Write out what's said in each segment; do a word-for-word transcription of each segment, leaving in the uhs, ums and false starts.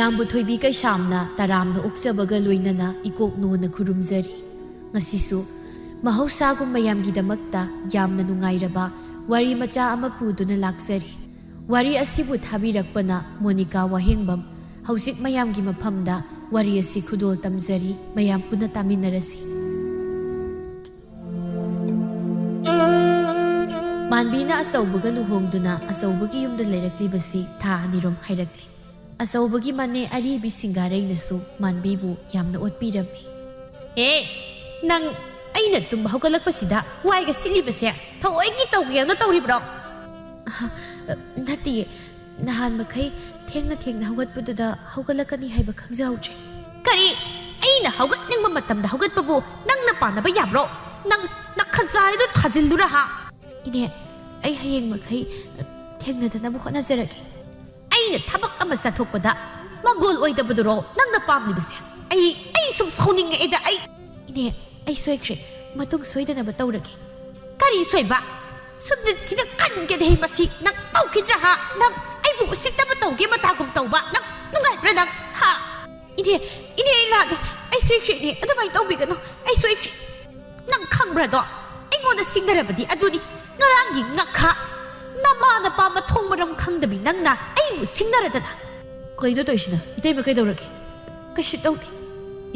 ꯃꯌꯥꯝꯕꯨ ꯊꯣꯏꯕꯤ ꯀꯩꯁꯥꯝꯅ ꯇꯔꯥꯝꯅ ꯑꯣꯛꯆꯕꯒ ꯂꯣꯏꯅꯅ ꯏꯀꯣꯛ ꯅꯣꯟꯅ ꯈꯨꯔꯨꯝꯖꯔꯤ꯫ ꯉꯁꯤꯁꯨ ꯃꯍꯧꯁꯥꯒꯨꯝ ꯃꯌꯥꯝꯒꯤꯗꯃꯛꯇ ꯌꯥꯝꯅ ꯅꯨꯡꯉꯥꯏꯔꯕ ꯋꯥꯔꯤ ꯃꯆꯥ ꯑꯃ ꯄꯨꯗꯨꯅ ꯂꯥꯛꯆꯔꯤ꯫ ꯋꯥꯔꯤ ꯑꯁꯤꯕꯨ ꯊꯥꯕꯤꯔꯛꯄꯅ ꯃꯣꯅꯤꯀꯥ ꯋꯥꯍꯦꯡꯕꯝ꯫ ꯍꯧꯖꯤꯛ ꯃꯌꯥꯝꯒꯤ ꯃꯐꯝꯗ ꯋꯥꯔꯤ ꯑꯁꯤ ꯈꯨꯗꯣꯜ ꯇꯝꯖꯔꯤ, ꯃꯌꯥꯝ ꯄꯨꯟꯅ ꯇꯥꯃꯤꯟꯅꯔꯁꯤ꯫ ꯃꯥꯟꯕꯤꯅ ꯑꯆꯧꯕꯒ ꯂꯨꯍꯣꯡꯗꯨꯅ ꯑꯆꯧꯕꯒꯤ ꯌꯨꯝꯗ ꯂꯩꯔꯛꯂꯤꯕꯁꯤ ꯊꯥ ꯑꯅꯤꯔꯣꯝ ꯍꯥꯏꯔꯛꯂꯤ꯫ ꯑꯆꯧꯕꯒꯤ ꯃꯅꯦ ꯑꯔꯤꯕꯤ ꯁꯤꯡꯒꯥꯔꯩꯅꯁꯨ ꯃꯥꯟꯕꯤꯕꯨ ꯌꯥꯝꯅ ꯑꯣꯠꯄꯤꯔꯝꯃꯤ꯫ ꯑꯦ, ꯅꯪ ꯑꯩꯅ ꯇꯨꯝꯕ ꯍꯧꯒꯠꯂꯛꯄꯁꯤꯗ ꯋꯥꯏꯒ ꯁꯤꯠꯂꯤꯕꯁꯦ ꯊꯑꯣꯏꯒꯤ ꯇꯧꯒꯦꯅ ꯇꯧꯔꯤꯕ꯭ꯔꯣ? ꯑꯍ, ꯅꯠꯇꯤꯌꯦ, ꯅꯍꯥꯟ ꯃꯈꯩ ꯊꯦꯡꯅ ꯊꯦꯡꯅ ꯍꯧꯒꯠꯄꯗꯨꯗ ꯍꯧꯒꯠꯂꯛꯀꯅꯤ ꯍꯥꯏꯕ ꯈꯪꯖꯍꯧꯗ꯭ꯔꯦ꯫ ꯀꯔꯤ? ꯑꯩꯅ ꯍꯧꯒꯠꯅꯤꯡꯕ ꯃꯇꯝꯗ ꯍꯧꯒꯠꯄꯕꯨ ꯅꯪꯅ ꯄꯥꯟꯅꯕ ꯌꯥꯕ꯭ꯔꯣ? ꯅꯪ ꯅꯈꯖꯥꯏꯗꯣ ꯊꯥꯖꯤꯜꯂꯨꯔꯥ ꯍꯥ? ꯏꯅꯦ, ꯑꯩ ꯍꯌꯦꯡ ꯃꯈꯩ ꯊꯦꯡꯅꯗꯅꯕ ꯍꯣꯠꯅꯖꯔꯒꯦ꯫ ꯑꯩꯅ ꯊꯕꯛ ꯑꯃ ꯆꯠꯊꯣꯛꯄꯗ ꯃꯒꯣꯜ ꯑꯣꯏꯗꯕꯗꯨꯔꯣ ꯅꯪꯅ ꯄꯥꯝꯂꯤꯕꯁꯦ? ꯑꯩ, ꯑꯩ ꯁꯨꯝ ꯁꯥꯎꯅꯤꯡꯉꯛꯑꯦꯗ ꯑꯩ꯫ ꯏꯅꯦ, ꯑꯩ ꯁꯣꯏꯈ꯭ꯔꯦ꯫ ꯃꯇꯨꯡ ꯁꯣꯏꯗꯅꯕ ꯇꯧꯔꯒꯦ꯫ ꯀꯔꯤ ꯁꯣꯏꯕ? ꯁꯨꯝꯖꯤꯠꯁꯤꯗ ꯀꯟꯒꯦꯗ ꯍꯦ ꯃꯁꯤ꯫ ꯅꯪ ꯇꯧꯈꯤꯗ꯭ꯔꯥ ꯍꯥ? ꯅꯪ ꯑꯩꯕꯨ ꯎꯁꯤꯠꯇꯕ ꯇꯧꯒꯦ ꯃꯇꯥꯒꯨꯝ ꯇꯧꯕ꯫ ꯅꯪ ꯅꯨꯡꯉꯥꯏꯕ꯭ꯔꯥ ꯅꯪ? ꯍꯥ? ꯏꯅꯦ, ꯏꯅꯦ, ꯑꯩ ꯂꯥꯜꯂꯦ꯫ ꯑꯩ ꯁꯣꯏꯈ꯭ꯔꯦ ꯏꯅꯦ꯫ ꯑꯗꯨꯃꯥꯏꯅ ꯇꯧꯕꯤꯒꯅꯨ꯫ ꯑꯩ ꯁꯣꯏꯈ꯭ꯔꯦ꯫ ꯅꯪ ꯈꯪꯕ꯭ꯔꯥꯗꯣ? ꯑꯩꯉꯣꯟꯗ ꯁꯤꯡꯅꯔꯕꯗꯤ ꯑꯗꯨꯅꯤ꯫ ꯉꯔꯥꯡꯒꯤ ꯉꯥꯈꯥ ꯅꯃꯥ ꯅꯄꯥ ꯃꯊꯣꯡ ꯃꯔꯝ ꯈꯪꯗꯕꯤ ꯅꯪꯅ ꯑꯩꯕꯨ ꯁꯤꯡꯅꯔꯗꯅ꯫ ꯀꯩꯅꯣ ꯇꯧꯔꯤꯁꯤꯅ? ꯏꯇꯩꯃ ꯀꯩꯗꯧꯔꯒꯦ? ꯀꯩꯁꯨ ꯇꯧꯗꯦ꯫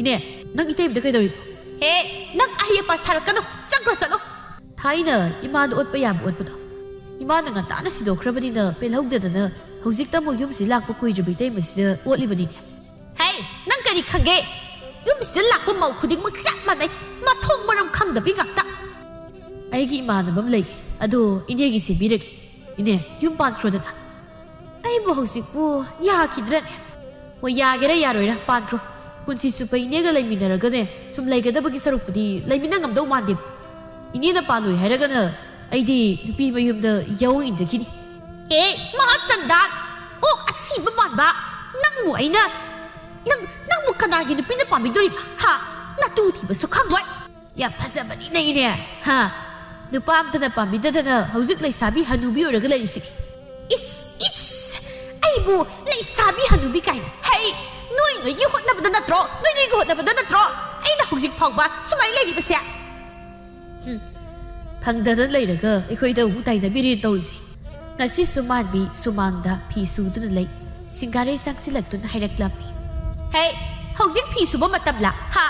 ꯏꯅꯦ, ꯅꯪ ꯏꯇꯩꯃꯗ ꯀꯩꯗꯧꯔꯤꯅꯣ? ꯍꯦ, ꯅꯪ ꯑꯍꯩ ꯑꯄꯥ ꯁꯥꯔꯛꯀꯅꯨ꯫ ꯆꯠꯈ꯭ꯔꯣ, ꯆꯠꯂꯣ꯫ ꯊꯥꯏꯅ ꯏꯃꯥꯗ ꯑꯣꯠꯄ ꯌꯥꯕ ꯑꯣꯠꯄꯗꯣ ꯏꯃꯥꯅ ꯉꯟꯇꯥꯅ ꯁꯤꯗꯣꯛꯈ꯭ꯔꯕꯅꯤꯅ ꯄꯦꯜꯍꯧꯗꯗꯅ ꯍꯧꯖꯤꯛꯇ ꯑꯃꯨꯛ ꯌꯨꯝꯁꯤꯗ ꯂꯥꯛꯄ ꯀꯨꯏꯗ꯭ꯔꯤꯕ ꯏꯇꯩꯃꯁꯤꯗ ꯑꯣꯠꯂꯤꯕꯅꯤꯅꯦ꯫ ꯍꯦ, ꯅꯪ ꯀꯔꯤ ꯈꯪꯒꯦ? ꯌꯨꯝꯁꯤꯗ ꯂꯥꯛꯄ ꯃꯧ ꯈꯨꯗꯤꯡꯃꯛ ꯆꯞ ꯃꯥꯟꯅꯩ꯫ ꯃꯊꯣꯡ ꯃꯔꯝ ꯈꯪꯗꯕꯤ ꯉꯥꯛꯇ꯫ ꯑꯩꯒꯤ ꯏꯃꯥꯟꯅꯕ ꯑꯃ ꯂꯩ, ꯑꯗꯣ ꯏꯅꯦꯒꯤ ꯁꯦꯝꯕꯤꯔꯒꯦ꯫ ꯏꯅꯦ, ꯌꯨꯝ ꯄꯥꯟꯈ꯭ꯔꯣꯗꯅ꯫ ꯑꯩꯕꯨ ꯍꯧꯖꯤꯛꯄꯨ ꯌꯥꯈꯤꯗ꯭ꯔꯅꯦ? ꯍꯣꯏ, ꯌꯥꯒꯦꯔꯥ ꯌꯥꯔꯣꯏꯔꯥ, ꯄꯥꯟꯈ꯭ꯔꯣ꯫ ꯄꯨꯟꯁꯤ ꯆꯨꯞꯄ ꯏꯅꯦꯒ ꯂꯩꯃꯤꯟꯅꯔꯒꯅꯦ, ꯁꯨꯝ ꯂꯩꯒꯗꯕꯒꯤ ꯁꯔꯨꯛꯄꯨꯗꯤ ꯂꯩꯃꯤꯟꯅ ꯉꯝꯗꯧ ꯃꯥꯟꯗꯦ꯫ ꯏꯅꯦꯅ ꯄꯥꯜꯂꯣꯏ ꯍꯥꯏꯔꯒꯅ ꯑꯩꯗꯤ ꯅꯨꯄꯤ ꯃꯌꯨꯝꯗ ꯌꯥꯑꯣꯡ ꯏꯟꯖꯈꯤꯅꯤ꯫ ꯑꯦ, ꯃꯍꯥꯆꯟꯗꯥꯟ! ꯑꯣꯛ ꯑꯁꯤꯕ ꯃꯥꯟꯕ! ꯅꯪꯕꯨ ꯑꯩꯅ, ꯅꯪ, ꯅꯪꯕꯨ ꯀꯅꯥꯒꯤ ꯅꯨꯄꯤꯅ ꯄꯥꯝꯕꯤꯗꯣꯔꯤꯕ? ꯍꯥ? ꯅꯇꯨ ꯊꯤꯕꯁꯨ ꯈꯪꯂꯣꯏ꯫ ꯌꯥꯝ ꯐꯖꯕꯅꯤꯅꯦ ꯏꯅꯦ꯫ ꯍꯥ? ꯅꯨꯄꯥ ꯑꯝꯇꯅ ꯄꯥꯝꯕꯤꯗꯗꯅ ꯍꯧꯖꯤꯛ ꯂꯩꯁꯥꯕꯤ ꯍꯅꯨꯕꯤ ꯑꯣꯏꯔꯒ ꯂꯩꯔꯤꯁꯤꯗꯤ꯫ ꯏꯁ, ꯏꯁ! ꯑꯩꯕꯨ ꯂꯩꯁꯥꯕꯤ ꯍꯅꯨꯕꯤ ꯀꯥꯏꯅ꯫ ꯍꯦ, ꯑꯩ ꯅꯣꯏ ꯅꯣꯏꯒꯤ ꯍꯣꯠꯅꯕꯗ ꯅꯠꯇ꯭ꯔꯣ? ꯅꯣꯏ ꯅꯣꯏꯒꯤ ꯍꯣꯠꯅꯕꯗ ꯅꯠꯇ꯭ꯔꯣ ꯑꯩꯅ ꯍꯧꯖꯤꯛ ꯐꯥꯎꯕ ꯁꯨꯃꯥꯏꯅ ꯂꯩꯔꯤꯕꯁꯦ? ꯍꯨꯝ, ꯐꯪꯗꯅ ꯂꯩꯔꯒ ꯑꯩꯈꯣꯏꯗ ꯑꯃꯨꯛ ꯇꯥꯏꯅꯕꯤꯔꯦ ꯇꯧꯔꯤꯁꯦ꯫ ꯉꯁꯤꯁꯨ ꯃꯥꯟꯕꯤ ꯁꯨꯃꯥꯡꯗ ꯐꯤ ꯁꯨꯗꯨꯅ ꯂꯩ꯫ ꯁꯤꯡꯒꯥꯔꯩ ꯆꯪꯁꯤꯜꯂꯛꯇꯨꯅ ꯍꯥꯏꯔꯛꯂꯝꯃꯤ꯫ "ꯍꯦ, ꯍꯧꯖꯤꯛ ꯐꯤ ꯁꯨꯕ ꯃꯇꯝꯂꯥ? ꯍꯥ?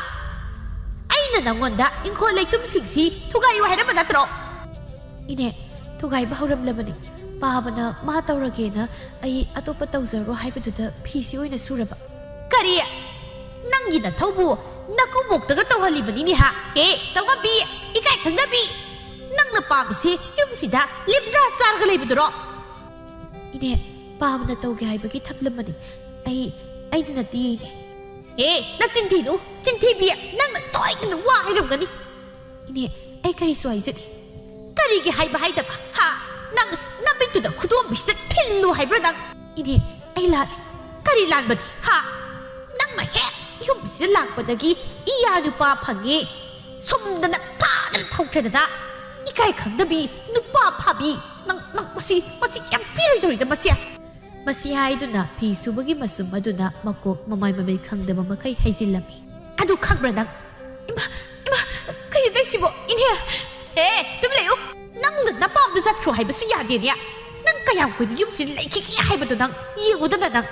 ꯑꯩꯅ ꯅꯪꯉꯣꯟꯗ ꯏꯪꯈꯣꯜ ꯂꯩꯇꯨꯝꯁꯤꯡꯁꯤ ꯊꯨꯒꯥꯏꯌꯨ ꯍꯥꯏꯔꯝꯕ ꯅꯠꯇ꯭ꯔꯣ?" "ꯏꯅꯦ, ꯊꯨꯒꯥꯏꯕ ꯍꯧꯔꯝꯂꯕꯅꯤ꯫ ꯄꯥꯕꯅ ꯃꯥ ꯇꯧꯔꯒꯦꯅ ꯑꯩ ꯑꯇꯣꯞꯄ ꯇꯧꯖꯔꯣ ꯍꯥꯏꯕꯗꯨꯗ ꯐꯤꯁꯤ ꯑꯣꯏꯅ ꯁꯨꯔꯕ꯫" "ꯀꯔꯤ? ꯅꯪꯒꯤ ꯅꯊꯧꯕꯨ ꯅꯀꯨꯕꯣꯛꯇꯒ ꯇꯧꯍꯜꯂꯤꯕꯅꯤꯅꯦ ꯍꯥ? ꯍꯦ, ꯇꯧꯉꯝꯕꯤ, ꯏꯀꯥꯏ ꯈꯪꯗꯕꯤ! ꯅꯪꯅ ꯄꯥꯝꯃꯤꯁꯤ ꯌꯨꯝꯁꯤꯗ ꯂꯦꯝꯖꯥ ꯆꯥꯔꯒ ꯂꯩꯕꯗꯨꯔꯣ?" "ꯏꯅꯦ, ꯄꯥꯕꯅ ꯇꯧꯒꯦ ꯍꯥꯏꯕꯒꯤ ꯊꯝꯂꯝꯕꯅꯤ꯫ ꯑꯩ, ꯑꯩꯅ ꯅꯠꯇꯦ, ꯏꯅꯦ꯫" "ꯑꯦ, ꯅꯆꯤꯟ ꯊꯤꯅꯨ, ꯆꯤꯟꯊꯤꯕꯤ! ꯅꯪꯅ ꯁꯣꯏꯗꯅ ꯋꯥ ꯍꯥꯏꯔꯝꯒꯅꯤ꯫" "ꯏꯅꯦ, ꯑꯩ ꯀꯔꯤꯁꯨ ꯍꯥꯏꯖꯗꯦ꯫" "ꯀꯔꯤꯒꯤ ꯍꯥꯏꯕ ꯍꯥꯏꯗꯕ? ꯍꯥ? ꯅꯪ ꯅꯃꯤꯠꯇꯨꯗ ꯈꯨꯗꯣꯝꯕꯤꯁꯤꯗ ꯊꯤꯜꯂꯨ ꯍꯥꯏꯕ꯭ꯔꯣ ꯅꯪ?" "ꯏꯅꯦ, ꯑꯩ ꯂꯥꯜꯂꯦ꯫" "ꯀꯔꯤ ꯂꯥꯟꯕꯅꯤ? ꯍꯥ? ꯅꯪꯅ ꯍꯦꯛ ꯌꯨꯝꯁꯤꯗ ꯂꯥꯛꯄꯗꯒꯤ ꯏꯌꯥ ꯅꯨꯄꯥ ꯐꯪꯉꯤ꯫ ꯁꯨꯝꯗꯅ ꯐꯥꯗꯅ ꯊꯧꯈ꯭ꯔꯦꯗꯅ꯫ ꯏꯀꯥꯏ ꯈꯪꯗꯕꯤ, ꯅꯨꯄꯥ ꯐꯥꯕꯤ꯫ ꯅꯪ, ꯅꯪ ꯃꯁꯤ, ꯃꯁꯤ ꯌꯥꯝ ꯄꯦꯜꯂꯣꯏꯗꯧꯔꯤꯗ ꯃꯁꯤ꯫" ꯃꯁꯤ ꯍꯥꯏꯗꯨꯅ ꯐꯤ ꯁꯨꯕꯒꯤ ꯃꯁꯨꯝ ꯑꯗꯨꯅ ꯃꯀꯣꯛ ꯃꯃꯥꯏ ꯃꯃꯤꯠ ꯈꯪꯗꯕ ꯃꯈꯩ ꯍꯩꯖꯤꯜꯂꯝꯃꯤ꯫ "ꯑꯗꯨ ꯈꯪꯕ꯭ꯔꯥ ꯅꯪ?" "ꯏꯃꯥ, ꯏꯃꯥ, ꯀꯩꯅꯣ ꯇꯧꯏꯁꯤꯕꯣ? ꯏꯅꯦ!" "ꯍꯦ, ꯇꯨꯃꯤꯟ ꯂꯩꯌꯨ꯫ ꯅꯪꯅ ꯅꯄꯥꯝꯗ ꯆꯠꯈ꯭ꯔꯣ ꯍꯥꯏꯕꯁꯨ ꯌꯥꯗꯦꯅꯦ꯫ ꯅꯪ ꯀꯌꯥꯝ ꯀꯨꯏꯅ ꯌꯨꯝꯁꯤꯗ ꯂꯩꯈꯤꯒꯦ ꯍꯥꯏꯕꯗꯣ ꯅꯪ ꯌꯦꯡꯉꯨꯗꯅ ꯅꯪ꯫"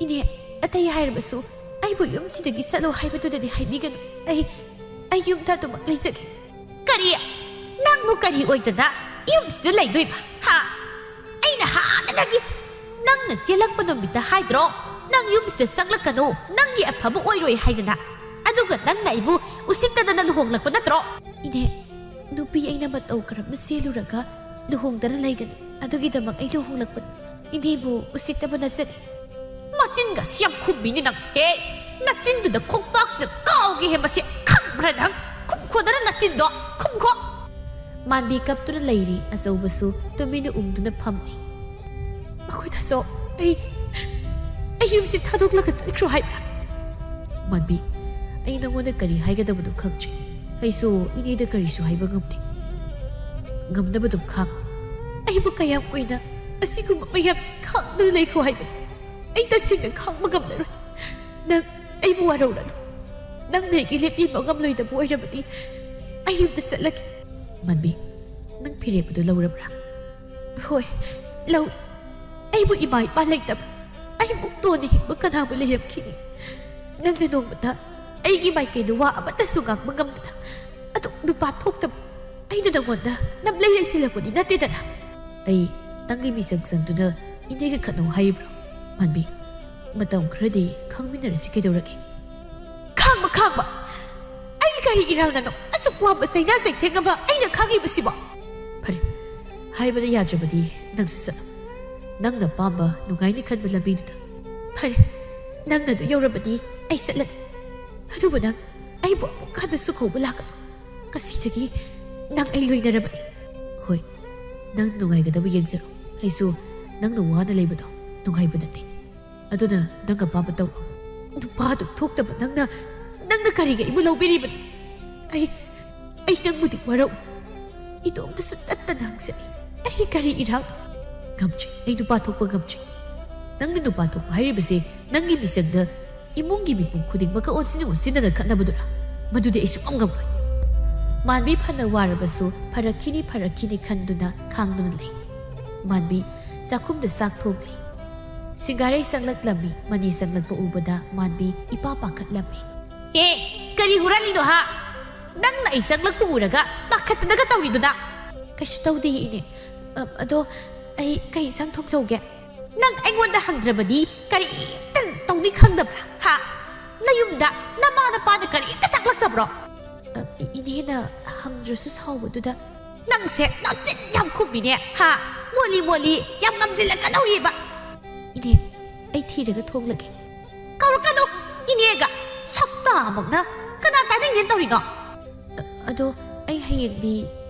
"ꯏꯅꯦ, ꯑꯇꯩ ꯍꯥꯏꯔꯕꯁꯨ ꯑꯩꯕꯨ ꯌꯨꯝꯁꯤꯗꯒꯤ ꯆꯠꯂꯣ ꯍꯥꯏꯕꯗꯨꯗꯗꯤ ꯍꯥꯏꯕꯤꯒꯅꯨ꯫ ꯑꯩ, ꯑꯩ ꯌꯨꯝꯗ ꯑꯗꯨꯃꯛ ꯂꯩꯖꯒꯦ꯫" "ꯀꯔꯤ? ꯅꯪꯕꯨ ꯀꯔꯤ ꯑꯣꯏꯗꯅ ꯌꯨꯝꯁꯤꯗ ꯂꯩꯗꯣꯏꯕ? ꯍꯥ? ꯑꯩꯅ ꯍꯥꯟꯅꯗꯒꯤ ꯅꯪꯅ ꯆꯦꯜꯂꯛꯄ ꯅꯨꯃꯤꯠꯇ ꯍꯥꯏꯗ꯭ꯔꯣ? ꯅꯪ ꯌꯨꯝꯁꯤꯗ ꯆꯪꯂꯛꯀꯅꯨ, ꯅꯪꯒꯤ ꯑꯐꯕ ꯑꯣꯏꯔꯣꯏ ꯍꯥꯏꯗꯅ꯫ ꯑꯗꯨꯒ ꯅꯪꯅ ꯑꯩꯕꯨ ꯎꯁꯤꯠꯇꯗꯅ ꯂꯨꯍꯣꯡꯂꯛꯄ ꯅꯠꯇ꯭ꯔꯣ?" "ꯏꯅꯦ, ꯅꯨꯄꯤ ꯑꯩꯅ ꯃꯇꯧ ꯀꯔꯝꯅ ꯆꯦꯜꯂꯨꯔꯒ ꯂꯨꯍꯣꯡꯗꯅ ꯂꯩꯒꯅꯤ? ꯑꯗꯨꯒꯤꯗꯃꯛ ꯑꯩ ꯂꯨꯍꯣꯡꯂꯛꯄꯅꯤ꯫ ꯏꯅꯦꯕꯨ ꯎꯁꯤꯠꯇꯕ ꯅꯠꯆꯗꯦ꯫" "ꯃꯆꯤꯟꯒꯁꯤ ꯌꯥꯝ ꯈꯨꯝꯃꯤꯅꯦ ꯅꯪ꯫ ꯍꯦ, ꯅꯆꯤꯟꯗꯨꯗ ꯈꯣꯡꯄꯥꯛꯁꯤꯅ ꯀꯥꯎꯒꯦ ꯍꯦ ꯃꯁꯤ꯫ ꯈꯪꯕ꯭ꯔꯥ ꯅꯪ? ꯈꯨꯝꯈꯣꯗꯅ ꯅꯆꯤꯟꯗꯣ꯫ ꯈꯨꯝꯈꯣ꯫" ꯃꯥꯟꯕꯤ ꯀꯞꯇꯨꯅ ꯂꯩꯔꯤ꯫ ꯑꯆꯧꯕꯁꯨ ꯇꯨꯃꯤꯟꯅ ꯎꯪꯗꯨꯅ ꯐꯝꯂꯤ꯫ "ꯃꯈꯣꯏꯗꯁꯨ ꯑꯩ, ꯑꯩ ꯌꯨꯝꯁꯤ ꯊꯥꯗꯣꯛꯂꯒ ꯆꯠꯈ꯭ꯔꯣ ꯍꯥꯏꯕ꯭ꯔꯥ?" "ꯃꯥꯟꯕꯤ, ꯑꯩ ꯅꯉꯣꯟꯗ ꯀꯔꯤ ꯍꯥꯏꯒꯗꯕꯅꯣ ꯈꯪꯗ꯭ꯔꯦ꯫ ꯑꯩꯁꯨ ꯏꯅꯦꯗ ꯀꯔꯤꯁꯨ ꯍꯥꯏꯕ ꯉꯝꯗꯦ꯫ ꯉꯝꯅꯕ ꯑꯗꯨꯝ ꯈꯥꯡꯉꯨ꯫" "ꯑꯩꯕꯨ ꯀꯌꯥꯝ ꯀꯨꯏꯅ ꯑꯁꯤꯒꯨꯝꯕ ꯃꯌꯥꯝꯁꯤ ꯈꯥꯡꯗꯨꯅ ꯂꯩꯈꯣ ꯍꯥꯏꯕꯅꯣ? ꯑꯩ ꯇꯁꯦꯡꯅ ꯈꯥꯡꯕ ꯉꯝꯂꯔꯣꯏ꯫" ꯅꯪ ꯑꯩꯕꯨ ꯋꯥꯔꯧꯔꯅꯨ꯫ ꯅꯪꯅ ꯑꯩꯒꯤ ꯂꯦꯞꯄꯤꯕ ꯉꯝꯂꯣꯏꯗꯕ ꯑꯣꯏꯔꯕꯗꯤ ꯑꯩ ꯌꯨꯝꯗ ꯆꯠꯂꯒꯦ꯫ ꯃꯥꯟꯕꯤ, ꯅꯪ ꯐꯤꯔꯦꯞ ꯑꯗꯨ ꯂꯧꯔꯕ꯭ꯔꯥ? ꯍꯣꯏ, ꯂꯧ꯫ ꯑꯩꯕꯨ ꯏꯃꯥ ꯏꯄꯥ ꯂꯩꯇꯕ, ꯑꯩ ꯃꯨꯛꯇꯣꯟꯅ ꯍꯤꯡꯕ ꯀꯅꯥꯕꯨ ꯂꯩꯔꯝꯈꯤꯅꯤ? ꯅꯪꯅ ꯅꯣꯡꯃꯇ ꯑꯩꯒꯤ ꯃꯥꯏꯀꯩꯗ ꯋꯥ ꯑꯃꯠꯇꯁꯨ ꯉꯥꯡꯕ ꯉꯝꯗꯅ ꯑꯗꯨꯛ ꯅꯨꯄꯥ ꯊꯣꯛꯇꯕ ꯑꯩꯅ ꯅꯪꯉꯣꯟꯗ ꯅꯝꯂꯩ ꯂꯩꯁꯤꯜꯂꯛꯄꯗꯤ ꯅꯠꯇꯦꯗꯅ꯫ ꯑꯩ ꯅꯪꯒꯤ ꯃꯤꯆꯪ ꯆꯪꯗꯨꯅ ꯏꯅꯦꯒ ꯈꯠꯅꯧ ꯍꯥꯏꯔꯤꯕ꯭ꯔꯣ? ꯃꯥꯟꯕꯤ, ꯃꯇꯝ ꯈꯔꯗꯤ ꯈꯥꯡꯃꯤꯟꯅꯔꯁꯤ ꯀꯩꯗꯧꯔꯒꯦ? ꯈꯥꯡꯕ, ꯈꯥꯡꯕ? ꯑꯩ ꯀꯔꯤ ꯏꯔꯥꯜꯅꯅꯣ ꯑꯁꯨꯛ ꯋꯥꯕ ꯆꯩꯅꯥ ꯆꯩꯊꯦꯡ ꯑꯃ ꯑꯩꯅ ꯈꯥꯡꯂꯤꯕꯁꯤꯕꯣ? ꯐꯔꯦ, ꯍꯥꯏꯕꯗ ꯌꯥꯗ꯭ꯔꯕꯗꯤ ꯅꯪꯁꯨ ꯆꯠꯂꯣ꯫ ꯅꯪꯅ ꯄꯥꯝꯕ ꯅꯨꯡꯉꯥꯏꯅꯤ ꯈꯟꯕ ꯂꯝꯕꯤꯗꯨꯗ꯫ ꯐꯔꯦ, ꯅꯪꯅ ꯑꯗꯨ ꯌꯧꯔꯕꯗꯤ ꯑꯩ ꯆꯠꯂꯒꯦ꯫ ꯑꯗꯨꯕꯨ ꯅꯪ ꯑꯩꯕꯨ ꯑꯃꯨꯛ ꯍꯟꯅ ꯁꯨꯈꯧꯕ ꯂꯥꯛꯀꯅꯨ꯫ ꯉꯁꯤꯗꯒꯤ ꯅꯪ ꯑꯩ ꯂꯣꯏꯅꯔꯕꯅꯤ꯫ ꯍꯣꯏ, ꯅꯪ ꯅꯨꯡꯉꯥꯏꯒꯗꯕ ꯌꯦꯡꯖꯔꯣ꯫ ꯑꯩꯁꯨ ꯅꯪꯅ ꯋꯥꯅ ꯂꯩꯕꯗꯣ ꯅꯨꯡꯉꯥꯏꯕ ꯅꯠꯇꯦ꯫ ꯑꯗꯨꯅ ꯅꯪ ꯑꯄꯥꯝꯕ ꯇꯧꯔꯣ꯫ ꯅꯨꯄꯥꯗꯨ ꯊꯣꯛꯇꯕ ꯅꯪꯅ, ꯅꯪꯅ ꯀꯔꯤꯒꯤ ꯑꯩꯕꯨ ꯂꯧꯕꯤꯔꯤꯕꯅꯣ? ꯑꯩ, ꯑꯩ ꯅꯪꯕꯨꯗꯤ ꯋꯥꯔꯧꯏ꯫ ꯏꯇꯣꯝꯇꯁꯨ ꯇꯠꯇꯅ ꯍꯪꯖꯔꯤ꯫ ꯑꯩ ꯀꯔꯤ ꯏꯔꯥꯜ? ꯉꯝꯗ꯭ꯔꯦ, ꯑꯩ ꯅꯨꯄꯥ ꯊꯣꯛꯄ ꯉꯝꯗ꯭ꯔꯦ꯫ ꯅꯪꯅ ꯅꯨꯄꯥ ꯊꯣꯛꯄ ꯍꯥꯏꯔꯤꯕꯁꯦ ꯅꯪꯒꯤ ꯃꯤꯆꯪꯗ ꯏꯃꯨꯡꯒꯤ ꯃꯤꯄꯨꯝ ꯈꯨꯗꯤꯡꯃꯛꯀ ꯑꯣꯟꯁꯤꯟ ꯑꯣꯟꯁꯤꯟꯅꯅ ꯈꯠꯅꯕꯗꯨꯔꯥ? ꯃꯗꯨꯗꯤ ꯑꯩ ꯁꯨꯡꯉꯝ ꯉꯝꯂꯣꯏ꯫ ꯃꯥꯟꯕꯤ ꯐꯅ ꯋꯥꯔꯕꯁꯨ ꯐꯔꯛꯈꯤꯅꯤ ꯐꯔꯛꯈꯤꯅꯤ ꯈꯟꯗꯨꯅ ꯈꯥꯡꯗꯨꯅ ꯂꯩ꯫ ꯃꯥꯟꯕꯤ ꯆꯥꯛꯈꯨꯝꯗ ꯆꯥꯛ ꯊꯣꯡꯂꯤ꯫ ꯁꯤꯡꯒꯥꯔꯩ ꯆꯪꯂꯛꯂꯝꯃꯤ꯫ ꯃꯅꯤ ꯆꯪꯂꯛꯄ ꯎꯕꯗ ꯃꯥꯟꯕꯤ ꯏꯄꯥ ꯄꯥꯈꯠꯂꯝꯃꯤ꯫ "ꯑꯦ, ꯀꯔꯤ ꯍꯨꯔꯥꯟꯂꯤꯅꯣ ꯍꯥ? ꯅꯪꯅ ꯑꯩ ꯆꯪꯂꯛꯄ ꯎꯔꯒ ꯄꯥꯈꯠꯇꯅꯒ ꯇꯧꯔꯤꯗꯨꯅ?" "ꯀꯩꯁꯨ ꯇꯧꯗꯦ ꯏꯅꯦ꯫ ꯑ, ꯑꯗꯣ ꯑꯩ ꯀꯩ ꯏꯟꯁꯥꯡ ꯊꯣꯡꯖꯧꯒꯦ?" "ꯅꯪ ꯑꯩꯉꯣꯟꯗ ꯍꯪꯗ꯭ꯔꯕꯗꯤ ꯀꯔꯤꯝꯇ ꯇꯧꯅꯤ ꯈꯪꯗꯕ꯭ꯔꯥ? ꯍꯥ? ꯅꯌꯨꯝꯗ ꯅꯃꯥ ꯅꯄꯥꯅ ꯀꯔꯤꯝꯇ ꯇꯥꯛꯂꯛꯇꯕ꯭ꯔꯣ?" "ꯑ, ꯏ-, ꯏꯅꯦꯅ ꯍꯪꯗ꯭ꯔꯁꯨ ꯁꯥꯎꯕꯗꯨꯗ꯫" "ꯅꯪꯁꯦ ꯅꯆꯤꯟ ꯌꯥꯝ ꯈꯨꯝꯃꯤꯅꯦ, ꯍꯥ? ꯃꯣꯂꯤ ꯃꯣꯂꯤ ꯌꯥꯝ ꯉꯝꯁꯤꯜꯂꯛꯀꯗꯧꯔꯤꯕ꯫" "ꯏꯅꯦ, ꯑꯩ ꯊꯤꯔꯒ ꯊꯣꯡꯂꯒꯦ꯫" "ꯀꯧꯔꯛꯀꯅꯨ ꯏꯅꯦꯒ, ꯁꯛꯇꯥꯃꯛꯅ꯫ ꯀꯅꯥ ꯇꯥꯅꯤꯡꯗꯦꯅ ꯇꯧꯔꯤꯅꯣ?" "ꯑ-, ꯑꯗꯣ ꯑꯩ ꯍꯌꯦꯡꯗꯤ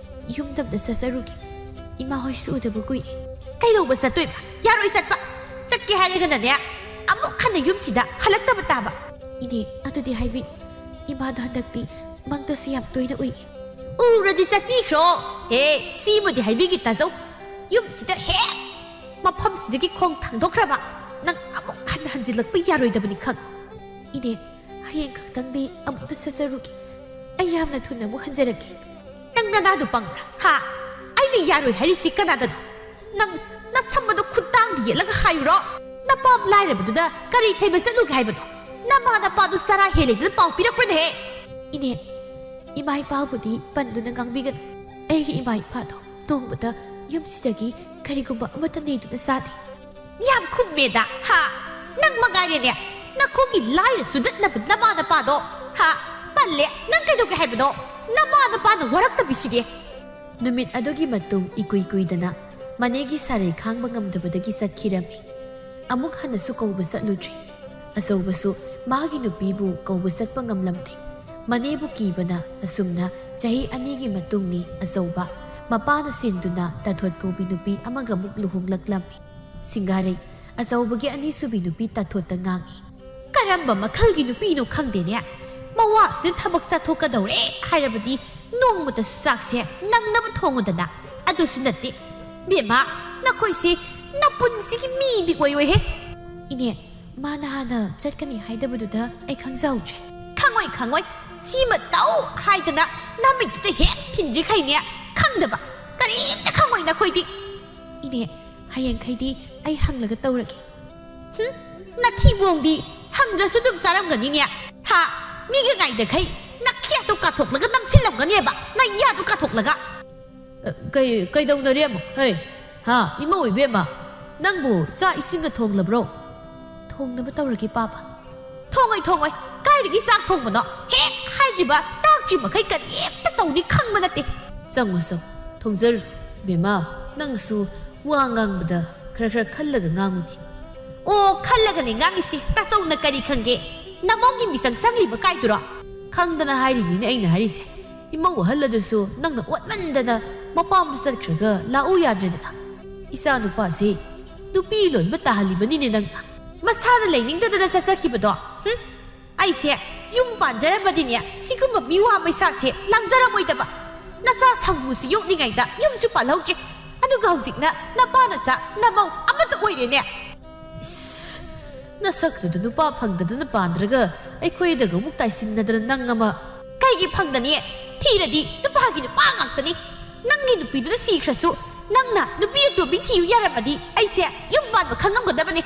ꯌꯨꯝꯗ ꯑꯝꯇ ꯆꯠꯆꯔꯨꯒꯦ꯫ ꯏꯃꯥ ꯍꯣꯏꯁꯨ ꯎꯗꯕ ꯀꯨꯏꯔꯦ꯫" "ꯀꯩꯗꯧꯕ ꯆꯠꯇꯣꯏꯕ? ꯌꯥꯔꯣꯏ ꯆꯠꯄ꯫ ꯆꯠꯀꯦ ꯍꯥꯏꯔꯒꯅꯅꯦ, ꯑꯃꯨꯛ ꯍꯟꯅ ꯌꯨꯝꯁꯤꯗ ꯍꯜꯂꯛꯇꯕ ꯇꯥꯕ꯫" "ꯏꯅꯦ, ꯑꯗꯨꯗꯤ ꯍꯥꯏꯕꯤ, ꯏꯃꯥꯗꯣ ꯍꯟꯗꯛꯇꯤ ꯃꯪꯗꯁꯨ ꯌꯥꯝ ꯇꯣꯏꯅ ꯎꯏ꯫" "ꯎꯔꯗꯤ ꯆꯠꯄꯤꯈ꯭ꯔꯣ꯫ ꯍꯦ, ꯁꯤꯃꯗꯤ ꯍꯥꯏꯕꯤꯒꯦ ꯇꯥꯖꯧ꯫ ꯌꯨꯝꯁꯤꯗ ꯍꯦꯛ ꯃꯐꯝꯁꯤꯗꯒꯤ ꯈꯣꯡ ꯊꯥꯡꯗꯣꯛꯈ꯭ꯔꯕ, ꯅꯪ ꯑꯃꯨꯛ ꯍꯟꯅ ꯍꯟꯖꯤꯜꯂꯛꯄ ꯌꯥꯔꯣꯏꯗꯕꯅꯤ ꯈꯪ꯫" "ꯏꯅꯦ, ꯍꯌꯦꯡ ꯈꯛꯇꯪꯗꯤ ꯑꯃꯨꯛꯇ ꯆꯠꯆꯔꯨꯒꯦ꯫ ꯑꯩ ꯌꯥꯝꯅ ꯊꯨꯅ ꯑꯃꯨꯛ ꯍꯟꯖꯔꯛꯀꯦ꯫" "ꯅꯪ ꯅꯅꯥꯗꯨ ꯄꯪꯕ꯭ꯔꯥ? ꯍꯥ? ꯑꯩꯅ ꯌꯥꯔꯣꯏ ꯍꯥꯏꯔꯤꯁꯤ ꯀꯅꯥꯗꯅꯣ? ꯅꯪ ꯅꯁꯝꯕꯗꯣ ꯈꯨꯠꯇꯥꯡꯗ ꯌꯦꯠꯂꯒ ꯍꯥꯏꯌꯨꯔꯣ? ꯅꯄꯥꯝ ꯂꯥꯏꯔꯕꯗꯨꯗ ꯀꯔꯤ ꯊꯩꯕ ꯆꯠꯂꯨꯒꯦ ꯍꯥꯏꯕꯅꯣ? ꯅꯃꯥ ꯅꯄꯥꯗꯨ ꯆꯔꯥ ꯍꯦꯜꯂꯦꯗꯅ ꯄꯥꯎ ꯄꯤꯔꯛꯄ꯭ꯔꯅꯦꯍꯦ?" "ꯏꯅꯦ, ꯏꯃꯥ ꯏꯄꯥꯕꯨꯗꯤ ꯄꯟꯗꯨꯅ ꯉꯥꯡꯕꯤꯒꯅꯨ꯫ ꯑꯩꯒꯤ ꯏꯃꯥ ꯏꯄꯥꯗꯣ ꯅꯣꯡꯃꯇ ꯌꯨꯝꯁꯤꯗꯒꯤ ꯀꯔꯤꯒꯨꯝꯕ ꯑꯃꯠꯇ ꯅꯤꯗꯨꯅ ꯆꯥꯗꯦ꯫" "ꯌꯥꯝ ꯈꯨꯝꯃꯦꯗ, ꯍꯥ? ꯅꯪ ꯃꯉꯥꯏꯔꯦꯅꯦ, ꯅꯈꯣꯡꯒꯤ ꯂꯥꯏꯔ ꯆꯨꯗꯠꯅꯕ ꯅꯃꯥ ꯅꯄꯥꯗꯣ, ꯍꯥ? ꯄꯜꯂꯦ, ꯅꯪ ꯀꯩꯗꯧꯒꯦ ꯍꯥꯏꯕꯅꯣ? ꯅꯃꯥ ꯅꯄꯥꯅ ꯋꯥꯔꯛꯇꯕꯤꯁꯤꯗꯤ꯫" ꯅꯨꯃꯤꯠ ꯑꯗꯨꯒꯤ ꯃꯇꯨꯡ ꯏꯀꯨꯏ ꯀꯨꯏꯗꯅ ꯃꯅꯦꯒꯤ ꯁꯥꯔꯩ ꯈꯥꯡꯕ ꯉꯝꯗꯕꯗꯒꯤ ꯆꯠꯈꯤꯔꯝꯃꯤ꯫ ꯑꯃꯨꯛ ꯍꯟꯅꯁꯨ ꯀꯧꯕ ꯆꯠꯂꯨꯗ꯭ꯔꯤ꯫ ꯑꯆꯧꯕꯁꯨ ꯃꯥꯒꯤ ꯅꯨꯄꯤꯕꯨ ꯀꯧꯕ ꯆꯠꯄ ꯉꯝꯂꯝꯗꯦ꯫ ꯃꯅꯦꯕꯨ ꯀꯤꯕꯅ ꯑꯁꯨꯝꯅ ꯆꯍꯤ ꯑꯅꯤꯒꯤ ꯃꯇꯨꯡꯅꯤ ꯑꯆꯧꯕ ꯃꯄꯥꯅ ꯁꯤꯟꯗꯨꯅ ꯇꯥꯊꯣꯠ ꯀꯧꯕꯤ ꯅꯨꯄꯤ ꯑꯃꯒ ꯑꯃꯨꯛ ꯂꯨꯍꯣꯡꯂꯛꯂꯝꯃꯤ꯫ ꯁꯤꯡꯒꯥꯔꯩ ꯑꯆꯧꯕꯒꯤ ꯑꯅꯤꯁꯨꯕꯤ ꯅꯨꯄꯤ ꯇꯥꯊꯣꯠꯇ ꯉꯥꯡꯏ꯫ "ꯀꯔꯝꯕ ꯃꯈꯜꯒꯤ ꯅꯨꯄꯤꯅꯣ ꯈꯪꯗꯦꯅꯦ꯫ ꯃꯋꯥꯁꯤꯅ ꯊꯕꯛ ꯆꯠꯊꯣꯛꯀꯗꯧꯔꯦ ꯍꯥꯏꯔꯕꯗꯤ ꯅꯣꯡꯃꯇꯁꯨ ꯆꯥꯛꯁꯦ ꯅꯪꯅꯕ ꯊꯣꯡꯉꯨꯗꯅ꯫ ꯑꯗꯨꯁꯨ ꯅꯠꯇꯦ꯫ ꯕꯦꯝꯃ, ꯅꯈꯣꯏꯁꯤ ꯅꯄꯨꯟꯁꯤꯒꯤ ꯃꯤꯗꯤ ꯑꯣꯏꯔꯣꯏꯍꯦ꯫" "ꯏꯅꯦ, ꯃꯥꯅ ꯍꯥꯟꯅ ꯆꯠꯀꯅꯤ ꯍꯥꯏꯗꯕꯗꯨꯗ ꯑꯩ ꯈꯪꯖꯍꯧꯗ꯭ꯔꯦ꯫" "ꯈꯪꯉꯣꯏ, ꯈꯪꯉꯣꯏ꯫ ꯁꯤꯃ ꯇꯧ ꯍꯥꯏꯗꯅ ꯅꯃꯤꯠꯇꯨꯗ ꯍꯦꯛ ꯊꯤꯟꯗ꯭ꯔꯤꯈꯩꯅꯦ ꯈꯪꯗꯕ꯫ ꯀꯔꯤꯝꯇ ꯈꯪꯉꯣꯏ ꯅꯈꯣꯏꯗꯤ꯫" "ꯏꯅꯦ, ꯍꯌꯦꯡꯈꯩꯗꯤ ꯑꯩ ꯍꯪꯂꯒ ꯇꯧꯔꯒꯦ꯫" "ꯍꯨꯝ, ꯅꯊꯤꯕꯣꯡꯗꯤ ꯍꯪꯗ꯭ꯔꯁꯨ ꯑꯗꯨꯝ ꯆꯥꯔꯝꯒꯅꯤꯅꯦ꯫ ꯍꯥ? ꯃꯤꯒ ꯉꯥꯏꯗꯈꯩ ꯅꯈꯦꯠꯇꯣ ꯀꯥꯊꯣꯛꯂꯒ ꯅꯝꯁꯤꯜꯂꯝꯒꯅꯦꯕ, ꯅꯌꯥꯗꯣ ꯀꯥꯊꯣꯛꯂꯒ꯫" "ꯑ, ꯀꯩ, ꯀꯩꯗꯧꯅꯔꯦ ꯑꯃꯨꯛ? ꯍꯩ, ꯍꯥ? ꯏꯃꯧ ꯏꯕꯦꯝꯃ, ꯅꯪꯕꯨ ꯆꯥꯛ ꯏꯁꯤꯡꯒ ꯊꯣꯡꯂꯕ꯭ꯔꯣ?" "ꯊꯣꯡꯅꯕ ꯇꯧꯔꯒꯦ, ꯄꯥꯕ꯫" "ꯊꯣꯡꯉꯣꯏ, ꯊꯣꯡꯉꯣꯏ꯫ ꯀꯥꯏꯗꯒꯤ ꯆꯥꯛ ꯊꯣꯡꯕꯅꯣ? ꯍꯦꯛ ꯍꯥꯏꯗ꯭ꯔꯤꯕ ꯇꯥꯛꯇ꯭ꯔꯤ ꯃꯈꯩ ꯀꯔꯤꯝꯇ ꯇꯧꯅꯤ ꯈꯪꯕ ꯅꯠꯇꯦ꯫" "ꯆꯪꯉꯨ, ꯆꯪꯉꯨ꯫ ꯊꯣꯡꯖꯔꯨ꯫ ꯕꯦꯝꯃ, ꯅꯪꯁꯨ ꯋꯥ ꯉꯥꯡꯕꯗ ꯈꯔ ꯈꯔ ꯈꯜꯂꯒ ꯉꯥꯡꯉꯨꯅꯦ꯫" "ꯑꯣ, ꯈꯜꯂꯒꯅꯦ ꯉꯥꯡꯉꯤꯁꯤ꯫ ꯇꯥꯆꯧꯅ ꯀꯔꯤ ꯈꯪꯒꯦ? ꯅꯃꯧꯒꯤ ꯃꯤꯆꯪ ꯆꯪꯂꯤꯕ ꯀꯥꯏꯗꯨꯔꯣ?" "ꯈꯪꯗꯅ ꯍꯥꯏꯔꯤꯅꯤꯅꯦ ꯑꯩꯅ ꯍꯥꯏꯔꯤꯁꯦ꯫ ꯏꯃꯧ ꯑꯍꯜ ꯑꯗꯨꯁꯨ ꯅꯪꯅ ꯑꯣꯠꯃꯟꯗꯅ ꯃꯄꯥꯝꯗ ꯆꯠꯈ꯭ꯔꯒ ꯂꯥꯛꯎ ꯌꯥꯗ꯭ꯔꯦꯗꯅ꯫ ꯏꯆꯥ ꯅꯨꯄꯥꯁꯤ ꯅꯨꯄꯤ ꯂꯣꯟꯕ ꯇꯥꯍꯜꯂꯤꯕꯅꯤꯅꯦ ꯅꯪꯅ꯫ ꯃꯁꯥꯅ ꯂꯩꯅꯤꯡꯗꯗꯅ ꯆꯠꯆꯈꯤꯕꯗꯣ꯫ ꯍꯨꯝ? ꯑꯩꯁꯦ ꯌꯨꯝ ꯄꯥꯟꯖꯔꯝꯕꯗꯤꯅꯦ, ꯁꯤꯒꯨꯝꯕ ꯃꯤꯋꯥ ꯃꯩꯁꯥꯁꯦ ꯂꯥꯡꯖꯔꯝꯃꯣꯏꯗꯕ꯫ ꯅꯆꯥ ꯁꯪꯒꯨꯁꯤ ꯌꯣꯛꯂꯤꯉꯩꯗ ꯌꯨꯝꯁꯨ ꯄꯥꯜꯍꯧꯗ꯭ꯔꯦ꯫ ꯑꯗꯨꯒ ꯍꯧꯖꯤꯛꯅ ꯅꯄꯥ ꯅꯆꯥ ꯅꯃꯧ ꯑꯃꯠꯇ ꯑꯣꯏꯔꯦꯅꯦ꯫" "ꯏꯁ, ꯅꯁꯛꯇꯨꯗ ꯅꯨꯄꯥ ꯐꯪꯗꯗꯅ ꯄꯥꯟꯗ꯭ꯔꯒ ꯑꯩꯈꯣꯏꯗꯒ ꯑꯃꯨꯛ ꯇꯥꯏꯁꯤꯟꯅꯗꯅ ꯅꯪ ꯑꯃ꯫ ꯀꯩꯒꯤ ꯐꯪꯗꯅꯤ? ꯊꯤꯔꯗꯤ ꯅꯨꯄꯥꯒꯤ ꯅꯨꯄꯥ ꯉꯥꯛꯇꯅꯤ꯫ ꯅꯪꯒꯤ ꯅꯨꯄꯤꯗꯨꯅ ꯁꯤꯈ꯭ꯔꯁꯨ ꯅꯪꯅ ꯅꯨꯄꯤ ꯑꯇꯣꯝꯕꯤ ꯊꯤꯌꯨ ꯌꯥꯔꯝꯃꯗꯤ ꯑꯩꯁꯦ ꯌꯨꯝ ꯄꯥꯟꯕ ꯈꯪꯉꯝꯒꯗꯕꯅꯤ꯫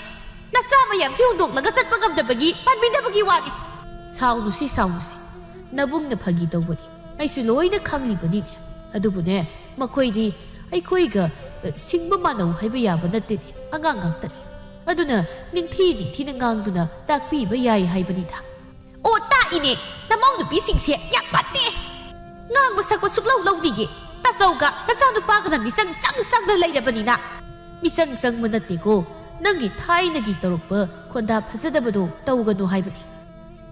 ꯅꯆꯥ ꯃꯌꯥꯝꯁꯤ ꯍꯨꯟꯗꯣꯛꯂꯒ ꯆꯠꯄ ꯉꯝꯗꯕꯒꯤ ꯄꯥꯟꯕꯤꯗꯕꯒꯤ ꯋꯥꯅꯤ꯫ ꯁꯥꯎꯅꯨꯁꯤ, ꯁꯥꯎꯅꯨꯁꯤ꯫ ꯅꯕꯨꯡꯅ ꯐꯥꯒꯤ ꯇꯧꯕꯅꯤ꯫ ꯑꯩꯁꯨ ꯂꯣꯏꯅ ꯈꯪꯂꯤꯕꯅꯤꯅꯦ꯫ ꯑꯗꯨꯕꯨꯅꯦ, ꯃꯈꯣꯏꯗꯤ ꯑꯩꯈꯣꯏꯒ, ꯑ, ꯁꯤꯡꯕ ꯃꯥꯟꯅꯧ ꯍꯥꯏꯕ ꯌꯥꯕ ꯅꯠꯇꯦꯅꯦ꯫ ꯑꯉꯥꯡ ꯉꯥꯛꯇꯅꯤ꯫ ꯑꯗꯨꯅ ꯅꯤꯡꯊꯤ ꯅꯤꯡꯊꯤꯅ ꯉꯥꯡꯗꯨꯅ ꯇꯥꯛꯄꯤꯕ ꯌꯥꯏ ꯍꯥꯏꯕꯅꯤꯗ꯫ ꯑꯣ, ꯇꯥꯛꯏꯅꯦ꯫ ꯅꯃꯧ ꯅꯨꯄꯤꯁꯤꯡꯁꯦ ꯌꯥꯝ ꯐꯠꯇꯦ꯫ ꯉꯥꯡꯕ ꯁꯛꯄ ꯁꯨꯛꯂꯧ ꯂꯧꯗꯤꯌꯦ꯫ ꯇꯥꯆꯧꯒ ꯅꯆꯥꯅꯨꯄꯥꯒꯅ ꯃꯤꯆꯪ ꯆꯪ ꯆꯪꯅ ꯂꯩꯔꯕꯅꯤꯅ꯫ ꯃꯤꯆꯪ ꯆꯪꯕ ꯅꯠꯇꯦꯀꯣ꯫ ꯅꯪꯒꯤ ꯊꯥꯏꯅꯒꯤ ꯇꯧꯔꯛꯄ ꯈꯣꯟꯗꯥ ꯐꯖꯗꯕꯗꯣ ꯇꯧꯒꯅꯨ ꯍꯥꯏꯕꯅꯤ꯫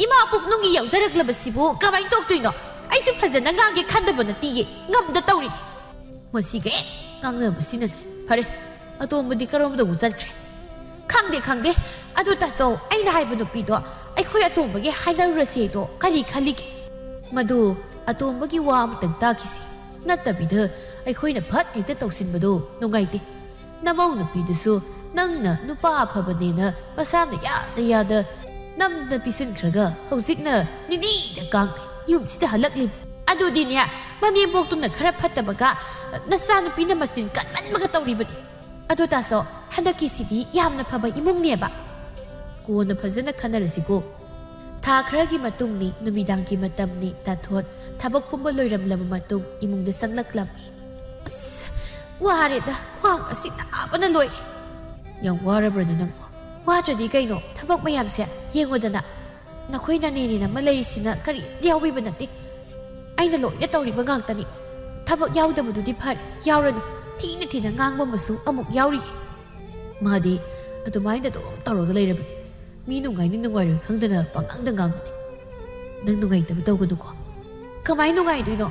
ꯏꯃꯥ ꯄꯨꯛꯅꯨꯡꯒꯤ ꯌꯥꯎꯖꯔꯛꯂꯕꯁꯤꯕꯨ ꯀꯃꯥꯏꯅ ꯇꯧꯗꯣꯏꯅꯣ? ꯑꯩꯁꯨ ꯐꯖꯅ ꯉꯥꯡꯒꯦ ꯈꯟꯗꯕ ꯅꯠꯇꯤꯌꯦ, ꯉꯝꯗ ꯇꯧꯔꯤꯅꯤ꯫ ꯃꯁꯤꯒ ꯍꯦꯛ ꯉꯥꯡꯅꯕꯁꯤꯅꯅꯦ꯫ ꯐꯔꯦ, ꯑꯇꯣꯝꯕꯗꯤ ꯀꯔꯣꯝꯗꯕꯨ ꯆꯠꯈ꯭ꯔꯦ? ꯈꯪꯗꯦ, ꯈꯪꯗꯦ꯫ ꯑꯗꯨ ꯇꯥꯆꯧ, ꯑꯩꯅ ꯍꯥꯏꯕ ꯅꯨꯄꯤꯗꯣ ꯑꯩꯈꯣꯏ ꯑꯇꯣꯝꯕꯒꯤ ꯍꯥꯏꯅꯔꯨꯔꯁꯦꯗꯣ ꯀꯔꯤ ꯈꯜꯂꯤꯒꯦ? ꯃꯗꯨ ꯑꯇꯣꯝꯕꯒꯤ ꯋꯥ ꯑꯃꯇꯪ ꯇꯥꯈꯤꯁꯤ꯫ ꯅꯠꯇꯕꯤꯗ ꯑꯩꯈꯣꯏꯅ ꯐꯠ ꯍꯦꯛꯇ ꯇꯧꯁꯤꯟꯕꯗꯣ ꯅꯨꯡꯉꯥꯏꯇꯦ꯫ ꯅꯃꯧ ꯅꯨꯄꯤꯗꯨꯁꯨ ꯅꯪꯅ ꯅꯨꯄꯥ ꯑꯐꯕꯅꯦꯅ ꯃꯁꯥꯅ ꯌꯥꯗ ꯌꯥꯗ ꯅꯝꯗ ꯄꯤꯁꯤꯟꯈ꯭ꯔꯒ ꯍꯧꯖꯤꯛꯅ ꯅꯤꯅꯤꯗ ꯀꯥꯡꯅꯩ꯫ ꯌꯨꯝꯁꯤꯗ ꯍꯜꯂꯛꯂꯤꯕ꯫ ꯑꯗꯨꯗꯤꯅꯦ, ꯃꯅꯦꯝꯕꯣꯛꯇꯨꯅ ꯈꯔ ꯐꯠꯇꯕꯒ ꯅꯆꯥꯅꯨꯄꯤꯅ ꯃꯆꯤꯟ ꯀꯟꯃꯟꯕꯒ ꯇꯧꯔꯤꯕꯅꯤ꯫ ꯑꯗꯣ ꯇꯥꯆꯧ, ꯍꯟꯗꯛꯀꯤꯁꯤꯗꯤ ꯌꯥꯝꯅ ꯐꯕ ꯏꯃꯨꯡꯅꯦꯕ꯫ ꯀꯣꯟꯅ ꯐꯖꯅ ꯈꯟꯅꯔꯁꯤꯀꯣ꯫ ꯊꯥ ꯈꯔꯒꯤ ꯃꯇꯨꯡꯅꯤ, ꯅꯨꯃꯤꯗꯥꯡꯒꯤ ꯃꯇꯝꯅꯤ꯫ ꯇꯥꯊꯣꯠ ꯊꯕꯛ ꯄꯨꯝꯕ ꯂꯣꯏꯔꯝꯂꯕ ꯃꯇꯨꯡ ꯏꯃꯨꯡꯗ ꯆꯪꯂꯛꯂꯝꯃꯤ꯫ ꯑꯁ, ꯋꯥꯔꯦꯗ, ꯈ꯭ꯋꯥꯡ ꯑꯁꯤ ꯅꯥꯕꯅ ꯂꯣꯏꯔꯦ꯫ ꯌꯥꯝ ꯋꯥꯔꯕ꯭ꯔꯅꯦ ꯅꯪꯕꯣ? ꯋꯥꯗ꯭ꯔꯗꯤ ꯀꯩꯅꯣ, ꯊꯕꯛ ꯃꯌꯥꯝꯁꯦ ꯌꯦꯡꯉꯨꯗꯅ꯫ ꯅꯈꯣꯏ ꯅꯅꯦꯅꯦꯅ ꯑꯃ ꯂꯩꯔꯤꯁꯤꯅ ꯀꯔꯤꯝꯇ ꯌꯥꯎꯕꯤꯕ ꯅꯠꯇꯦ꯫ ꯑꯩꯅ ꯂꯣꯏꯅ ꯇꯧꯔꯤꯕ ꯉꯥꯛꯇꯅꯤ꯫ ꯊꯕꯛ ꯌꯥꯎꯗꯕꯗꯨꯗꯤ ꯐꯔꯦ, ꯌꯥꯎꯔꯅꯨ꯫ ꯊꯤꯅ ꯊꯤꯅ ꯉꯥꯡꯕ ꯑꯃꯁꯨ ꯑꯃꯨꯛ ꯌꯥꯎꯔꯤ꯫ ꯃꯥꯗꯤ ꯑꯗꯨꯃꯥꯏꯅ ꯑꯗꯨꯝ ꯇꯧꯔꯒ ꯂꯩꯔꯕꯅꯤ꯫ ꯃꯤ ꯅꯨꯡꯉꯥꯏꯅꯤ ꯅꯨꯡꯉꯥꯏꯔꯣꯏ ꯈꯪꯗꯅ ꯄꯪꯉꯥꯡꯗ ꯉꯥꯡꯕꯅꯤ꯫ ꯅꯪ ꯅꯨꯡꯉꯥꯏꯇꯕ ꯇꯧꯒꯅꯨꯀꯣ꯫ ꯀꯃꯥꯏꯅ ꯅꯨꯡꯉꯥꯏꯗꯣꯏꯅꯣ?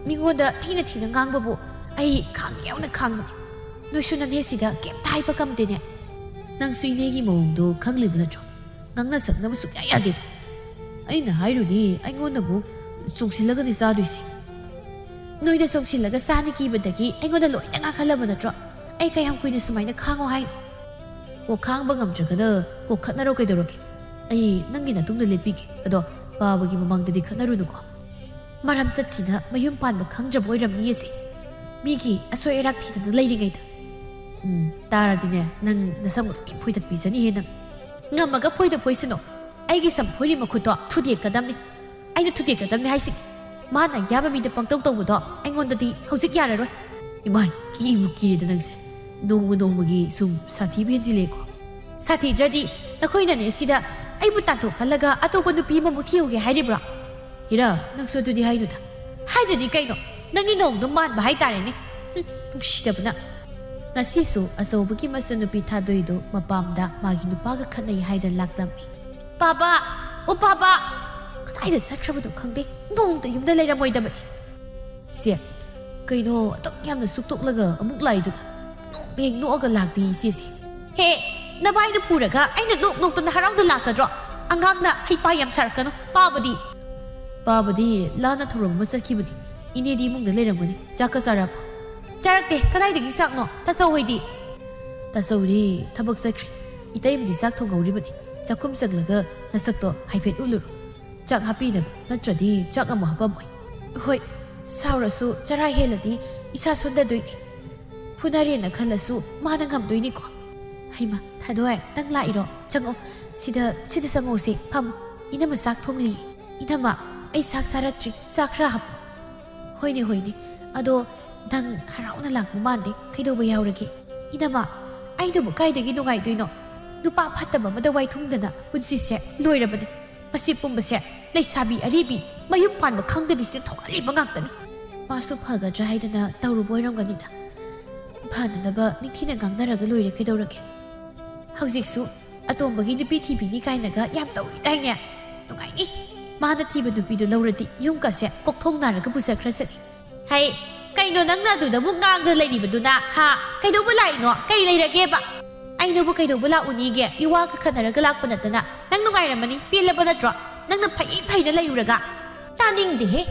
ꯃꯤꯉꯣꯟꯗ ꯊꯤꯅ ꯊꯤꯅ ꯉꯥꯡꯕꯕꯨ ꯑꯩ ꯈꯥꯡꯒꯦ ꯌꯥꯎꯅ ꯈꯥꯡꯕꯅꯤ꯫ ꯅꯣꯏꯁꯨ ꯅꯅꯦꯁꯤꯗ ꯀꯩꯝꯇ ꯍꯥꯏꯕ ꯉꯝꯗꯦꯅꯦ꯫ ꯅꯪꯁꯨ ꯏꯅꯦꯒꯤ ꯃꯑꯣꯡꯗꯣ ꯈꯪꯂꯤꯕ ꯅꯠꯇ꯭ꯔꯣ? ꯉꯥꯡꯅ ꯁꯛꯅꯕ ꯁꯨꯛꯌꯥ ꯌꯥꯗꯦ꯫ ꯑꯩꯅ ꯍꯥꯏꯔꯨꯅꯤ, ꯑꯩꯉꯣꯟꯗ ꯑꯃꯨꯛ ꯆꯣꯡꯁꯤꯜꯂꯒꯅꯤ ꯆꯥꯗꯣꯏꯁꯦ꯫ ꯅꯣꯏꯗ ꯆꯣꯡꯁꯤꯜꯂꯒ ꯆꯥꯅꯤ ꯀꯤꯕꯗꯒꯤ ꯑꯩꯉꯣꯟꯗ ꯂꯣꯏꯅ ꯉꯥꯡꯍꯜꯂꯕ ꯅꯠꯇ꯭ꯔꯣ? ꯑꯩ ꯀꯌꯥꯝ ꯀꯨꯏꯅ ꯁꯨꯃꯥꯏꯅ ꯈꯥꯡꯉꯣ ꯍꯥꯏꯅꯣ? ꯀꯣꯛ ꯈꯥꯡꯕ ꯉꯝꯗ꯭ꯔꯒꯅ ꯀꯣꯛ ꯈꯠꯅꯔꯣ ꯀꯩꯗꯧꯔꯒꯦ? ꯑꯩ ꯅꯪꯒꯤ ꯅꯇꯨꯡꯗ ꯂꯦꯞꯄꯤꯒꯦ꯫ ꯑꯗꯣ ꯄꯥꯕꯒꯤ ꯃꯃꯥꯡꯗꯗꯤ ꯈꯠꯅꯔꯨꯅꯨꯀꯣ꯫ ꯃꯔꯝ ꯆꯠꯁꯤꯅ ꯃꯌꯨꯝ ꯄꯥꯟꯕ ꯈꯪꯗ꯭ꯔꯕ ꯑꯣꯏꯔꯝꯅꯤ ꯑꯁꯦ꯫ ꯃꯤꯒꯤ ꯑꯁꯣꯏ ꯑꯔꯥꯛ ꯊꯤꯗꯅ ꯂꯩꯔꯤꯉꯩꯗ꯫ ꯎꯝ, ꯇꯥꯔꯗꯤꯅꯦ, ꯅꯪ ꯅꯁꯝꯒ ꯂꯣꯏ ꯐꯣꯏꯗꯠꯄꯤꯖꯅꯤꯍꯦ ꯅꯪ꯫ ꯉꯝꯃꯒ ꯐꯣꯏꯗ ꯐꯣꯏꯁꯅꯨ꯫ ꯑꯩꯒꯤ ꯁꯝ ꯐꯣꯏꯔꯤ ꯃꯈꯨꯠꯇꯣ ꯊꯨꯗꯦꯛꯀꯗꯕꯅꯤ꯫ ꯑꯩꯅ ꯊꯨꯗꯦꯛꯀꯗꯕꯅꯤ ꯍꯥꯏꯁꯤꯅꯤ꯫ ꯃꯥꯅ ꯑꯌꯥꯕ ꯃꯤꯗ ꯄꯪꯇꯧ ꯇꯧꯕꯗꯣ ꯑꯩꯉꯣꯟꯗꯗꯤ ꯍꯧꯖꯤꯛ ꯌꯥꯔꯔꯣꯏ꯫ ꯏꯃꯥꯏ, ꯀꯤꯕꯨ ꯀꯤꯔꯦꯗ ꯅꯪꯁꯦ꯫ ꯅꯣꯡꯃ ꯅꯣꯡꯃꯒꯤ ꯁꯨꯝ ꯁꯥꯊꯤꯕ ꯍꯦꯟꯖꯤꯜꯂꯦꯀꯣ꯫ ꯁꯥꯊꯤꯗ꯭ꯔꯗꯤ ꯅꯈꯣꯏꯅꯅꯦ ꯁꯤꯗ ꯑꯩꯕꯨ ꯇꯥꯟꯊꯣꯛꯍꯜꯂꯒ ꯑꯇꯣꯞꯄ ꯅꯨꯄꯤ ꯑꯃꯃꯨꯛ ꯊꯤꯍꯧꯒꯦ ꯍꯥꯏꯔꯤꯕ꯭ꯔꯣ? ꯍꯤꯔꯥ, ꯅꯪꯁꯨ ꯑꯗꯨꯗꯤ ꯍꯥꯏꯅꯨꯗ꯫ ꯍꯥꯏꯗ꯭ꯔꯗꯤ ꯀꯩꯅꯣ? ꯅꯪꯒꯤ ꯅꯣꯡꯗꯣ ꯃꯥꯟꯕ ꯍꯥꯏꯇꯥꯔꯦꯅꯦ꯫ ꯍꯨꯝ, ꯅꯨꯡꯁꯤꯗꯕꯅ꯫ ꯉꯁꯤꯁꯨ ꯑꯆꯧꯕꯒꯤ ꯃꯆꯟꯅꯨꯄꯤ ꯊꯥꯗꯣꯏꯗꯣ ꯃꯄꯥꯝꯗ ꯃꯥꯒꯤ ꯅꯨꯄꯥꯒ ꯈꯠꯅꯩ ꯍꯥꯏꯗꯅ ꯂꯥꯛꯂꯝꯃꯤ꯫ "ꯄꯥꯕ! ꯑꯣ ꯄꯥꯕ!" ꯀꯗꯥꯏꯗ ꯆꯠꯈ꯭ꯔꯕꯅꯣ ꯈꯪꯗꯦ꯫ ꯅꯣꯡꯃꯇ ꯌꯨꯝꯗ ꯂꯩꯔꯝꯃꯣꯏꯗꯕꯅꯤ꯫ ꯏꯆꯦ, ꯀꯩꯅꯣ ꯑꯗꯨꯛ ꯌꯥꯝꯅ ꯁꯨꯛꯇꯣꯛꯂꯒ ꯑꯃꯨꯛ ꯂꯥꯛꯏꯗꯨꯅ? ꯅꯣꯛꯄ ꯍꯦꯛ ꯅꯣꯛꯑꯒ ꯂꯥꯛꯇꯦ ꯏꯆꯦꯁꯦ꯫ "ꯍꯦ, ꯅꯚꯥꯏꯅ ꯐꯨꯔꯒ ꯑꯩꯅ ꯅꯣꯛ ꯅꯣꯛꯇꯅ ꯍꯔꯥꯎꯅ ꯂꯥꯛꯀꯗ꯭ꯔꯣ? ꯑꯉꯥꯡꯅ ꯍꯩꯄꯥ ꯌꯥꯝ ꯁꯥꯔꯛꯀꯅꯨ꯫ ꯄꯥꯕꯗꯤ?" "ꯄꯥꯕꯗꯤ ꯂꯥꯟꯅ ꯊꯧꯔꯝ ꯑꯃ ꯆꯠꯈꯤꯕꯅꯤ꯫ ꯏꯅꯦꯗꯤ ꯏꯃꯨꯡꯗ ꯂꯩꯔꯝꯒꯅꯤ꯫ ꯆꯥꯛꯀ ꯆꯥꯔꯕꯣ?" "ꯆꯥꯔꯛꯇꯦ꯫ ꯀꯗꯥꯏꯗꯒꯤ ꯆꯥꯛꯅꯣ? ꯇꯥꯆꯧ ꯍꯣꯏꯗꯤ?" "ꯇꯥꯆꯧꯗꯤ ꯊꯕꯛ ꯆꯠꯈ꯭ꯔꯦ꯫ ꯏꯇꯩꯃꯗꯤ ꯆꯥꯛ ꯊꯣꯡꯍꯧꯔꯤꯕꯅꯤ꯫ ꯆꯥꯛꯈꯨꯝ ꯆꯪꯂꯒ ꯅꯁꯛꯇꯣ ꯍꯥꯏꯐꯦꯠ ꯎꯠꯂꯨꯔꯣ꯫ ꯆꯥꯛ ꯍꯥꯞꯄꯤꯅꯕ ꯅꯠꯇ꯭ꯔꯗꯤ ꯆꯥꯛ ꯑꯃꯨꯛ ꯍꯥꯞꯄꯝꯃꯣꯏ꯫" "ꯍꯣꯏ, ꯁꯥꯎꯔꯁꯨ ꯆꯔꯥ ꯍꯦꯜꯂꯗꯤ ꯏꯁꯥ ꯁꯣꯟꯊꯗꯣꯏꯅꯤ꯫ ꯐꯨꯅꯔꯦꯅ ꯈꯜꯂꯁꯨ ꯃꯥꯅ ꯉꯝꯗꯣꯏꯅꯤꯀꯣ꯫" "ꯍꯩꯃꯥ, ꯊꯥꯗꯣꯏ, ꯅꯪ ꯂꯥꯛꯏꯔꯣ? ꯆꯪꯉꯣ, ꯁꯤꯗ, ꯁꯤꯗ ꯆꯪꯉꯣꯁꯦ, ꯐꯝꯃꯣ꯫ ꯏꯅꯝꯃ ꯆꯥꯛ ꯊꯣꯡꯂꯤ꯫" "ꯏꯅꯝꯃ, ꯑꯩ ꯆꯥꯛ ꯆꯥꯔꯛꯇ꯭ꯔꯤ, ꯆꯥꯛ ꯈꯔ ꯍꯥꯞꯄꯣ꯫" "ꯍꯣꯏꯅꯦ, ꯍꯣꯏꯅꯦ꯫ ꯑꯗꯣ ꯅꯪ ꯍꯔꯥꯎꯅ ꯂꯥꯛꯄ ꯃꯥꯟꯗꯦ, ꯀꯩꯗꯧꯕ ꯌꯥꯎꯔꯒꯦ?" "ꯏꯅꯝꯃ, ꯑꯩꯅꯕꯨ ꯀꯥꯏꯗꯒꯤ ꯅꯨꯡꯉꯥꯏꯗꯣꯏꯅꯣ? ꯅꯨꯄꯥ ꯐꯠꯇꯕ ꯑꯃꯗ ꯋꯥꯏꯊꯨꯡꯗꯅ ꯄꯨꯟꯁꯤꯁꯦ ꯂꯣꯏꯔꯕꯅꯦ꯫ ꯃꯁꯤ ꯄꯨꯝꯕꯁꯦ ꯂꯩꯁꯥꯕꯤ ꯑꯔꯤꯕꯤ, ꯃꯌꯨꯝ ꯄꯥꯟꯕ ꯈꯪꯗꯕꯤꯁꯦ ꯊꯣꯛꯍꯜꯂꯤꯕ ꯉꯥꯛꯇꯅꯤ꯫ ꯃꯥꯁꯨ ꯐꯒꯗ꯭ꯔꯥ ꯍꯥꯏꯗꯅ ꯇꯧꯔꯨꯕ ꯑꯣꯏꯔꯝꯒꯅꯤꯗ꯫ ꯐꯅꯅꯕ ꯅꯤꯡꯊꯤꯅ ꯉꯥꯡꯅꯔꯒ ꯂꯣꯏꯔꯦ ꯀꯩꯗꯧꯔꯒꯦ? ꯍꯧꯖꯤꯛꯁꯨ ꯑꯇꯣꯝꯕꯒꯤ ꯅꯨꯄꯤ ꯊꯤꯕꯤꯅꯤ ꯀꯥꯏꯅꯒ ꯌꯥꯝ ꯇꯧꯔꯤꯗꯥꯏꯅꯦ? ꯅꯨꯡꯉꯥꯏꯅꯤ꯫ ꯃꯥꯅ ꯊꯤꯕ ꯅꯨꯄꯤꯗꯣ ꯂꯧꯔꯗꯤ ꯌꯨꯝꯒꯁꯦ ꯀꯣꯛꯊꯣꯡ ꯅꯥꯔꯒ ꯄꯨꯖꯈ꯭ꯔꯁꯅꯤ꯫" "ꯍꯩ, ꯀꯩꯅꯣ ꯅꯪꯅ ꯑꯗꯨꯗ ꯑꯃꯨꯛ ꯉꯥꯡꯗ ꯂꯩꯔꯤꯕꯗꯨꯅ, ꯍꯥ? ꯀꯩꯗꯧꯕ ꯂꯥꯛꯏꯅꯣ? ꯀꯩ ꯂꯩꯔꯒꯦꯕ?" "ꯑꯩꯅꯕꯨ ꯀꯩꯗꯧꯕ ꯂꯥꯛꯎꯅꯤꯒꯦ? ꯏꯋꯥꯒ ꯈꯠꯅꯔꯒ ꯂꯥꯛꯄ ꯅꯠꯇꯅ꯫ ꯅꯪ ꯅꯨꯡꯉꯥꯏꯔꯝꯃꯅꯤ, ꯄꯦꯜꯂꯕ ꯅꯠꯇ꯭ꯔꯣ? ꯅꯪꯅ ꯐꯩ ꯐꯩꯅ ꯂꯩꯔꯨꯔꯒ꯫" "ꯇꯥꯅꯤꯡꯗꯦꯍꯦ꯫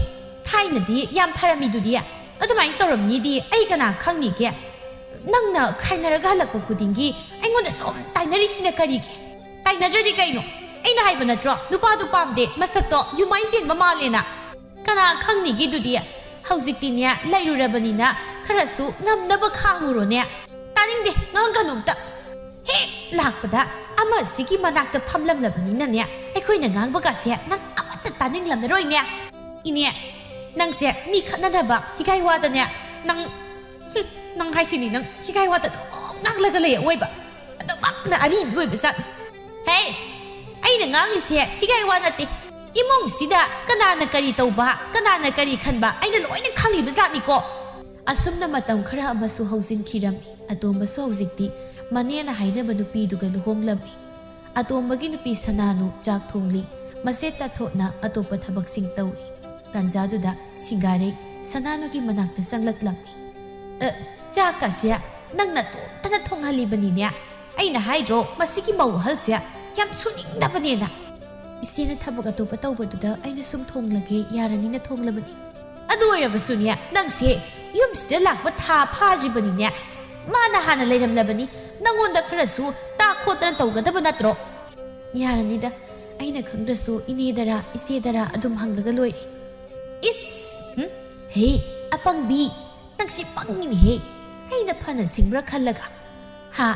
ꯊꯥꯏꯅꯗꯤ ꯌꯥꯝ ꯐꯔꯝꯃꯤꯗꯨꯗꯤ꯫ ꯑꯗꯨꯃꯥꯏꯅ ꯇꯧꯔꯝꯅꯤꯗꯤ ꯑꯩ ꯀꯅꯥ ꯈꯪꯅꯤꯒꯦ?" ꯅꯪꯅ ꯈꯥꯏꯅꯔꯒ ꯍꯜꯂꯛꯄ ꯈꯨꯗꯤꯡꯒꯤ ꯑꯩꯉꯣꯟꯗ ꯁꯨꯝ ꯇꯥꯏꯅꯔꯤꯁꯤꯅ ꯀꯔꯤꯒꯤ? ꯇꯥꯏꯅꯗ꯭ꯔꯗꯤ ꯀꯩꯅꯣ? ꯑꯩꯅ ꯍꯥꯏꯕ ꯅꯠꯇ꯭ꯔꯣ, ꯅꯨꯄꯥꯗꯨ ꯄꯥꯝꯗꯦ, ꯃꯁꯛꯇꯣ ꯌꯨꯃꯥꯏ ꯆꯦꯟꯕ ꯃꯥꯜꯂꯦꯅ? ꯀꯅꯥ ꯈꯪꯅꯤꯒꯦꯗꯨꯗꯤ? ꯍꯧꯖꯤꯛꯇꯤꯅꯦ, ꯂꯩꯔꯨꯔꯕꯅꯤꯅ ꯈꯔꯁꯨ ꯉꯝꯅꯕ ꯈꯥꯡꯉꯨꯔꯣꯅꯦ꯫ ꯇꯥꯅꯤꯡꯗꯦ, ꯉꯥꯡꯒꯅꯨ ꯑꯝꯇ꯫ ꯍꯦꯛ ꯂꯥꯛꯄꯗ ꯑꯃꯁꯤꯒꯤ ꯃꯅꯥꯛꯇ ꯐꯝꯂꯝꯂꯕꯅꯤꯅꯅꯦ, ꯑꯩꯈꯣꯏꯅ ꯉꯥꯡꯕꯒꯁꯦ ꯅꯪ ꯑꯃꯠꯇ ꯇꯥꯅꯤꯡꯂꯝꯂꯔꯣꯏꯅꯦ꯫ ꯏꯅꯦ, ꯅꯪꯁꯦ ꯃꯤ ꯈꯠꯅꯅꯕ ꯍꯤꯒꯥꯏ ꯋꯥꯗꯅꯦ, ꯅꯪ ꯍꯨꯝ, ꯅꯪ ꯍꯥꯏꯁꯤꯅꯤ, ꯅꯪ ꯍꯤꯒꯥꯏ ꯋꯥꯗ ꯑꯗꯨꯝ ꯉꯥꯡꯂꯒ ꯂꯩ ꯑꯋꯣꯏꯕ꯫ ꯑꯗꯨꯃꯛꯅ ꯑꯔꯤꯕꯤ ꯑꯣꯏꯕ ꯖꯥꯠ꯫ ꯍꯦ, ꯑꯩꯅ ꯉꯥꯡꯂꯤꯁꯦ ꯍꯤꯒꯥꯏ ꯋꯥ ꯅꯠꯇꯦ꯫ ꯏꯃꯨꯡꯁꯤꯗ ꯀꯅꯥꯅ ꯀꯔꯤ ꯇꯧꯕ, ꯀꯅꯥꯅ ꯀꯔꯤ ꯈꯟꯕ, ꯑꯩꯅ ꯂꯣꯏꯅ ꯈꯪꯂꯤꯕ ꯖꯥꯠꯅꯤꯀꯣ꯫ ꯑꯁꯨꯝꯅ ꯃꯇꯝ ꯈꯔ ꯑꯃꯁꯨ ꯍꯧꯖꯤꯟꯈꯤꯔꯝꯃꯤ꯫ ꯑꯇꯣꯝꯕꯁꯨ ꯍꯧꯖꯤꯛꯇꯤ ꯃꯅꯦꯅ ꯍꯥꯏꯅꯕ ꯅꯨꯄꯤꯗꯨꯒ ꯂꯨꯍꯣꯡꯂꯝꯃꯤ꯫ ꯑꯇꯣꯝꯕꯒꯤ ꯅꯨꯄꯤ ꯁꯅꯥꯅꯨ ꯆꯥꯛ ꯊꯣꯡꯂꯤ꯫ ꯃꯁꯦ ꯇꯥꯊꯣꯠꯅ ꯑꯇꯣꯞꯄ ꯊꯕꯛꯁꯤꯡ ꯇꯧꯔꯤ꯫ ꯇꯥꯟꯖꯥꯗꯨꯗ ꯁꯤꯡꯒꯥꯔꯩ ꯁꯅꯥꯅꯨꯒꯤ ꯃꯅꯥꯛꯇ ꯆꯪꯂꯛꯂꯝꯃꯤ꯫ "ꯑ, ꯆꯥꯛꯀꯁꯦ ꯅꯪ ꯅꯇꯣꯝꯇꯅ ꯊꯣꯡꯍꯜꯂꯤꯕꯅꯤꯅꯦ? ꯑꯩꯅ ꯍꯥꯏꯗ꯭ꯔꯣ ꯃꯁꯤꯒꯤ ꯃꯧ ꯑꯍꯜꯁꯦ ꯌꯥꯝ ꯁꯨꯅꯤꯡꯗꯕꯅꯦꯅ? ꯏꯆꯦꯅ ꯊꯕꯛ ꯑꯇꯣꯞꯄ ꯇꯧꯕꯗꯨꯗ ꯑꯩꯅ ꯁꯨꯝ ꯊꯣꯡꯂꯒꯦ ꯌꯥꯔꯅꯤꯅ ꯊꯣꯡꯂꯕꯅꯤ꯫ ꯑꯗꯨ ꯑꯣꯏꯔꯕꯁꯨꯅꯦ, ꯅꯪꯁꯦ ꯌꯨꯝꯁꯤꯗ ꯂꯥꯛꯄ ꯊꯥ ꯐꯥꯗ꯭ꯔꯤꯕꯅꯤꯅꯦ꯫ ꯃꯥꯅ ꯍꯥꯟꯅ ꯂꯩꯔꯝꯂꯕꯅꯤ, ꯅꯪꯉꯣꯟꯗ ꯈꯔꯁꯨ ꯇꯥꯛ ꯈꯣꯠꯇꯅ ꯇꯧꯒꯗꯕ ꯅꯠꯇ꯭ꯔꯣ? ꯌꯥꯔꯅꯤꯗ, ꯑꯩꯅ ꯈꯪꯗ꯭ꯔꯁꯨ ꯏꯅꯦꯗꯔꯥ ꯏꯆꯦꯗꯔꯥ ꯑꯗꯨꯝ ꯍꯪꯂꯒ ꯂꯣꯏꯔꯦ꯫" "ꯏꯁ! ꯍꯨꯝ? ꯍꯦ, ꯑꯄꯪꯕꯤ! ꯅꯪꯁꯤ ꯄꯪꯉꯤꯅꯦꯍꯦ꯫ ꯑꯩꯅ ꯐꯅ ꯁꯤꯡꯕ꯭ꯔꯥ ꯈꯜꯂꯒ꯫ ꯍꯥ?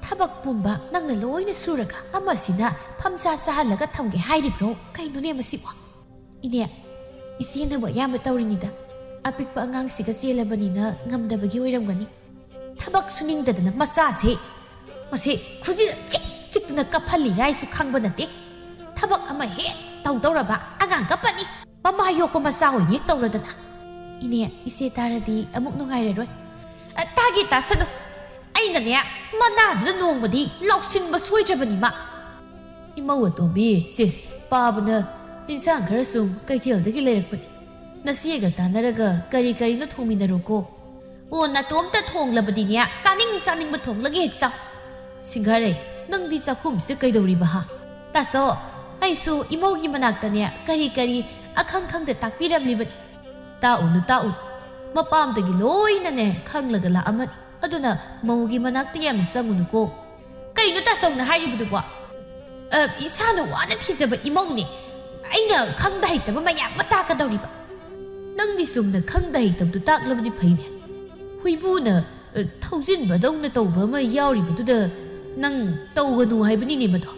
ꯊꯕꯛ ꯄꯨꯝꯕ ꯅꯪꯅ ꯂꯣꯏꯅ ꯁꯨꯔꯒ ꯑꯃꯁꯤꯅ ꯐꯝꯆꯥ ꯆꯥꯍꯜꯂꯒ ꯊꯝꯒꯦ ꯍꯥꯏꯔꯤꯕ꯭ꯔꯣ? ꯀꯩꯅꯣꯅꯦ ꯃꯁꯤꯕꯣ?" "ꯏꯅꯦ, ꯏꯆꯦꯅꯕꯨ ꯑꯌꯥꯝꯕ ꯇꯧꯔꯤꯅꯤꯗ꯫ ꯑꯄꯤꯛꯄ ꯑꯉꯥꯡꯁꯤꯒ ꯆꯦꯜꯂꯕꯅꯤꯅ ꯉꯝꯗꯕꯒꯤ ꯑꯣꯏꯔꯝꯒꯅꯤ꯫ ꯊꯕꯛ ꯁꯨꯅꯤꯡꯗꯗꯅ ꯃꯆꯥꯁꯦ, ꯃꯁꯤ ꯈꯨꯖꯤꯗ ꯆꯤꯛ ꯆꯤꯛꯇꯅ ꯀꯞꯍꯜꯂꯤꯔꯥ ꯍꯥꯏꯁꯨ ꯈꯪꯕ ꯅꯠꯇꯦ꯫ ꯊꯕꯛ ꯑꯃ ꯍꯦꯛ ꯇꯧꯗꯧꯔꯕ ꯑꯉꯥꯡ ꯀꯞꯄꯅꯤ꯫ ꯃꯃꯥ ꯌꯣꯛꯄ ꯃꯆꯥ ꯑꯣꯏꯅ ꯍꯦꯛ ꯇꯧꯔꯗꯅ꯫" "ꯏꯅꯦ, ꯏꯆꯦ ꯇꯥꯔꯗꯤ ꯑꯃꯨꯛ ꯅꯨꯡꯉꯥꯏꯔꯔꯣꯏ꯫" "ꯑ, ꯇꯥꯒꯦ ꯇꯥꯁꯅꯨ꯫ ꯑꯩꯅꯅꯦ, ꯃꯅꯥꯗꯨꯗ ꯅꯣꯡꯃꯗꯤ ꯂꯧꯁꯤꯟꯕ ꯁꯣꯏꯗ꯭ꯔꯕꯅꯤ ꯃꯥ꯫" "ꯏꯃꯧ ꯑꯇꯣꯝꯕꯤ, ꯁꯦꯁꯦ, ꯄꯥꯕꯅ ꯏꯟꯁꯥꯡ ꯈꯔ ꯁꯨꯝ ꯀꯩꯊꯦꯜꯗꯒꯤ ꯂꯩꯔꯛꯄꯅꯤ꯫ ꯅꯆꯦꯒ ꯇꯥꯟꯅꯔꯒ ꯀꯔꯤ ꯀꯔꯤꯅꯣ ꯊꯣꯡꯃꯤꯟꯅꯔꯣꯀꯣ꯫" "ꯑꯣ, ꯅꯇꯣꯝꯇ ꯊꯣꯡꯂꯕꯗꯤꯅꯦ, ꯆꯥꯅꯤꯡ ꯆꯥꯅꯤꯡꯕ ꯊꯣꯡꯂꯒ ꯍꯦꯛ ꯆꯥꯎ꯫" "ꯁꯤꯡꯒꯥꯔꯩ, ꯅꯪꯗꯤ ꯆꯥꯛꯈꯨꯝꯁꯤꯗ ꯀꯩꯗꯧꯔꯤꯕ ꯍꯥ?" "ꯇꯥꯆꯧ, ꯑꯩꯁꯨ ꯏꯃꯧꯒꯤ ꯃꯅꯥꯛꯇꯅꯦ ꯀꯔꯤ ꯀꯔꯤ ꯑꯈꯪ ꯈꯪꯗ ꯇꯥꯛꯄꯤꯔꯝꯂꯤꯕꯅꯤ꯫" "ꯇꯥꯛꯎꯅꯨ, ꯇꯥꯛꯎꯅꯨ꯫ ꯃꯄꯥꯝꯗꯒꯤ ꯂꯣꯏꯅꯅꯦ ꯈꯪꯂꯒ ꯂꯥꯛꯑꯝꯃꯅꯤ꯫ ꯑꯗꯨꯅ ꯃꯧꯒꯤ ꯃꯅꯥꯛꯇ ꯌꯥꯝꯅ ꯆꯪꯉꯨꯅꯨꯀꯣ꯫ ꯀꯩꯅꯣ ꯇꯥꯆꯧꯅ ꯍꯥꯏꯔꯤꯕꯗꯨꯕꯣ? ꯑ, ꯏꯁꯥꯅ ꯋꯥꯅ ꯊꯤꯖꯕ ꯏꯃꯧꯅꯦ꯫ ꯑꯩꯅ ꯈꯪꯗ ꯍꯩꯇꯕ ꯃꯌꯥꯝ ꯑꯃ ꯇꯥꯛꯀꯗꯧꯔꯤꯕ꯫ ꯅꯪꯗꯤ ꯆꯨꯝꯅ ꯈꯪꯗ ꯍꯩꯇꯕꯗꯨ ꯇꯥꯛꯂꯕꯗꯤ ꯐꯩꯅꯦ꯫ ꯍꯨꯏꯕꯨꯅ, ꯑ, ꯊꯧꯖꯤꯟꯕꯗꯧꯅ ꯇꯧꯕ ꯑꯃ ꯌꯥꯎꯔꯤꯕꯗꯨꯗ ꯅꯪ ꯇꯧꯒꯅꯨ ꯍꯥꯏꯕꯅꯤꯅꯦ ꯃꯗꯣ꯫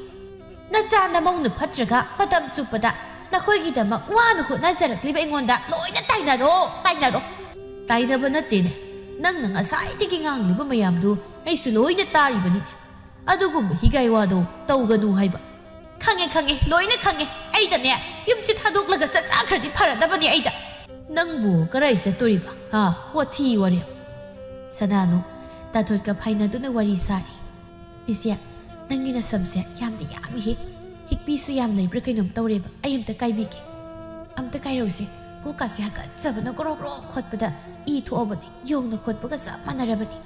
ꯅꯆꯥ ꯅꯃꯧꯅ ꯐꯠꯇ꯭ꯔꯒ ꯃꯇꯝ ꯆꯨꯞꯄꯗ ꯅꯈꯣꯏꯒꯤꯗꯃꯛ ꯋꯥꯅ ꯍꯣꯠꯅꯖꯔꯛꯂꯤꯕ ꯑꯩꯉꯣꯟꯗ ꯂꯣꯏꯅ ꯇꯥꯏꯅꯔꯣ, ꯇꯥꯏꯅꯔꯣ꯫ ꯇꯥꯏꯅꯕ ꯅꯠꯇꯦꯅꯦ꯫ ꯅꯪꯅ ꯉꯁꯥꯏꯗꯒꯤ ꯉꯥꯡꯂꯤꯕ ꯃꯌꯥꯝꯗꯨ ꯑꯩꯁꯨ ꯂꯣꯏꯅ ꯇꯥꯔꯤꯕꯅꯤꯅꯦ꯫ ꯑꯗꯨꯒꯨꯝꯕ ꯍꯤꯒꯥꯏ ꯋꯥꯗꯣ ꯇꯧꯒꯅꯨ ꯍꯥꯏꯕ꯫ ꯈꯪꯉꯦ, ꯈꯪꯉꯦ, ꯂꯣꯏꯅ ꯈꯪꯉꯦ꯫ ꯑꯩꯗꯅꯦ, ꯌꯨꯝꯁꯤ ꯊꯥꯗꯣꯛꯂꯒ ꯆꯠꯆꯈ꯭ꯔꯗꯤ ꯐꯔꯗꯕꯅꯦ ꯑꯩꯗ꯫ ꯅꯪꯕꯨ ꯀꯔꯥꯏ ꯆꯠꯇꯣꯔꯤꯕ? ꯍꯥ? ꯋꯥꯊꯤ ꯋꯥꯔꯦꯝ꯫ ꯁꯅꯥꯅꯨ ꯇꯥꯊꯣꯠꯀ ꯐꯥꯏꯅꯗꯨꯅ ꯋꯥꯔꯤ ꯁꯥꯔꯤ꯫ "ꯏꯆꯦ, ꯅꯪꯒꯤ ꯅꯁꯝꯁꯦ ꯌꯥꯝꯗꯤ ꯌꯥꯝꯃꯤꯍꯦ꯫ ꯍꯤꯛꯄꯤꯁꯨ ꯌꯥꯝ ꯂꯩꯕ꯭ꯔꯥ ꯀꯩꯅꯣꯝ ꯇꯧꯔꯦꯕ꯫ ꯑꯩ ꯑꯝꯇ ꯀꯥꯏꯕꯤꯒꯦ꯫ ꯑꯝꯇ ꯀꯥꯏꯔꯧꯁꯦ꯫ ꯀꯣꯛꯀꯥꯁꯦ ꯍꯥꯀꯠꯆꯕꯅ ꯒ꯭ꯔꯣꯛ ꯒ꯭ꯔꯣꯛ ꯈꯣꯠꯄꯗ ꯏ ꯊꯣꯛꯑꯕꯅꯤ꯫ ꯌꯣꯡꯅ ꯈꯣꯠꯄꯒ ꯆꯞ ꯃꯥꯟꯅꯔꯕꯅꯤ꯫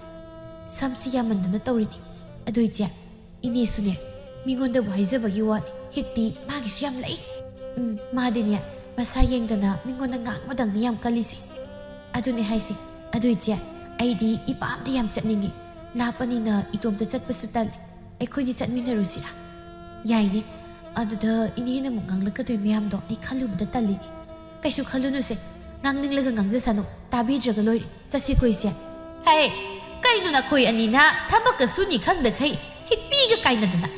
ꯁꯝꯁꯤ ꯌꯥꯝꯃꯟꯗꯅ ꯇꯧꯔꯤꯅꯤ꯫ ꯑꯗꯨ ꯏꯆꯦ, ꯏꯅꯦꯁꯨꯅꯦ, ꯃꯤꯉꯣꯟꯗꯕꯨ ꯍꯥꯏꯖꯕꯒꯤ ꯋꯥꯅꯤ, ꯍꯤꯛꯇꯤ ꯃꯥꯒꯤꯁꯨ ꯌꯥꯝ ꯂꯩ꯫ ꯎꯝ, ꯃꯥꯗꯤꯅꯦ, ꯃꯁꯥ ꯌꯦꯡꯗꯅ ꯃꯤꯉꯣꯟꯗ ꯉꯥꯡꯕꯗꯪꯅꯤ ꯌꯥꯝ ꯀꯜꯂꯤꯁꯦ꯫ ꯑꯗꯨꯅꯦ ꯍꯥꯏꯁꯦ꯫ ꯑꯗꯨ ꯏꯆꯦ, ꯑꯩꯗꯤ ꯏꯄꯥꯝꯗ ꯌꯥꯝ ꯆꯠꯅꯤꯡꯉꯤ꯫ ꯂꯥꯞꯄꯅꯤꯅ ꯏꯇꯣꯝꯇ ꯆꯠꯄꯁꯨ ꯇꯜꯂꯤ꯫ ꯑꯩꯈꯣꯏꯅꯤ ꯆꯠꯃꯤꯟꯅꯔꯨꯁꯤꯔꯥ?" "ꯌꯥꯏꯅꯦ꯫ ꯑꯗꯨꯗ ꯏꯅꯦꯅ ꯑꯃꯨꯛ ꯉꯥꯡꯂꯛꯀꯗꯣꯏ ꯃꯌꯥꯝꯗꯣ ꯑꯩ ꯈꯜꯂꯨꯕꯗ ꯇꯜꯂꯤꯅꯦ꯫" "ꯀꯩꯁꯨ ꯈꯜꯂꯨꯅꯨꯁꯦ꯫ ꯉꯥꯡꯅꯤꯡꯂꯒ ꯉꯥꯡꯖꯁꯅꯨ꯫ ꯇꯥꯕꯤꯗ꯭ꯔꯒ ꯂꯣꯏꯔꯦ꯫ ꯆꯠꯁꯤꯀꯣ ꯏꯆꯦ꯫" "ꯍꯦ, ꯀꯩꯅꯣ ꯅꯈꯣꯏ ꯑꯅꯤꯅ ꯊꯕꯛꯀ ꯁꯨꯅꯤ ꯈꯪꯗꯈꯩ ꯍꯤꯛꯄꯤꯒ ꯀꯥꯏꯅꯗꯅ?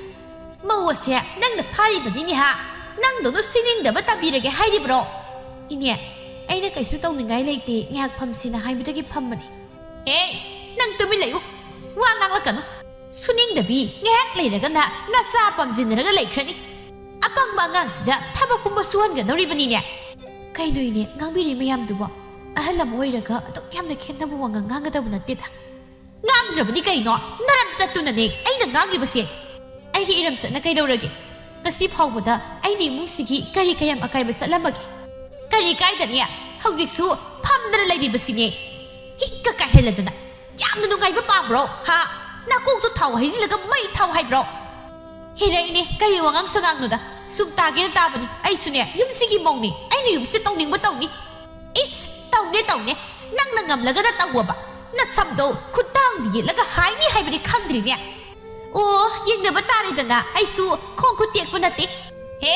ꯃꯧ ꯑꯁꯦ ꯅꯪꯅ ꯐꯥꯔꯤꯕꯅꯤꯅꯦ ꯍꯥ? ꯅꯪꯗꯧꯅ ꯁꯨꯅꯤꯡꯗꯕ ꯇꯥꯕꯤꯔꯒꯦ ꯍꯥꯏꯔꯤꯕ꯭ꯔꯣ?" "ꯏꯅꯦ, ꯑꯩꯅ ꯀꯩꯁꯨ ꯇꯧꯅꯤꯡꯉꯥꯏ ꯂꯩꯇꯦ, ꯉꯥꯏꯍꯥꯛ ꯐꯝꯁꯤꯅ ꯍꯥꯏꯕꯗꯒꯤ ꯐꯝꯕꯅꯤ꯫" "ꯑꯦ, ꯅꯪ ꯇꯨꯃꯤꯟ ꯂꯩꯌꯨ꯫ ꯋꯥ ꯉꯥꯡꯂꯛꯀꯅꯨ꯫ ꯁꯨꯅꯤꯡꯗꯕꯤ, ꯉꯥꯏꯍꯥꯛ ꯂꯩꯔꯒꯅ ꯅꯆꯥ ꯄꯝꯖꯤꯟꯅꯔꯒ ꯂꯩꯈ꯭ꯔꯅꯤ꯫ ꯑꯄꯪꯕ ꯑꯉꯥꯡꯁꯤꯗ ꯊꯕꯛ ꯄꯨꯝꯕ ꯁꯨꯍꯟꯒꯗꯧꯔꯤꯕꯅꯤꯅꯦ꯫" "ꯀꯩꯅꯣ ꯏꯅꯦ, ꯉꯥꯡꯕꯤꯔꯤ ꯃꯌꯥꯝꯗꯨꯕꯣ? ꯑꯍꯜ ꯑꯃ ꯑꯣꯏꯔꯒ ꯑꯗꯨꯛ ꯌꯥꯝꯅ ꯈꯦꯠꯅꯕ ꯋꯥꯉꯥꯡ ꯉꯥꯡꯒꯗꯕ ꯅꯠꯇꯦꯗ꯫" "ꯉꯥꯡꯗ꯭ꯔꯕꯗꯤ ꯀꯩꯅꯣ? ꯅꯔꯝꯆꯠꯇꯨꯅꯅꯦ ꯑꯩꯅ ꯉꯥꯡꯉꯤꯕꯁꯦ꯫" "ꯑꯩꯒꯤ ꯏꯔꯝꯆꯠꯅ ꯀꯩꯗꯧꯔꯒꯦ? ꯉꯁꯤ ꯐꯥꯎꯕꯗ ꯑꯩꯅ ꯏꯃꯨꯡꯁꯤꯒꯤ ꯀꯔꯤ ꯀꯌꯥꯝ ꯑꯀꯥꯏꯕ ꯆꯠꯂꯝꯃꯒꯦ?" "ꯀꯔꯤ ꯀꯥꯏꯗꯅꯤ? ꯍꯧꯖꯤꯛꯁꯨ ꯐꯝꯗꯅ ꯂꯩꯔꯤꯕꯁꯤꯅꯦ꯫ ꯍꯤꯛꯀ ꯀꯥꯏꯍꯜꯂꯗꯅ꯫ ꯌꯥꯝꯅ ꯅꯨꯡꯉꯥꯏꯕ ꯄꯥꯝꯕ꯭ꯔꯣ? ꯍꯥ? ꯅꯥꯀꯣꯛꯇꯣ ꯊꯥꯎ ꯍꯩꯖꯤꯜꯂꯒ ꯃꯩ ꯊꯥꯎ ꯍꯥꯏꯕ꯭ꯔꯣ?" "ꯍꯦꯔꯥ ꯏꯅꯦ, ꯀꯔꯤ ꯋꯥꯉꯥꯡ ꯁꯉꯥꯡꯅꯣꯗ? ꯁꯨꯝ ꯇꯥꯒꯦꯅ ꯇꯥꯕꯅꯤ꯫ ꯑꯩꯁꯨꯅꯦ, ꯌꯨꯝꯁꯤꯒꯤ ꯃꯧꯅꯤ꯫ ꯑꯩꯅ ꯌꯨꯝꯁꯤꯗ ꯇꯧꯅꯤꯡꯕ ꯇꯧꯅꯤ꯫" "ꯏꯁ, ꯇꯧꯅꯦ, ꯇꯧꯅꯦ꯫ ꯅꯪꯅ ꯉꯝꯂꯒꯅ ꯇꯧꯑꯣꯕ꯫ ꯅꯁꯝꯗꯣ ꯈꯨꯠꯇꯥꯡꯗ ꯌꯦꯠꯂꯒ ꯍꯥꯏꯅꯤ ꯍꯥꯏꯕꯗꯤ ꯈꯪꯗ꯭ꯔꯤꯅꯦ꯫ ꯑꯣ, ꯌꯦꯡꯅꯕ ꯇꯥꯔꯦꯗꯅ, ꯑꯩꯁꯨ ꯈꯣꯡ ꯈꯨꯠ ꯇꯦꯛꯄ ꯅꯠꯇꯦ꯫ ꯍꯦ,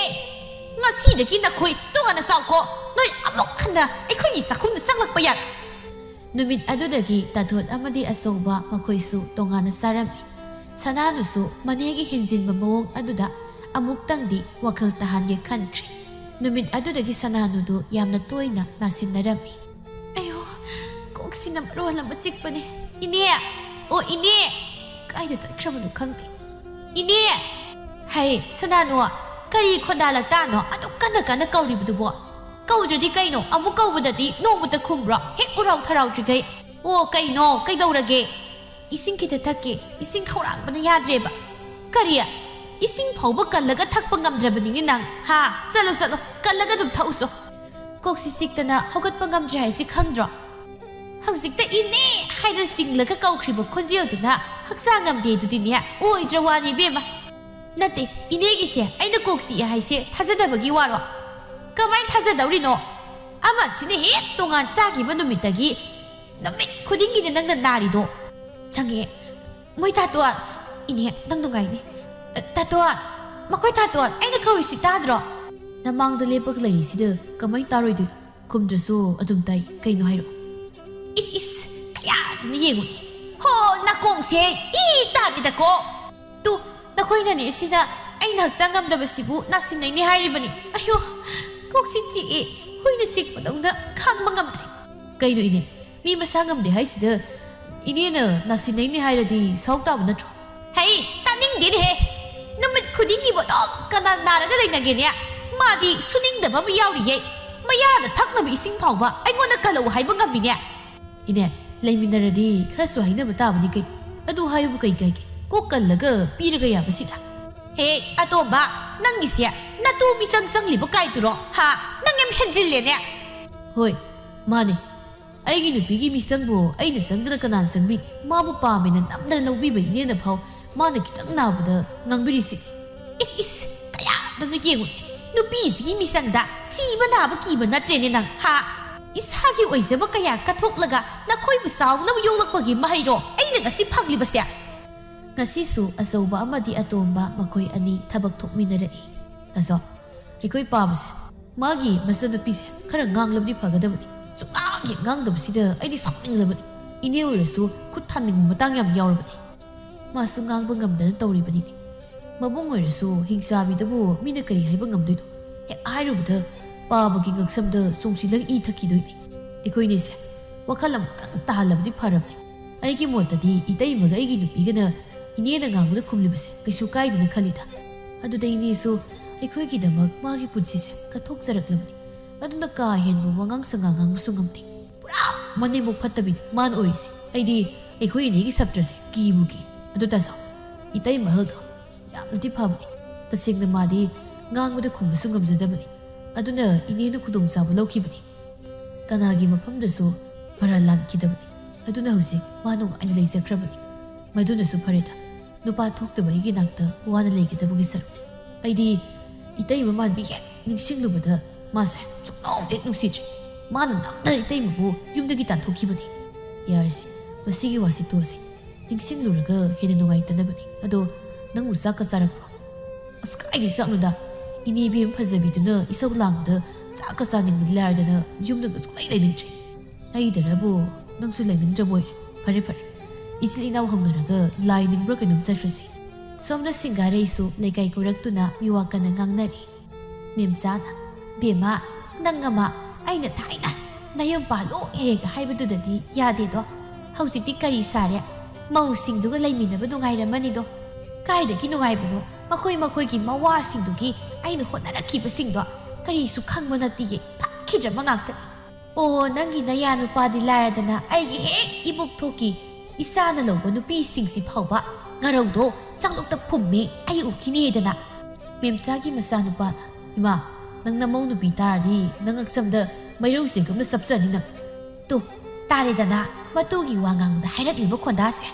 ꯉꯁꯤꯗꯒꯤ ꯅꯈꯣꯏ ꯇꯣꯉꯥꯟꯅ ꯆꯥꯎꯀꯣ꯫ ꯅꯣꯏ ꯑꯃꯨꯛ ꯍꯟꯅ ꯑꯩꯈꯣꯏꯒꯤ ꯆꯥꯛꯈꯨꯝꯗ ꯆꯪꯂꯛꯄ ꯌꯥꯔꯣꯏ꯫ ꯅꯨꯃꯤꯠ ꯑꯗꯨꯗꯒꯤ ꯇꯥꯊꯣꯠ ꯑꯃꯗꯤ ꯑꯆꯧꯕ ꯃꯈꯣꯏꯁꯨ ꯇꯣꯉꯥꯟꯅ ꯆꯥꯔꯝꯃꯤ꯫ ꯁꯅꯥꯅꯨꯁꯨ ꯃꯅꯦꯒꯤ ꯍꯦꯟꯖꯤꯟꯕ ꯃꯑꯣꯡ ꯑꯗꯨꯗ ꯑꯃꯨꯛꯇꯪꯗꯤ ꯋꯥꯈꯜ ꯇꯥꯍꯟꯒꯦ ꯈꯟꯈ꯭ꯔꯦ꯫ ꯅꯨꯃꯤꯠ ꯑꯗꯨꯗꯒꯤ ꯁꯅꯥꯅꯨꯗꯨ ꯌꯥꯝꯅ ꯇꯣꯏꯅ ꯅꯥꯁꯤꯟꯅꯔꯝꯃꯤ꯫ ꯑꯌꯣ, ꯀꯣꯛꯁꯤꯅ ꯃꯔꯣꯜ ꯑꯃ ꯆꯤꯛꯄꯅꯦ꯫ ꯏꯅꯦ! ꯑꯣ, ꯏꯅꯦ! ꯀꯥꯏꯗ ꯆꯠꯈ꯭ꯔꯕꯅꯣ ꯈꯪꯗꯦ꯫ ꯏꯅꯦ! ꯍꯩ, ꯁꯅꯥꯅꯨ, ꯀꯔꯤ ꯈꯣꯟꯗꯥꯂꯛꯇꯥꯅꯣ ꯑꯗꯨꯛ ꯀꯟꯅ ꯀꯟꯅ ꯀꯧꯔꯤꯕꯗꯨꯕꯣ? ꯀꯧꯗ꯭ꯔꯗꯤ ꯀꯩꯅꯣ, ꯑꯃꯨꯛ ꯀꯧꯕꯗꯗꯤ ꯅꯣꯡꯃꯇ ꯈꯨꯝꯕ꯭ꯔꯣ? ꯍꯦꯛ ꯎꯔꯥꯎ ꯊꯔꯥꯎꯗ꯭ꯔꯤꯈꯩ꯫ ꯑꯣ, ꯀꯩꯅꯣ, ꯀꯩꯗꯧꯔꯒꯦ? ꯏꯁꯤꯡ ꯈꯤꯇ ꯊꯛꯀꯦ, ꯏꯁꯤꯡ ꯈꯧꯔꯥꯡꯕꯅ ꯌꯥꯗ꯭ꯔꯦꯕ꯫ ꯀꯔꯤ? ꯏꯁꯤꯡ ꯐꯥꯎꯕ ꯀꯜꯂꯒ ꯊꯛꯄ ꯉꯝꯗ꯭ꯔꯕꯅꯤꯅꯦ ꯅꯪ, ꯍꯥ? ꯆꯠꯂꯣ, ꯆꯠꯂꯣ, ꯀꯜꯂꯒ ꯑꯗꯨꯝ ꯊꯛꯎꯆꯣ꯫ ꯀꯣꯛꯁꯤ ꯆꯤꯛꯇꯅ ꯍꯧꯒꯠꯄ ꯉꯝꯗ꯭ꯔꯦ ꯍꯥꯏꯁꯤ ꯈꯪꯗ꯭ꯔꯣ? ꯍꯧꯖꯤꯛꯇ "ꯏꯅꯦ" ꯍꯥꯏꯅ ꯁꯤꯡꯂꯒ ꯀꯧꯈ꯭ꯔꯤꯕ ꯈꯣꯟꯖꯦꯜꯗꯨꯅ ꯍꯛꯆꯥꯡ ꯉꯝꯗꯦ ꯑꯗꯨꯗꯤꯅꯦ, ꯑꯣꯏꯗ꯭ꯔ ꯋꯥꯅꯤ ꯏꯕꯦꯝꯃ꯫ ꯅꯠꯇꯦ, ꯏꯅꯦꯒꯤꯁꯦ ꯑꯩꯅ ꯀꯣꯛ ꯆꯤꯛꯑꯦ ꯍꯥꯏꯁꯦ ꯊꯥꯖꯗꯕꯒꯤ ꯋꯥꯔꯣ? ꯀꯃꯥꯏꯅ ꯊꯥꯖꯗꯧꯔꯤꯅꯣ? ꯑꯃꯁꯤꯅ ꯍꯦꯛ ꯇꯣꯉꯥꯟ ꯆꯥꯈꯤꯕ ꯅꯨꯃꯤꯠꯇꯒꯤ ꯅꯨꯃꯤꯠ ꯈꯨꯗꯤꯡꯒꯤꯅꯦ ꯅꯪꯅ ꯅꯥꯔꯤꯗꯣ꯫ ꯆꯪꯉꯛꯑꯦ꯫ ꯃꯣꯏ ꯇꯥꯇꯣꯟ! ꯏꯅꯦ, ꯅꯪ ꯅꯨꯡꯉꯥꯏꯅꯤ꯫ ꯑ, ꯇꯥꯇꯣꯟ! ꯃꯈꯣꯏ ꯇꯥꯇꯣꯟ! ꯑꯩꯅ ꯀꯧꯔꯤꯁꯤ ꯇꯥꯗ꯭ꯔꯣ? ꯅꯃꯥꯡꯗ ꯂꯦꯞꯄꯒ ꯂꯩꯔꯤꯁꯤꯗ ꯀꯃꯥꯏ ꯇꯥꯔꯣꯏꯗꯣꯏꯅꯣ? ꯈꯨꯝꯗ꯭ꯔꯁꯨ ꯑꯗꯨꯝ ꯇꯥꯏ꯫ ꯀꯩꯅꯣ ꯍꯥꯏꯔꯛꯑꯣ꯫ ꯏꯁ, ꯏꯁ! ꯀꯌꯥꯗꯅꯣ ꯌꯦꯡꯉꯨꯅꯦ꯫ ꯍꯣ, ꯅꯥꯀꯣꯡꯁꯦ ꯏ ꯇꯥꯔꯦꯗꯀꯣ! ꯇꯨ, ꯅꯈꯣꯏꯅꯅꯦ ꯁꯤꯗ ꯑꯩꯅ ꯍꯛꯆꯥꯡ ꯉꯝꯗꯕꯁꯤꯕꯨ ꯅꯥꯁꯤꯟꯅꯩꯅꯦ ꯍꯥꯏꯔꯤꯕꯅꯤ꯫ ꯑꯌꯣ, ꯀꯣꯛꯁꯤ ꯆꯤꯛꯑꯦ꯫ ꯍꯨꯏꯅ ꯆꯤꯛꯄꯗꯧꯅ ꯈꯥꯡꯕ ꯉꯝꯗ꯭ꯔꯦ꯫ ꯀꯩꯅꯣ ꯏꯅꯦ? ꯃꯤ ꯃꯁꯥ ꯉꯝꯗꯦ ꯍꯥꯏꯁꯤꯗ ꯏꯅꯦꯅ ꯅꯥꯁꯤꯟꯅꯩꯅꯦ ꯍꯥꯏꯔꯗꯤ ꯁꯥꯎ ꯇꯥꯕ ꯅꯠꯇ꯭ꯔꯣ? ꯍꯩ, ꯇꯥꯅꯤꯡꯗꯦꯅꯦꯍꯦ! ꯅꯨꯃꯤꯠ ꯈꯨꯗꯤꯡꯒꯤꯕꯨ ꯑꯗꯨꯝ ꯀꯅꯥ ꯅꯥꯔꯒ ꯂꯩꯅꯒꯦꯅꯦ? ꯃꯥꯗꯤ ꯁꯨꯅꯤꯡꯗꯕ ꯑꯃ ꯌꯥꯎꯔꯤꯌꯦ꯫ ꯃꯌꯥꯗ ꯊꯛꯅꯕ ꯏꯁꯤꯡ ꯐꯥꯎꯕ ꯑꯩꯉꯣꯟꯗ ꯀꯜꯂꯛꯎ ꯍꯥꯏꯕ ꯉꯝꯃꯤꯅꯦ꯫ ꯏꯅꯦ, ꯂꯩꯃꯤꯟꯅꯔꯗꯤ ꯈꯔꯁꯨ ꯍꯥꯏꯅꯕ ꯇꯥꯕꯅꯤ ꯀꯩꯅꯣ꯫ ꯑꯗꯨ ꯍꯥꯏꯕꯨ ꯀꯩ ꯀꯥꯏꯒꯦ? ꯀꯣꯛ ꯀꯜꯂꯒ ꯄꯤꯔꯒ ꯌꯥꯕꯁꯤꯗ꯫ ꯍꯦ, ꯑꯇꯣꯝꯕ, ꯅꯪꯒꯤꯁꯦ ꯅꯇꯨ ꯃꯤꯆꯪ ꯆꯪꯂꯤꯕ ꯀꯥꯏꯗꯨꯔꯣ? ꯍꯥ? ꯅꯪ ꯌꯥꯝ ꯍꯦꯟꯖꯤꯜꯂꯦꯅꯦ꯫ ꯍꯣꯏ, ꯃꯥꯅꯦ꯫ ꯑꯩꯒꯤ ꯅꯨꯄꯤꯒꯤ ꯃꯤꯆꯪꯕꯨ ꯑꯩꯅ ꯆꯪꯗꯅ ꯀꯅꯥꯅ ꯆꯪꯕꯤꯅꯤ? ꯃꯥꯕꯨ ꯄꯥꯝꯃꯦꯅ ꯅꯝꯗꯅ ꯂꯧꯕꯤꯕ ꯏꯅꯦꯅ ꯐꯥꯎ ꯃꯥꯅ ꯈꯤꯇꯪ ꯅꯥꯕꯗ ꯉꯥꯡꯕꯤꯔꯤꯁꯤ꯫ ꯏꯁ, ꯏꯁ, ꯀꯌꯥꯗꯅꯣ ꯌꯦꯡꯉꯨꯅꯦ꯫ ꯅꯨꯄꯤꯁꯤꯒꯤ ꯃꯤꯆꯪꯗ ꯁꯤꯕ ꯅꯥꯕ ꯀꯤꯕ ꯅꯠꯇ꯭ꯔꯦꯅꯦ ꯅꯪ, ꯍꯥ? ꯏꯁꯥꯒꯤ ꯑꯣꯏꯖꯕ ꯀꯌꯥ ꯀꯠꯊꯣꯛꯂꯒ ꯅꯈꯣꯏꯕꯨ ꯆꯥꯎꯅꯕ ꯌꯣꯛꯂꯛꯄꯒꯤ ꯃꯍꯩꯔꯣ ꯑꯩꯅ ꯉꯁꯤ ꯐꯪꯂꯤꯕꯁꯦ? ꯉꯁꯤꯁꯨ ꯑꯆꯧꯕ ꯑꯃꯗꯤ ꯑꯇꯣꯝꯕ ꯃꯈꯣꯏ ꯑꯅꯤ ꯊꯕꯛ ꯊꯣꯛꯃꯤꯟꯅꯔꯛꯏ꯫ ꯇꯥꯖꯥꯎ, ꯑꯩꯈꯣꯏ ꯄꯥꯕꯁꯦ, ꯃꯥꯒꯤ ꯃꯆꯟꯅꯨꯄꯤꯁꯦ ꯈꯔ ꯉꯥꯡꯂꯕꯗꯤ ꯐꯒꯗꯕꯅꯤ꯫ ꯁꯨꯛꯉꯥꯡ ꯍꯦꯛ ꯉꯥꯡꯗꯕꯁꯤꯗ ꯑꯩꯗꯤ ꯁꯥꯎꯅꯤꯡꯂꯕꯅꯤ꯫ ꯏꯅꯦ ꯑꯣꯏꯔꯁꯨ ꯈꯨꯠ ꯊꯥꯅꯤꯡꯕ ꯃꯇꯥꯡ ꯌꯥꯝ ꯌꯥꯎꯔꯕꯅꯤ꯫ ꯃꯥꯁꯨ ꯉꯥꯡꯕ ꯉꯝꯗꯅ ꯇꯧꯔꯤꯕꯅꯤꯅꯦ꯫ ꯃꯕꯨꯡ ꯑꯣꯏꯔꯁꯨ ꯍꯤꯡꯆꯥꯕꯤꯗꯕꯨ ꯃꯤꯅ ꯀꯔꯤ ꯍꯥꯏꯕ ꯉꯝꯗꯣꯏꯅꯣ? ꯍꯦꯛ ꯍꯥꯏꯔꯨꯕꯗ ꯄꯥꯕꯒꯤ ꯉꯛꯁꯝꯗ ꯆꯣꯡꯁꯤꯜꯂꯒ ꯏ ꯊꯛꯈꯤꯗꯣꯏꯅꯤ꯫ ꯑꯩꯈꯣꯏꯅꯤꯁꯦ ꯋꯥꯈꯜ ꯑꯃꯨꯛꯇꯪ ꯇꯥꯍꯜꯂꯕꯗꯤ ꯐꯔꯕꯅꯤ꯫ ꯑꯩꯒꯤ ꯃꯣꯠꯇꯗꯤ ꯏꯇꯩꯃꯒ ꯑꯩꯒꯤ ꯅꯨꯄꯤꯒꯅ ꯏꯅꯦꯅ ꯉꯥꯡꯕꯗ ꯈꯨꯝꯂꯤꯕꯁꯦ ꯀꯩꯁꯨ ꯀꯥꯏꯗꯦꯅ ꯈꯜꯂꯤꯗ꯫ ꯑꯗꯨꯗ ꯏꯅꯦꯁꯨ ꯑꯩꯈꯣꯏꯒꯤꯗꯃꯛ ꯃꯥꯒꯤ ꯄꯨꯟꯁꯤꯁꯦ ꯀꯠꯊꯣꯛꯆꯔꯛꯂꯕꯅꯤ꯫ ꯑꯗꯨꯅ ꯀꯥ ꯍꯦꯟꯕ ꯋꯥꯉꯥꯡ ꯁꯉꯥꯡ ꯉꯥꯡꯕꯁꯨ ꯉꯝꯗꯦ꯫ ꯄꯨꯔꯥ ꯃꯅꯦꯝꯕꯣꯛ ꯐꯠꯇꯕꯤꯅꯤ ꯃꯥꯅ ꯑꯣꯏꯔꯤꯁꯦ꯫ ꯑꯩꯗꯤ ꯑꯩꯈꯣꯏ ꯏꯅꯦꯒꯤ ꯁꯞꯇ꯭ꯔꯁꯦ ꯀꯤꯕꯨ ꯀꯤ꯫ ꯑꯗꯨ ꯇꯥꯖꯥꯎ, ꯏꯇꯩ ꯃꯍꯜꯗꯣ ꯌꯥꯝꯅꯗꯤ ꯐꯕꯅꯤ꯫ ꯇꯁꯦꯡꯅ ꯃꯥꯗꯤ ꯉꯥꯡꯕꯗ ꯈꯨꯝꯕꯁꯨ ꯉꯝꯖꯗꯕꯅꯤ꯫ ꯑꯗꯨꯅ ꯏꯅꯦꯅ ꯈꯨꯗꯣꯡꯆꯥꯕ ꯂꯧꯈꯤꯕꯅꯤ꯫ ꯀꯅꯥꯒꯤ ꯃꯐꯝꯗꯁꯨ ꯃꯔꯥꯜ ꯂꯥꯟꯈꯤꯗꯕꯅꯤ꯫ ꯑꯗꯨꯅ ꯍꯧꯖꯤꯛ ꯃꯥ ꯅꯨꯡꯉꯥꯏꯅ ꯂꯩꯖꯈ꯭ꯔꯕꯅꯤ꯫ ꯃꯗꯨꯅꯁꯨ ꯐꯔꯦꯗ, ꯅꯨꯄꯥ ꯊꯣꯛꯇꯕ ꯑꯩꯒꯤ ꯅꯥꯛꯇ ꯋꯥꯅ ꯂꯩꯒꯗꯕꯒꯤ ꯁꯔꯨꯛ꯫ ꯑꯩꯗꯤ ꯏꯇꯩꯃ ꯃꯥꯟꯕꯤ ꯍꯦꯛ ꯅꯤꯡꯁꯤꯡꯂꯨꯕꯗ ꯃꯥꯁꯦ ꯁꯨꯛꯅꯨꯡ ꯍꯦꯛ ꯅꯨꯡꯁꯤꯗ꯭ꯔꯦ꯫ ꯃꯥꯅ ꯅꯝꯗꯅ ꯏꯇꯩꯃꯕꯨ ꯌꯨꯝꯗꯒꯤ ꯇꯥꯟꯊꯣꯛꯈꯤꯕꯅꯤ꯫ ꯌꯥꯔꯁꯤ, ꯃꯁꯤꯒꯤ ꯋꯥꯁꯤ ꯇꯣꯛꯑꯁꯤ꯫ ꯅꯤꯡꯁꯤꯡꯂꯨꯔꯒ ꯍꯦꯟꯅ ꯅꯨꯡꯉꯥꯏꯇꯅꯕꯅꯤ꯫ ꯑꯗꯣ ꯅꯪꯕꯨ ꯆꯥꯛꯀ ꯆꯥꯔꯛꯄ꯭ꯔꯣ? ꯑꯁ, ꯀꯥꯏꯗꯩ ꯆꯥꯛꯅꯣꯗ? ꯏꯅꯦ ꯏꯕꯦꯝ ꯐꯖꯕꯤꯗꯨꯅ ꯏꯁꯧ ꯂꯥꯡꯕꯗ ꯆꯥꯛꯀ ꯆꯥꯅꯤꯡꯕꯗꯤ ꯂꯥꯏꯔꯗꯅ ꯌꯨꯝꯗꯒ ꯁꯨꯡꯂꯩ ꯂꯩꯅꯤꯡꯗ꯭ꯔꯦ꯫ ꯑꯩꯗꯔꯕꯨ ꯅꯪꯁꯨ ꯂꯩꯅꯤꯡꯗ꯭ꯔꯕ ꯑꯣꯏꯔꯦ꯫ ꯐꯔꯦ, ꯐꯔꯦ꯫ ꯏꯆꯤꯜ ꯏꯅꯥꯎ ꯍꯧꯅꯔꯒ ꯂꯥꯏ ꯅꯤꯡꯕ꯭ꯔꯥ ꯀꯩꯅꯣꯝ ꯆꯠꯈ꯭ꯔꯁꯤ꯫ ꯁꯣꯝꯗ ꯁꯤꯡꯒꯥꯔꯩꯁꯨ ꯂꯩꯀꯥꯏ ꯀꯣꯏꯔꯛꯇꯨꯅ ꯃꯤꯋꯥ ꯀꯟꯅ ꯉꯥꯡꯅꯔꯤ꯫ ꯃꯦꯝꯆꯥꯅ, "ꯕꯦꯝꯃ, ꯅꯪ ꯑꯃ ꯑꯩꯅ ꯊꯥꯏꯅ ꯅꯌꯨꯝ ꯄꯥꯜꯂꯣ ꯍꯦꯛ ꯍꯥꯏꯕꯗꯨꯗꯗꯤ ꯌꯥꯗꯦꯗꯣ꯫ ꯍꯧꯖꯤꯛꯇꯤ ꯀꯔꯤ ꯁꯥꯔꯦ? ꯃꯧꯁꯤꯡꯗꯨꯒ ꯂꯩꯃꯤꯟꯅꯕ ꯅꯨꯡꯉꯥꯏꯔꯝꯃꯅꯤꯗꯣ꯫ ꯀꯥꯏꯗꯒꯤ ꯅꯨꯡꯉꯥꯏꯕꯅꯣ? ꯃꯈꯣꯏ ꯃꯈꯣꯏꯒꯤ ꯃꯋꯥꯁꯤꯡꯗꯨꯒꯤ ꯑꯩꯅ ꯍꯣꯠꯅꯔꯛꯈꯤꯕꯁꯤꯡꯗꯣ ꯀꯔꯤꯁꯨ ꯈꯪꯕ ꯅꯠꯇꯤꯌꯦ, ꯐꯠꯈꯤꯗ꯭ꯔꯕ ꯉꯥꯛꯇꯅꯤ꯫ ꯑꯣ, ꯅꯪꯒꯤ ꯅꯌꯥ ꯅꯨꯄꯥꯗꯤ ꯂꯥꯏꯔꯗꯅ ꯑꯩꯒꯤ ꯍꯦꯛ ꯏꯕꯨꯛ ꯊꯣꯛꯀꯤ ꯏꯆꯥꯅ ꯂꯧꯕ ꯅꯨꯄꯤꯁꯤꯡꯁꯤ ꯐꯥꯎꯕ ꯉꯥꯔꯧꯗꯣ ꯆꯥꯛꯂꯣꯛꯇ ꯐꯨꯝꯃꯦ ꯑꯩ ꯎꯈꯤꯅꯦꯗꯅ꯫" ꯃꯦꯝꯆꯥꯒꯤ ꯃꯆꯥꯅꯨꯄꯥꯅ, "ꯏꯃꯥ, ꯅꯪ ꯅꯃꯧ ꯅꯨꯄꯤ ꯇꯥꯔꯗꯤ ꯅꯪ ꯉꯛꯁꯝꯗ ꯃꯩꯔꯧ ꯆꯦꯡꯒꯝꯅ ꯆꯞꯆꯅꯤ ꯅꯪ꯫ ꯇꯨ, ꯇꯥꯔꯦꯗꯅ ꯃꯇꯨꯒꯤ ꯋꯥ ꯉꯥꯡꯕꯗ ꯍꯥꯏꯔꯛꯂꯤꯕ ꯈꯣꯟꯗꯥꯁꯦ꯫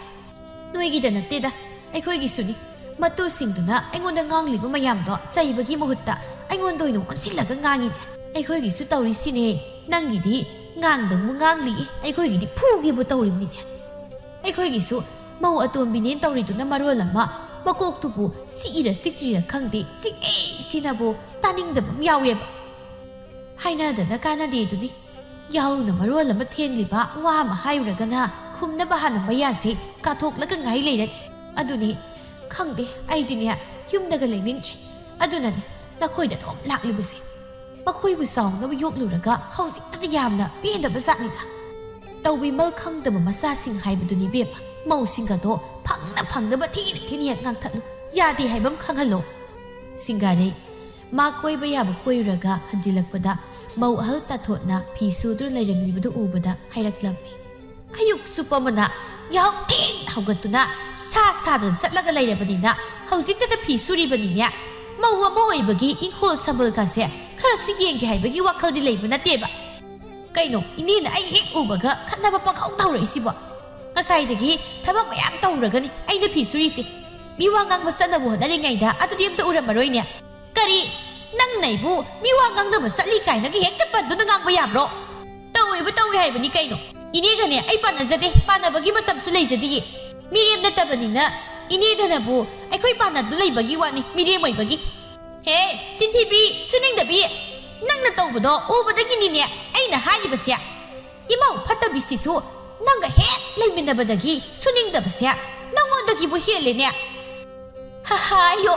ꯅꯣꯏꯒꯤꯗ ꯅꯠꯇꯦꯗ, ꯑꯩꯈꯣꯏꯒꯤꯁꯨꯅꯤ꯫ ꯃꯇꯨꯁꯤꯡꯗꯨꯅ ꯑꯩꯉꯣꯟꯗ ꯉꯥꯡꯂꯤꯕ ꯃꯌꯥꯝꯗꯣ ꯆꯩꯕꯒꯤ ꯃꯍꯨꯠꯇ ꯑꯩꯉꯣꯟꯗ ꯑꯣꯏꯅ ꯑꯣꯟꯁꯤꯜꯂꯒ ꯉꯥꯡꯉꯤꯅꯦ꯫ ꯑꯩꯈꯣꯏꯒꯤꯁꯨ ꯇꯧꯔꯤꯁꯤꯅꯦ꯫ ꯅꯪꯒꯤꯗꯤ ꯉꯥꯡꯗꯪꯕꯨ ꯉꯥꯡꯂꯤ, ꯑꯩꯈꯣꯏꯒꯤꯗꯤ ꯐꯨꯒꯦꯕꯨ ꯇꯧꯔꯤꯕꯅꯤꯅꯦ꯫ ꯑꯩꯈꯣꯏꯒꯤꯁꯨ ꯃꯧ ꯑꯇꯣꯝꯕꯤꯅꯦꯅ ꯇꯧꯔꯤꯗꯨꯅ ꯃꯔꯣꯜ ꯑꯃ, ꯃꯀꯣꯛꯇꯨꯕꯨ ꯁꯤꯛꯏꯔ ꯁꯤꯛꯇ꯭ꯔꯤꯔ ꯈꯪꯗꯦ, ꯆꯤꯛꯏ ꯁꯤꯅꯕꯨ ꯇꯥꯅꯤꯡꯗꯕ ꯑꯃ ꯌꯥꯎꯋꯦꯕ꯫ ꯍꯥꯏꯅꯗꯅ ꯀꯥꯟꯅꯗꯦꯗꯨꯅꯤ꯫ ꯌꯥꯍꯧꯅ ꯃꯔꯣꯜ ꯑꯃ ꯊꯦꯡꯂꯤꯕ, ꯋꯥ ꯑꯃ ꯍꯥꯏꯔꯨꯔꯒꯅ ꯈꯨꯝꯅꯕ ꯍꯥꯟꯅ ꯃꯌꯥꯁꯦ ꯀꯥꯊꯣꯛꯂꯒ ꯉꯥꯏ ꯂꯩꯔꯅꯤ꯫ ꯑꯗꯨꯅꯤ, ꯈꯪꯗꯦ, ꯑꯩꯗꯤꯅꯦ ꯌꯨꯝꯗꯒ ꯂꯩꯅꯤꯡꯗ꯭ꯔꯦ꯫ ꯑꯗꯨꯅꯅꯦ ꯅꯈꯣꯏꯗ ꯑꯗꯨꯝ ꯂꯥꯛꯂꯤꯕꯁꯦ꯫ ꯃꯈꯣꯏꯕꯨ ꯆꯥꯎꯅꯕ ꯌꯣꯛꯂꯨꯔꯒ ꯍꯧꯖꯤꯛꯇꯗ ꯌꯥꯝꯅ ꯄꯦꯟꯗꯕ ꯖꯥꯠꯅꯤꯗ꯫ ꯇꯧꯕꯤꯃꯜ ꯈꯪꯗꯕ ꯃꯆꯥꯁꯤꯡ ꯍꯥꯏꯕꯗꯨꯅꯤ ꯏꯕꯦꯝꯃ꯫ ꯃꯧꯁꯤꯡꯒꯗꯣ ꯐꯪꯅ ꯐꯪꯅꯕ ꯊꯤꯅ ꯊꯤꯅ ꯍꯦꯛ ꯉꯥꯡꯊꯠꯂꯨ꯫ ꯌꯥꯗꯦ ꯍꯥꯏꯕ ꯑꯃ ꯈꯪꯍꯜꯂꯣ꯫ ꯁꯤꯡꯒꯥꯔꯩ꯫ ꯃꯥ ꯀꯣꯏꯕ ꯌꯥꯕ ꯀꯣꯏꯔꯨꯔꯒ ꯍꯟꯖꯤꯜꯂꯛꯄꯗ ꯃꯧ ꯑꯍꯜ ꯇꯥꯊꯣꯠꯅ ꯐꯤ ꯁꯨꯗꯨꯅ ꯂꯩꯔꯝꯂꯤꯕꯗꯨ ꯎꯕꯗ ꯍꯥꯏꯔꯛꯂꯝꯃꯤ꯫ ꯑꯌꯨꯛ ꯆꯨꯞꯄ ꯑꯃꯅ ꯌꯥꯍꯧ ꯊꯦꯡꯅ ꯍꯧꯒꯠꯇꯨꯅ ꯁꯥ ꯁꯥꯗꯅ ꯆꯠꯂꯒ ꯂꯩꯔꯕꯅꯤꯅ ꯍꯧꯖꯤꯛꯇꯗ ꯐꯤ ꯁꯨꯔꯤꯕꯅꯤꯅꯦ꯫ ꯃꯧ ꯑꯃ ꯑꯣꯏꯕꯒꯤ ꯏꯪꯈꯣꯜ ꯁꯝꯕꯜꯒꯁꯦ ꯈꯔꯁꯨ ꯌꯦꯡꯒꯦ ꯍꯥꯏꯕꯒꯤ ꯋꯥꯈꯜꯗꯤ ꯂꯩꯕ ꯅꯠꯇꯦꯕ꯫ ꯀꯩꯅꯣ, ꯏꯅꯦꯅ ꯑꯩ ꯍꯦꯛ ꯎꯕꯒ ꯈꯠꯅꯕ ꯄꯪꯍꯧꯗ ꯍꯧꯔꯛꯏꯁꯤꯕꯣ? ꯉꯁꯥꯏꯗꯒꯤ ꯊꯕꯛ ꯃꯌꯥꯝ ꯇꯧꯔꯒꯅꯤ ꯑꯩꯅ ꯐꯤ ꯁꯨꯔꯤꯁꯦ꯫ ꯃꯤ ꯋꯥ ꯉꯥꯡꯕ ꯆꯠꯅꯕ ꯍꯣꯠꯅꯔꯤꯉꯩꯗ ꯑꯗꯨꯗꯤ ꯑꯝꯇ ꯎꯔꯝꯃꯔꯣꯏꯅꯦ꯫ ꯀꯔꯤ? ꯅꯪꯅ ꯑꯩꯕꯨ ꯃꯤ ꯋꯥ ꯉꯥꯡꯅꯕ ꯆꯠꯂꯤ ꯀꯥꯏꯅꯒ ꯍꯦꯛꯇ ꯄꯟꯗꯨꯅ ꯉꯥꯡꯕ ꯌꯥꯕ꯭ꯔꯣ? ꯇꯧꯋꯦꯕ, ꯇꯧꯋꯦ ꯍꯥꯏꯕꯅꯤ ꯀꯩꯅꯣ꯫ ꯏꯅꯦꯒꯅꯦ ꯑꯩ ꯄꯥꯟꯅꯖꯗꯦ, ꯄꯥꯟꯅꯕꯒꯤ ꯃꯇꯝꯁꯨ ꯂꯩꯖꯗꯤꯌꯦ꯫ ꯃꯤꯔꯦꯝ ꯅꯠꯇꯕꯅꯤꯅ ꯏꯅꯦꯗꯅꯕꯨ ꯑꯩꯈꯣꯏ ꯄꯥꯟꯅꯗꯨ ꯂꯩꯕꯒꯤ ꯋꯥꯅꯤ, ꯃꯤꯔꯦꯝ ꯑꯣꯏꯕꯒꯤ꯫ ꯍꯦ, ꯆꯤꯟꯊꯤꯕꯤ, ꯁꯨꯅꯤꯡꯗꯕꯤ! ꯅꯪꯅ ꯇꯧꯕꯗꯣ ꯎꯕꯗꯒꯤꯅꯤꯅꯦ ꯑꯩꯅ ꯍꯥꯏꯔꯤꯕꯁꯦ꯫ ꯏꯃꯧ ꯐꯠꯇꯕꯤꯁꯤꯁꯨ ꯅꯪꯒ ꯍꯦꯛ ꯂꯩꯃꯤꯟꯅꯕꯗꯒꯤ ꯁꯨꯅꯤꯡꯗꯕꯁꯦ ꯅꯪꯉꯣꯟꯗꯒꯤꯕꯨ ꯍꯦꯜꯂꯦꯅꯦ꯫ ꯍꯥ, ꯍꯥ, ꯑꯌꯣ,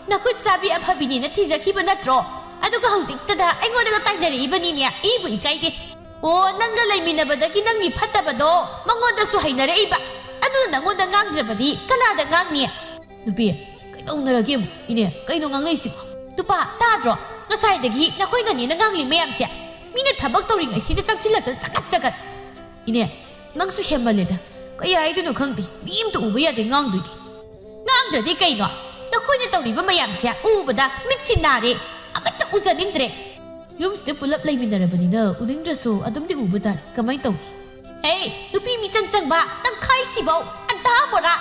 ꯅꯈꯨꯠ ꯆꯥꯕꯤ ꯑꯐꯕꯤꯅꯦꯅ ꯊꯤꯖꯈꯤꯕ ꯅꯠꯇ꯭ꯔꯣ? ꯑꯗꯨꯒ ꯍꯧꯖꯤꯛꯇꯗ ꯑꯩꯉꯣꯟꯗꯒ ꯇꯥꯏꯅꯔꯛꯏꯕꯅꯤꯅꯦ, ꯏꯕꯨ ꯏꯀꯥꯏꯗꯦ꯫ ꯑꯣ, ꯅꯪꯒ ꯂꯩꯃꯤꯟꯅꯕꯗꯒꯤ ꯅꯪꯒꯤ ꯐꯠꯇꯕꯗꯣ ꯃꯉꯣꯟꯗꯁꯨ ꯍꯩꯅꯔꯛꯏꯕ꯫ ꯑꯗꯨꯅ ꯅꯪꯉꯣꯟꯗ ꯉꯥꯡꯗ꯭ꯔꯕꯗꯤ ꯀꯅꯥꯗ ꯉꯥꯡꯅꯤ? ꯅꯨꯄꯤ, ꯀꯩꯗꯧꯅꯔꯒꯦ ꯑꯃꯨꯛ? ꯏꯅꯦ, ꯀꯩꯅꯣ ꯉꯥꯡꯅꯩꯁꯤꯕꯣ? ꯅꯨꯄꯥ, ꯇꯥꯗ꯭ꯔꯣ? ꯉꯁꯥꯏꯗꯒꯤ ꯅꯈꯣꯏꯅꯅꯦꯅ ꯉꯥꯡꯂꯤ ꯃꯌꯥꯝꯁꯦ꯫ ꯃꯤꯅ ꯊꯕꯛ ꯇꯧꯔꯤꯉꯩꯁꯤꯗ ꯆꯪꯁꯤꯜꯂꯛꯇꯅ ꯆꯒꯠ ꯆꯒꯠ꯫ ꯏꯅꯦ, ꯅꯪꯁꯨ ꯍꯦꯟꯃꯜꯂꯦꯗ꯫ ꯀꯩ ꯍꯥꯏꯗꯣꯏꯅꯣ ꯈꯪꯗꯦ꯫ ꯃꯤ ꯑꯝꯇ ꯎꯕ ꯌꯥꯗꯦ ꯉꯥꯡꯗꯣꯏꯗꯤ꯫ ꯉꯥꯡꯗ꯭ꯔꯗꯤ ꯀꯩꯅꯣ? ꯅꯈꯣꯏꯅ ꯇꯧꯔꯤꯕ ꯃꯌꯥꯝꯁꯦ ꯎꯕꯗ ꯃꯤꯠꯁꯤ ꯅꯥꯔꯦ꯫ ꯑꯃꯠꯇ ꯎꯖꯅꯤꯡꯗ꯭ꯔꯦ꯫ ꯌꯨꯝꯁꯤꯗ ꯄꯨꯂꯞ ꯂꯩꯃꯤꯟꯅꯔꯕꯅꯤꯅ ꯎꯅꯤꯡꯗ꯭ꯔꯁꯨ ꯑꯗꯨꯝꯗꯤ ꯎꯕ ꯇꯥꯔꯦ꯫ ꯀꯃꯥꯏ ꯇꯧꯅꯤ? ꯍꯦ, ꯅꯨꯄꯤ ꯃꯤꯆꯪ ꯆꯪꯕ ꯇꯪꯈꯥꯏꯁꯤꯐꯧ ꯑꯟꯇꯥ ꯃꯣꯔꯥ꯫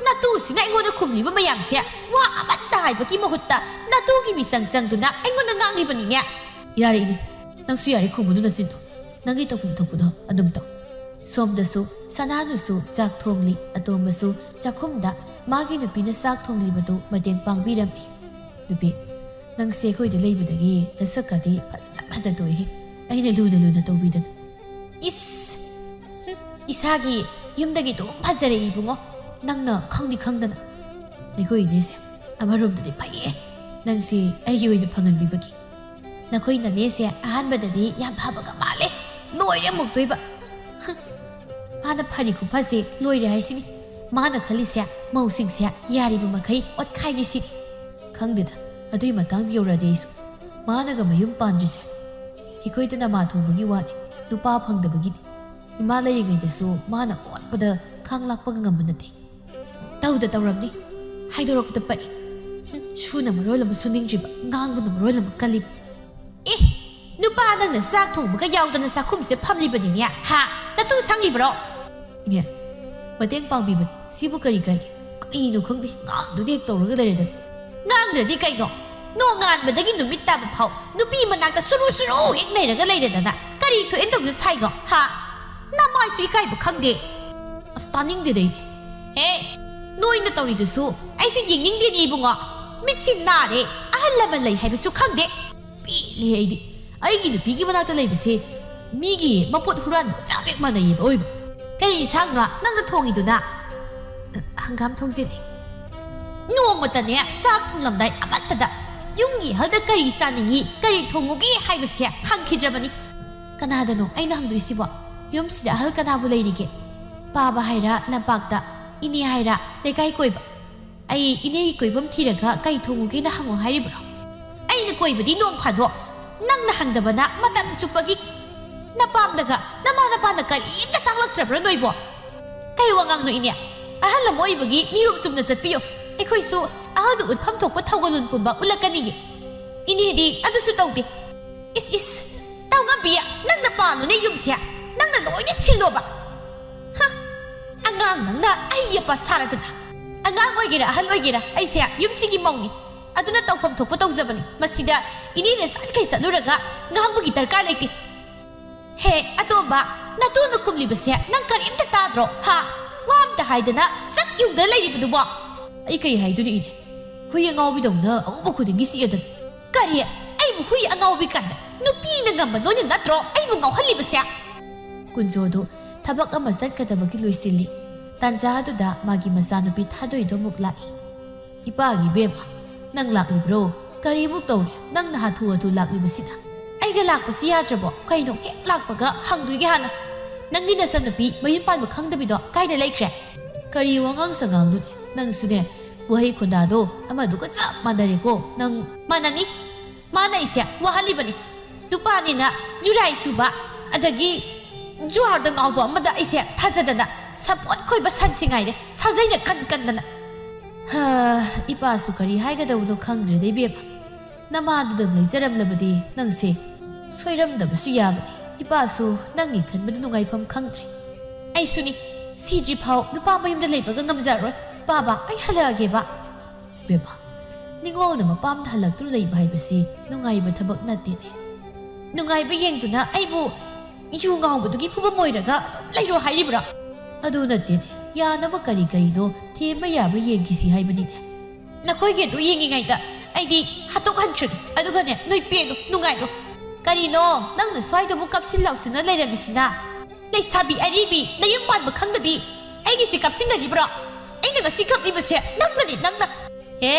ꯅꯇꯨꯁꯤꯅ ꯑꯩꯉꯣꯟꯗ ꯈꯨꯝꯂꯤꯕ ꯃꯌꯥꯝꯁꯦ ꯋꯥ ꯑꯃꯠꯇ ꯍꯥꯏꯕꯒꯤ ꯃꯍꯨꯠꯇ ꯅꯇꯨꯒꯤ ꯃꯤꯆꯪ ꯆꯪꯗꯨꯅ ꯑꯩꯉꯣꯟꯗ ꯉꯥꯡꯂꯤꯕꯅꯤꯅꯦ꯫ ꯌꯥꯔꯦ ꯏꯅꯦ, ꯅꯪꯁꯨ ꯌꯥꯔꯦ ꯈꯨꯝꯃꯨꯅꯨ ꯅꯆꯤꯟꯗꯣ꯫ ꯅꯪꯒꯤ ꯇꯧꯐꯝ ꯊꯣꯛꯄꯗꯣ ꯑꯗꯨꯝ ꯇꯧ꯫ ꯁꯣꯝꯗꯁꯨ ꯁꯅꯥꯅꯨꯁꯨ ꯆꯥꯛ ꯊꯣꯡꯂꯤ, ꯑꯇꯣꯝꯕꯁꯨ ꯆꯥꯛꯈꯨꯝꯗ ꯃꯥꯒꯤ ꯅꯨꯄꯤꯅ ꯆꯥꯛ ꯊꯣꯡꯂꯤꯕꯗꯨ ꯃꯇꯦꯡ ꯄꯥꯡꯕꯤꯔꯝꯃꯤ꯫ ꯅꯨꯄꯤ, ꯅꯪꯁꯦ ꯑꯩꯈꯣꯏꯗ ꯂꯩꯕꯗꯒꯤ ꯅꯁꯛꯀꯗꯤ ꯐꯖꯅ ꯐꯖꯊꯣꯛꯏꯍꯦ꯫ ꯑꯩꯅ ꯂꯨꯅ ꯂꯨꯅ ꯇꯧꯕꯤꯗꯅ꯫ ꯏꯁ! ꯍꯨꯝ, ꯏꯁꯥꯒꯤ ꯌꯨꯝꯗꯒꯤ ꯑꯗꯨꯝ ꯐꯖꯔꯛꯏ ꯏꯕꯨꯡꯉꯣ꯫ ꯅꯪꯅ ꯈꯪꯗꯤ ꯈꯪꯗꯅ꯫ ꯑꯩꯈꯣꯏ ꯏꯅꯦꯁꯦ ꯑꯃꯔꯣꯝꯗꯗꯤ ꯐꯩꯌꯦ, ꯅꯪꯁꯦ ꯑꯩꯒꯤ ꯑꯣꯏꯅ ꯐꯪꯍꯟꯕꯤꯕꯒꯤ꯫ ꯅꯈꯣꯏ ꯅꯅꯦꯁꯦ ꯑꯍꯥꯟꯕꯗꯗꯤ ꯌꯥꯝ ꯐꯕꯒ ꯃꯥꯜꯂꯦ, ꯂꯣꯏꯔꯦ ꯑꯃꯨꯛꯇꯣꯏꯕ꯫ ꯍꯨꯝ, ꯃꯥꯅ ꯐꯔꯤ ꯈꯨꯐꯁꯦ ꯂꯣꯏꯔꯦ ꯍꯥꯏꯁꯤꯅꯤ꯫ ꯃꯥꯅ ꯈꯜꯂꯤꯁꯦ ꯃꯧꯁꯤꯡꯁꯦ ꯌꯥꯔꯤꯕ ꯃꯈꯩ ꯑꯣꯠꯈꯥꯏꯒꯦ ꯁꯤꯅꯤ꯫ ꯈꯪꯗꯦꯗ, ꯑꯗꯨꯏ ꯃꯇꯥꯡꯗ ꯌꯧꯔꯛꯑꯗꯤ ꯑꯩꯁꯨ꯫ ꯃꯥꯅꯒ ꯃꯌꯨꯝ ꯄꯥꯟꯗ꯭ꯔꯤꯁꯦ ꯑꯩꯈꯣꯏꯗ ꯅꯃꯥ ꯊꯣꯡꯕꯒꯤ ꯋꯥꯅꯤ, ꯅꯨꯄꯥ ꯐꯪꯗꯕꯒꯤꯅꯤ꯫ ꯏꯃꯥ ꯂꯩꯔꯤꯉꯩꯗꯁꯨ ꯃꯥꯅ ꯑꯣꯠꯄꯗ ꯈꯥꯡ ꯂꯥꯛꯄꯒ ꯉꯝꯕ ꯅꯠꯇꯦ꯫ ꯇꯧꯗ ꯇꯧꯔꯝꯅꯤ, ꯍꯥꯏꯗꯣꯔꯛꯄꯗ ꯄꯛꯏ꯫ ꯍꯨꯝ, ꯁꯨꯅ ꯃꯔꯣꯜ ꯑꯃ ꯁꯨꯅꯤꯡꯗ꯭ꯔꯤꯕ, ꯉꯥꯡꯕꯅ ꯃꯔꯣꯜ ꯑꯃ ꯀꯜꯂꯤꯕ꯫ ꯑꯦ, ꯅꯨꯄꯥ ꯅꯪꯅ ꯆꯥꯛ ꯊꯣꯡꯕꯒ ꯌꯥꯎꯗꯅ ꯆꯥꯛꯈꯨꯝꯁꯤꯗ ꯐꯝꯂꯤꯕꯅꯤꯅꯦ, ꯍꯥ? ꯅꯇꯨ ꯁꯪꯂꯤꯕ꯭ꯔꯣ? ꯏꯅꯦ, ꯃꯇꯦꯡ ꯄꯥꯡꯕꯤꯕꯅꯤ, ꯁꯤꯕꯨ ꯀꯔꯤ ꯀꯥꯏꯒꯦ? ꯀꯔꯤꯅꯣ ꯈꯪꯗꯦ, ꯉꯥꯡꯗꯨꯗꯤ ꯍꯦꯛ ꯇꯧꯔꯒ ꯂꯩꯔꯦꯗꯅ꯫ ꯉꯥꯡꯗ꯭ꯔꯗꯤ ꯀꯩꯅꯣ? ꯅꯣꯡꯉꯥꯟꯕꯗꯒꯤ ꯅꯨꯃꯤꯠ ꯇꯥꯕ ꯐꯥꯎ ꯅꯨꯄꯤ ꯃꯅꯥꯛꯇ ꯁꯨꯔꯨ ꯁꯨꯔꯨ ꯍꯦꯛ ꯂꯩꯔꯒ ꯂꯩꯔꯦꯗꯅ꯫ ꯀꯔꯤ ꯊꯣꯛꯑꯦꯅ ꯇꯧꯗ ꯁꯥꯏꯅꯣ, ꯍꯥ? ꯅꯃꯥꯏꯁꯨ ꯏꯀꯥꯏꯕ ꯈꯪꯗꯦ꯫ ꯑꯁ, ꯇꯥꯅꯤꯡꯗꯦꯗ ꯑꯩꯗꯤ꯫ ꯍꯦ, ꯅꯣꯏꯅ ꯇꯧꯔꯤꯗꯨꯁꯨ ꯑꯩꯁꯨ ꯌꯦꯡꯅꯤꯡꯗꯦꯅꯦ ꯏꯕꯨꯡꯉꯣ꯫ ꯃꯤꯠꯁꯤ ꯅꯥꯔꯦ, ꯑꯍꯜ ꯂꯃꯟ ꯂꯩ ꯍꯥꯏꯕꯁꯨ ꯈꯪꯗꯦ꯫ ꯄꯦꯜꯂꯦ ꯑꯩꯗꯤ꯫ ꯑꯩꯒꯤ ꯅꯨꯄꯤꯒꯤ ꯃꯅꯥꯛꯇ ꯂꯩꯕꯁꯦ ꯃꯤꯒꯤ ꯃꯄꯣꯠ ꯍꯨꯔꯥꯟꯕꯒ ꯆꯞ ꯍꯦꯛ ꯃꯥꯟꯅꯩꯌꯦꯕ ꯑꯣꯏꯕ꯫ ꯀꯔꯤ ꯏꯟꯁꯥꯡꯅꯣ ꯅꯪꯅ ꯊꯣꯡꯉꯤꯗꯨꯅ? ꯍꯪꯒꯥꯝ ꯊꯣꯡꯖꯤꯜꯂꯤ꯫ ꯅꯣꯡꯃꯇꯅꯦ ꯆꯥꯛ ꯊꯣꯡꯂꯝꯗꯥꯏ ꯑꯃꯠꯇꯗ ꯌꯨꯝꯒꯤ ꯑꯍꯜꯗ ꯀꯔꯤ ꯆꯥꯅꯤꯡꯉꯤ, ꯀꯔꯤ ꯊꯣꯡꯉꯨꯒꯦ ꯍꯥꯏꯕꯁꯦ ꯍꯪꯈꯤꯗ꯭ꯔꯕꯅꯤ꯫ ꯀꯅꯥꯗꯅꯣ ꯑꯩꯅ ꯍꯪꯗꯣꯏꯁꯤꯕꯣ? ꯌꯨꯝꯁꯤꯗ ꯑꯍꯜ ꯀꯅꯥꯕꯨ ꯂꯩꯔꯤꯒꯦ? ꯄꯥꯕ ꯍꯥꯏꯔ ꯂꯝꯄꯥꯛꯇ, ꯏꯅꯦ ꯍꯥꯏꯔ ꯂꯩꯀꯥꯏ ꯀꯣꯏꯕ꯫ ꯑꯩ ꯏꯅꯦꯒꯤ ꯀꯣꯏꯐꯝ ꯊꯤꯔꯒ ꯀꯩ ꯊꯣꯡꯉꯨꯒꯦꯅ ꯍꯪꯉꯣ ꯍꯥꯏꯔꯤꯕ꯭ꯔꯣ? ꯑꯩꯅ ꯀꯣꯏꯕꯗꯤ ꯅꯣꯡ ꯐꯥꯗꯣꯛ, ꯅꯪꯅ ꯍꯪꯗꯕꯅ ꯃꯇꯝ ꯆꯨꯞꯄꯒꯤ꯫ ꯅꯄꯥꯝꯗꯒ ꯅꯃꯥ ꯅꯄꯥꯅ ꯀꯔꯤꯝꯇ ꯇꯥꯛꯂꯛꯇ꯭ꯔꯕ꯭ꯔꯥ ꯅꯣꯏꯕꯣ? ꯀꯩ ꯋꯥꯉꯥꯡꯅꯣ ꯏꯅꯦ? ꯑꯍꯜ ꯑꯃ ꯑꯣꯏꯕꯒꯤ ꯅꯤꯌꯣꯝ ꯆꯨꯝꯅ ꯆꯠꯄꯤꯌꯣ꯫ ꯑꯩꯈꯣꯏꯁꯨ ꯑꯍꯜꯗ ꯎꯠꯐꯝ ꯊꯣꯛꯄ ꯊꯧꯒꯜꯂꯣꯟ ꯄꯨꯝꯕ ꯎꯠꯂꯛꯀꯅꯤꯌꯦ꯫ ꯏꯅꯦꯗꯤ ꯑꯗꯨꯁꯨ ꯇꯧꯗꯦ꯫ ꯏꯁ ꯏꯁ, ꯇꯧꯉꯝꯕꯤ, ꯅꯪꯅ ꯄꯥꯜꯂꯨꯅꯦ ꯌꯨꯝꯁꯦ, ꯅꯪꯅ ꯂꯣꯏꯅ ꯁꯤꯜꯂꯣꯕ꯫ ꯍ, ꯑꯉꯥꯡ ꯅꯪꯅ ꯑꯩ ꯌꯦꯞꯄ ꯁꯥꯔꯗꯅ꯫ ꯑꯉꯥꯡ ꯑꯣꯏꯒꯦꯔꯥ ꯑꯍꯜ ꯑꯣꯏꯒꯦꯔꯥ ꯑꯩꯁꯦ ꯌꯨꯝꯁꯤꯒꯤ ꯃꯧꯅꯤ꯫ ꯑꯗꯨꯅ ꯇꯧꯐꯝ ꯊꯣꯛꯄ ꯇꯧꯖꯕꯅꯤ꯫ ꯃꯁꯤꯗ ꯏꯅꯦꯅ ꯆꯠꯈꯩ ꯆꯠꯂꯨꯔꯒ ꯉꯥꯡꯕꯒꯤ ꯗꯔꯀꯥꯔ ꯂꯩꯇꯦ꯫ ꯍꯦ, ꯑꯇꯣꯝꯕ, ꯅꯇꯨꯅ ꯈꯨꯝꯂꯤꯕꯁꯦ ꯅꯪ ꯀꯔꯤꯝꯇ ꯇꯥꯗ꯭ꯔꯣ? ꯍꯥ? ꯋꯥ ꯑꯝꯇ ꯍꯥꯏꯗꯅ ꯆꯥꯛ ꯌꯨꯡꯗ ꯂꯩꯔꯤꯕꯗꯨꯕꯣ? ꯑꯩ ꯀꯩ ꯍꯥꯏꯗꯣꯏꯅꯣ ꯏꯅꯦ? ꯍꯨꯏ ꯑꯉꯥꯎꯕꯤꯗꯧꯅ ꯑꯎꯕ ꯈꯨꯗꯤꯡꯒꯤ ꯆꯤꯛꯑꯗꯅ꯫ ꯀꯔꯤ? ꯑꯩꯕꯨ ꯍꯨꯏ ꯑꯉꯥꯎꯕꯤ ꯀꯥꯏꯅ? ꯅꯨꯄꯤꯅ ꯉꯝꯕ ꯅꯣꯏꯅ ꯅꯠꯇ꯭ꯔꯣ ꯑꯩꯕꯨ ꯉꯥꯎꯍꯜꯂꯤꯕꯁꯦ? ꯀꯨꯟꯖꯣꯗꯨ ꯊꯕꯛ ꯑꯃ ꯆꯠꯀꯗꯕꯒꯤ ꯂꯣꯏꯁꯤꯜꯂꯤ꯫ ꯇꯥꯟꯖꯥ ꯑꯗꯨꯗ ꯃꯥꯒꯤ ꯃꯆꯥꯅꯨꯄꯤ ꯊꯥꯗꯣꯏꯗꯣ ꯑꯃꯨꯛ ꯂꯥꯛꯏ꯫ "ꯏꯄꯥꯒꯤ ꯏꯕꯦꯝꯃ, ꯅꯪ ꯂꯥꯛꯂꯤꯕ꯭ꯔꯣ? ꯀꯔꯤꯃꯨꯛ ꯇꯧꯔꯦ ꯅꯪꯅ ꯍꯥꯊꯨ ꯍꯥꯊꯨ ꯂꯥꯛꯂꯤꯕꯁꯤꯅ?" "ꯑꯩꯒ ꯂꯥꯛꯄꯁꯤ ꯌꯥꯗ꯭ꯔꯕꯣ? ꯀꯩꯅꯣ ꯍꯦꯛ ꯂꯥꯛꯄꯒ ꯍꯪꯗꯣꯏꯒꯦ ꯍꯥꯟꯅ꯫ ꯅꯪꯒꯤ ꯅꯆꯟꯅꯨꯄꯤ ꯃꯌꯨꯝ ꯄꯥꯟꯕ ꯈꯪꯗꯕꯤꯗꯣ ꯀꯥꯏꯗ ꯂꯩꯈ꯭ꯔꯦ?" "ꯀꯔꯤ ꯋꯥꯉꯥꯡ ꯁꯉꯥꯡꯅꯣꯅꯦ? ꯅꯪꯁꯨꯅꯦ, ꯋꯥꯍꯩ ꯈꯣꯟꯗꯥꯗꯣ ꯑꯃꯗꯨꯒ ꯆꯞ ꯃꯥꯟꯅꯔꯦꯀꯣ꯫ ꯅꯪ ꯃꯥꯟꯅꯅꯤ꯫ ꯃꯥꯅ ꯑꯩꯁꯦ ꯋꯥꯍꯜꯂꯤꯕꯅꯤ꯫ ꯅꯨꯄꯥꯅꯤꯅ ꯌꯨꯔꯥꯏ ꯆꯨꯕ, ꯑꯗꯒꯤ ꯖꯨꯋꯥꯔꯗ ꯉꯥꯎꯕ ꯑꯃꯗ ꯑꯩꯁꯦ ꯊꯥꯖꯗꯅ ꯁꯥꯄꯣꯠ ꯈꯣꯏꯕ ꯁꯟꯁꯤ ꯉꯥꯏꯔꯦ, ꯁꯥꯖꯩꯅ ꯀꯟ ꯀꯟꯗꯅ꯫ ꯍꯥ, ꯏꯄꯥꯁꯨ ꯀꯔꯤ ꯍꯥꯏꯒꯗꯕꯅꯣ ꯈꯪꯗ꯭ꯔꯦꯗ ꯏꯕꯦꯝꯃ꯫ ꯅꯃꯥꯗꯨꯗꯪ ꯂꯩꯖꯔꯝꯂꯕꯗꯤ ꯅꯪꯁꯦ ꯁꯣꯏꯔꯝꯗꯕꯁꯨ ꯌꯥꯕꯅꯤ꯫ ꯏꯄꯥꯁꯨ ꯅꯪꯒꯤ ꯈꯟꯕꯗ ꯅꯨꯡꯉꯥꯏꯐꯝ ꯈꯪꯗ꯭ꯔꯦ꯫ ꯑꯩꯁꯨꯅꯤ, ꯁꯤꯗ꯭ꯔꯤꯐꯥꯎ ꯅꯨꯄꯥ ꯃꯌꯨꯝꯗ ꯂꯩꯕꯒ ꯉꯝꯖꯔꯣꯏ꯫ ꯕꯥꯕꯥ, ꯑꯩ ꯍꯜꯂꯛꯑꯒꯦꯕ꯫" ꯕꯦꯝꯃ, ꯅꯤꯉꯣꯜꯅ ꯃꯄꯥꯝꯗ ꯍꯜꯂꯛꯇꯨꯅ ꯂꯩꯕ ꯍꯥꯏꯕꯁꯤ ꯅꯨꯡꯉꯥꯏꯕ ꯊꯕꯛ ꯅꯠꯇꯦꯅꯦ꯫ ꯅꯨꯡꯉꯥꯏꯕ ꯌꯦꯡꯗꯨꯅ ꯑꯩꯕꯨ ꯌꯨ ꯉꯥꯎꯕꯗꯨꯒꯤ ꯐꯨꯕꯝ ꯑꯣꯏꯔꯒ ꯑꯗꯨꯝ ꯂꯩꯔꯣ ꯍꯥꯏꯔꯤꯕ꯭ꯔꯥ? ꯑꯗꯨ ꯅꯠꯇꯦꯅꯦ, ꯌꯥꯅꯕ ꯀꯔꯤ ꯀꯔꯤꯅꯣ ꯊꯦꯝꯕ ꯌꯥꯕ ꯌꯦꯡꯈꯤꯁꯤ ꯍꯥꯏꯕꯅꯤꯅꯦ꯫ ꯅꯈꯣꯏꯒꯤ ꯑꯗꯨ ꯌꯦꯡꯉꯤꯉꯩꯗ ꯑꯩꯗꯤ ꯍꯥꯠꯇꯣꯛꯍꯟꯈ꯭ꯔꯒꯦ꯫ ꯑꯗꯨꯒꯅꯦ, ꯅꯣꯏ ꯄꯦꯜꯂꯣ, ꯅꯨꯡꯉꯥꯏꯔꯣ꯫ ꯀꯔꯤꯅꯣ ꯅꯪꯅ ꯁ꯭ꯋꯥꯏꯗꯕꯨ ꯀꯥꯞꯁꯤꯟ ꯂꯥꯎꯁꯤꯟꯅ ꯂꯩꯔꯝꯃꯤꯁꯤꯅ? ꯂꯩꯁꯥꯕꯤ ꯑꯔꯤꯕꯤ, ꯅꯌꯨꯝ ꯄꯥꯟꯕ ꯈꯪꯗꯕꯤ, ꯑꯩꯒꯤꯁꯤ ꯀꯥꯞꯁꯤꯟꯅꯔꯤꯕ꯭ꯔꯣ? ꯑꯩꯅ ꯉꯁꯤ ꯀꯞꯂꯤꯕꯁꯦ ꯅꯪꯅꯅꯤ, ꯅꯪꯅ꯫ ꯍꯦ,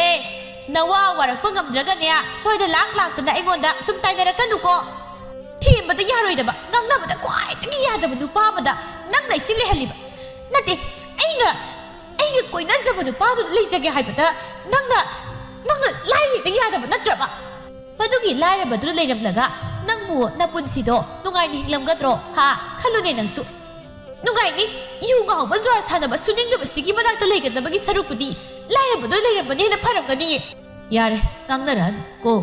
ꯅꯋꯥ ꯋꯥꯔꯛꯄ ꯉꯝꯗ꯭ꯔꯒꯅꯦ, ꯁ꯭ꯋꯥꯏꯗ ꯂꯥꯛ ꯂꯥꯛꯇꯅ ꯑꯩꯉꯣꯟꯗ ꯁꯨꯝ ꯇꯥꯏꯅꯔꯛꯀꯅꯨꯀꯣ꯫ ꯊꯦꯝꯕꯗ ꯌꯥꯔꯣꯏꯗꯕ, ꯉꯥꯡꯅꯕꯗ ꯈ꯭ꯋꯥꯏꯗꯒꯤ ꯌꯥꯗꯕ ꯅꯨꯄꯥ ꯑꯃꯗ ꯅꯪꯅ ꯑꯩꯁꯤ ꯂꯩꯍꯜꯂꯤꯕ꯫ ꯅꯠꯇꯦ, ꯑꯩꯅ, ꯑꯩꯒ ꯀꯣꯏꯅꯖꯕ ꯅꯨꯄꯥꯗꯨꯗ ꯂꯩꯖꯒꯦ ꯍꯥꯏꯕꯗ ꯅꯪꯅ, ꯅꯪꯅ ꯂꯥꯏꯔꯤꯗ ꯌꯥꯗꯕ ꯅꯠꯇ꯭ꯔꯕ? ꯃꯗꯨꯒꯤ ꯂꯥꯏꯔꯕꯗꯨꯗ ꯂꯩꯔꯝꯂꯒ ꯅꯪꯕꯨ ꯅꯄꯨꯟꯁꯤꯗꯣ ꯅꯨꯡꯉꯥꯏꯅ ꯍꯤꯡꯂꯝꯒꯗ꯭ꯔꯣ? ꯍꯥ? ꯈꯜꯂꯨꯅꯦ ꯅꯪꯁꯨ꯫ ꯅꯨꯡꯉꯥꯏꯅꯤ? ꯌꯨ ꯉꯥꯎꯕ, ꯖꯨꯋꯥꯔ ꯁꯥꯟꯅꯕ, ꯁꯨꯅꯤꯡꯗꯕꯁꯤꯒꯤ ꯃꯅꯥꯛꯇ ꯂꯩꯒꯗꯕꯒꯤ ꯁꯔꯨꯛꯄꯨꯗꯤ ꯂꯥꯏꯔꯕꯗꯣ ꯂꯩꯔꯝꯕꯅ ꯍꯦꯟꯅ ꯐꯔꯝꯒꯅꯤꯌꯦ꯫ ꯌꯥꯔꯦ, ꯉꯥꯡꯅꯔꯛꯑꯅꯨ ꯀꯣ꯫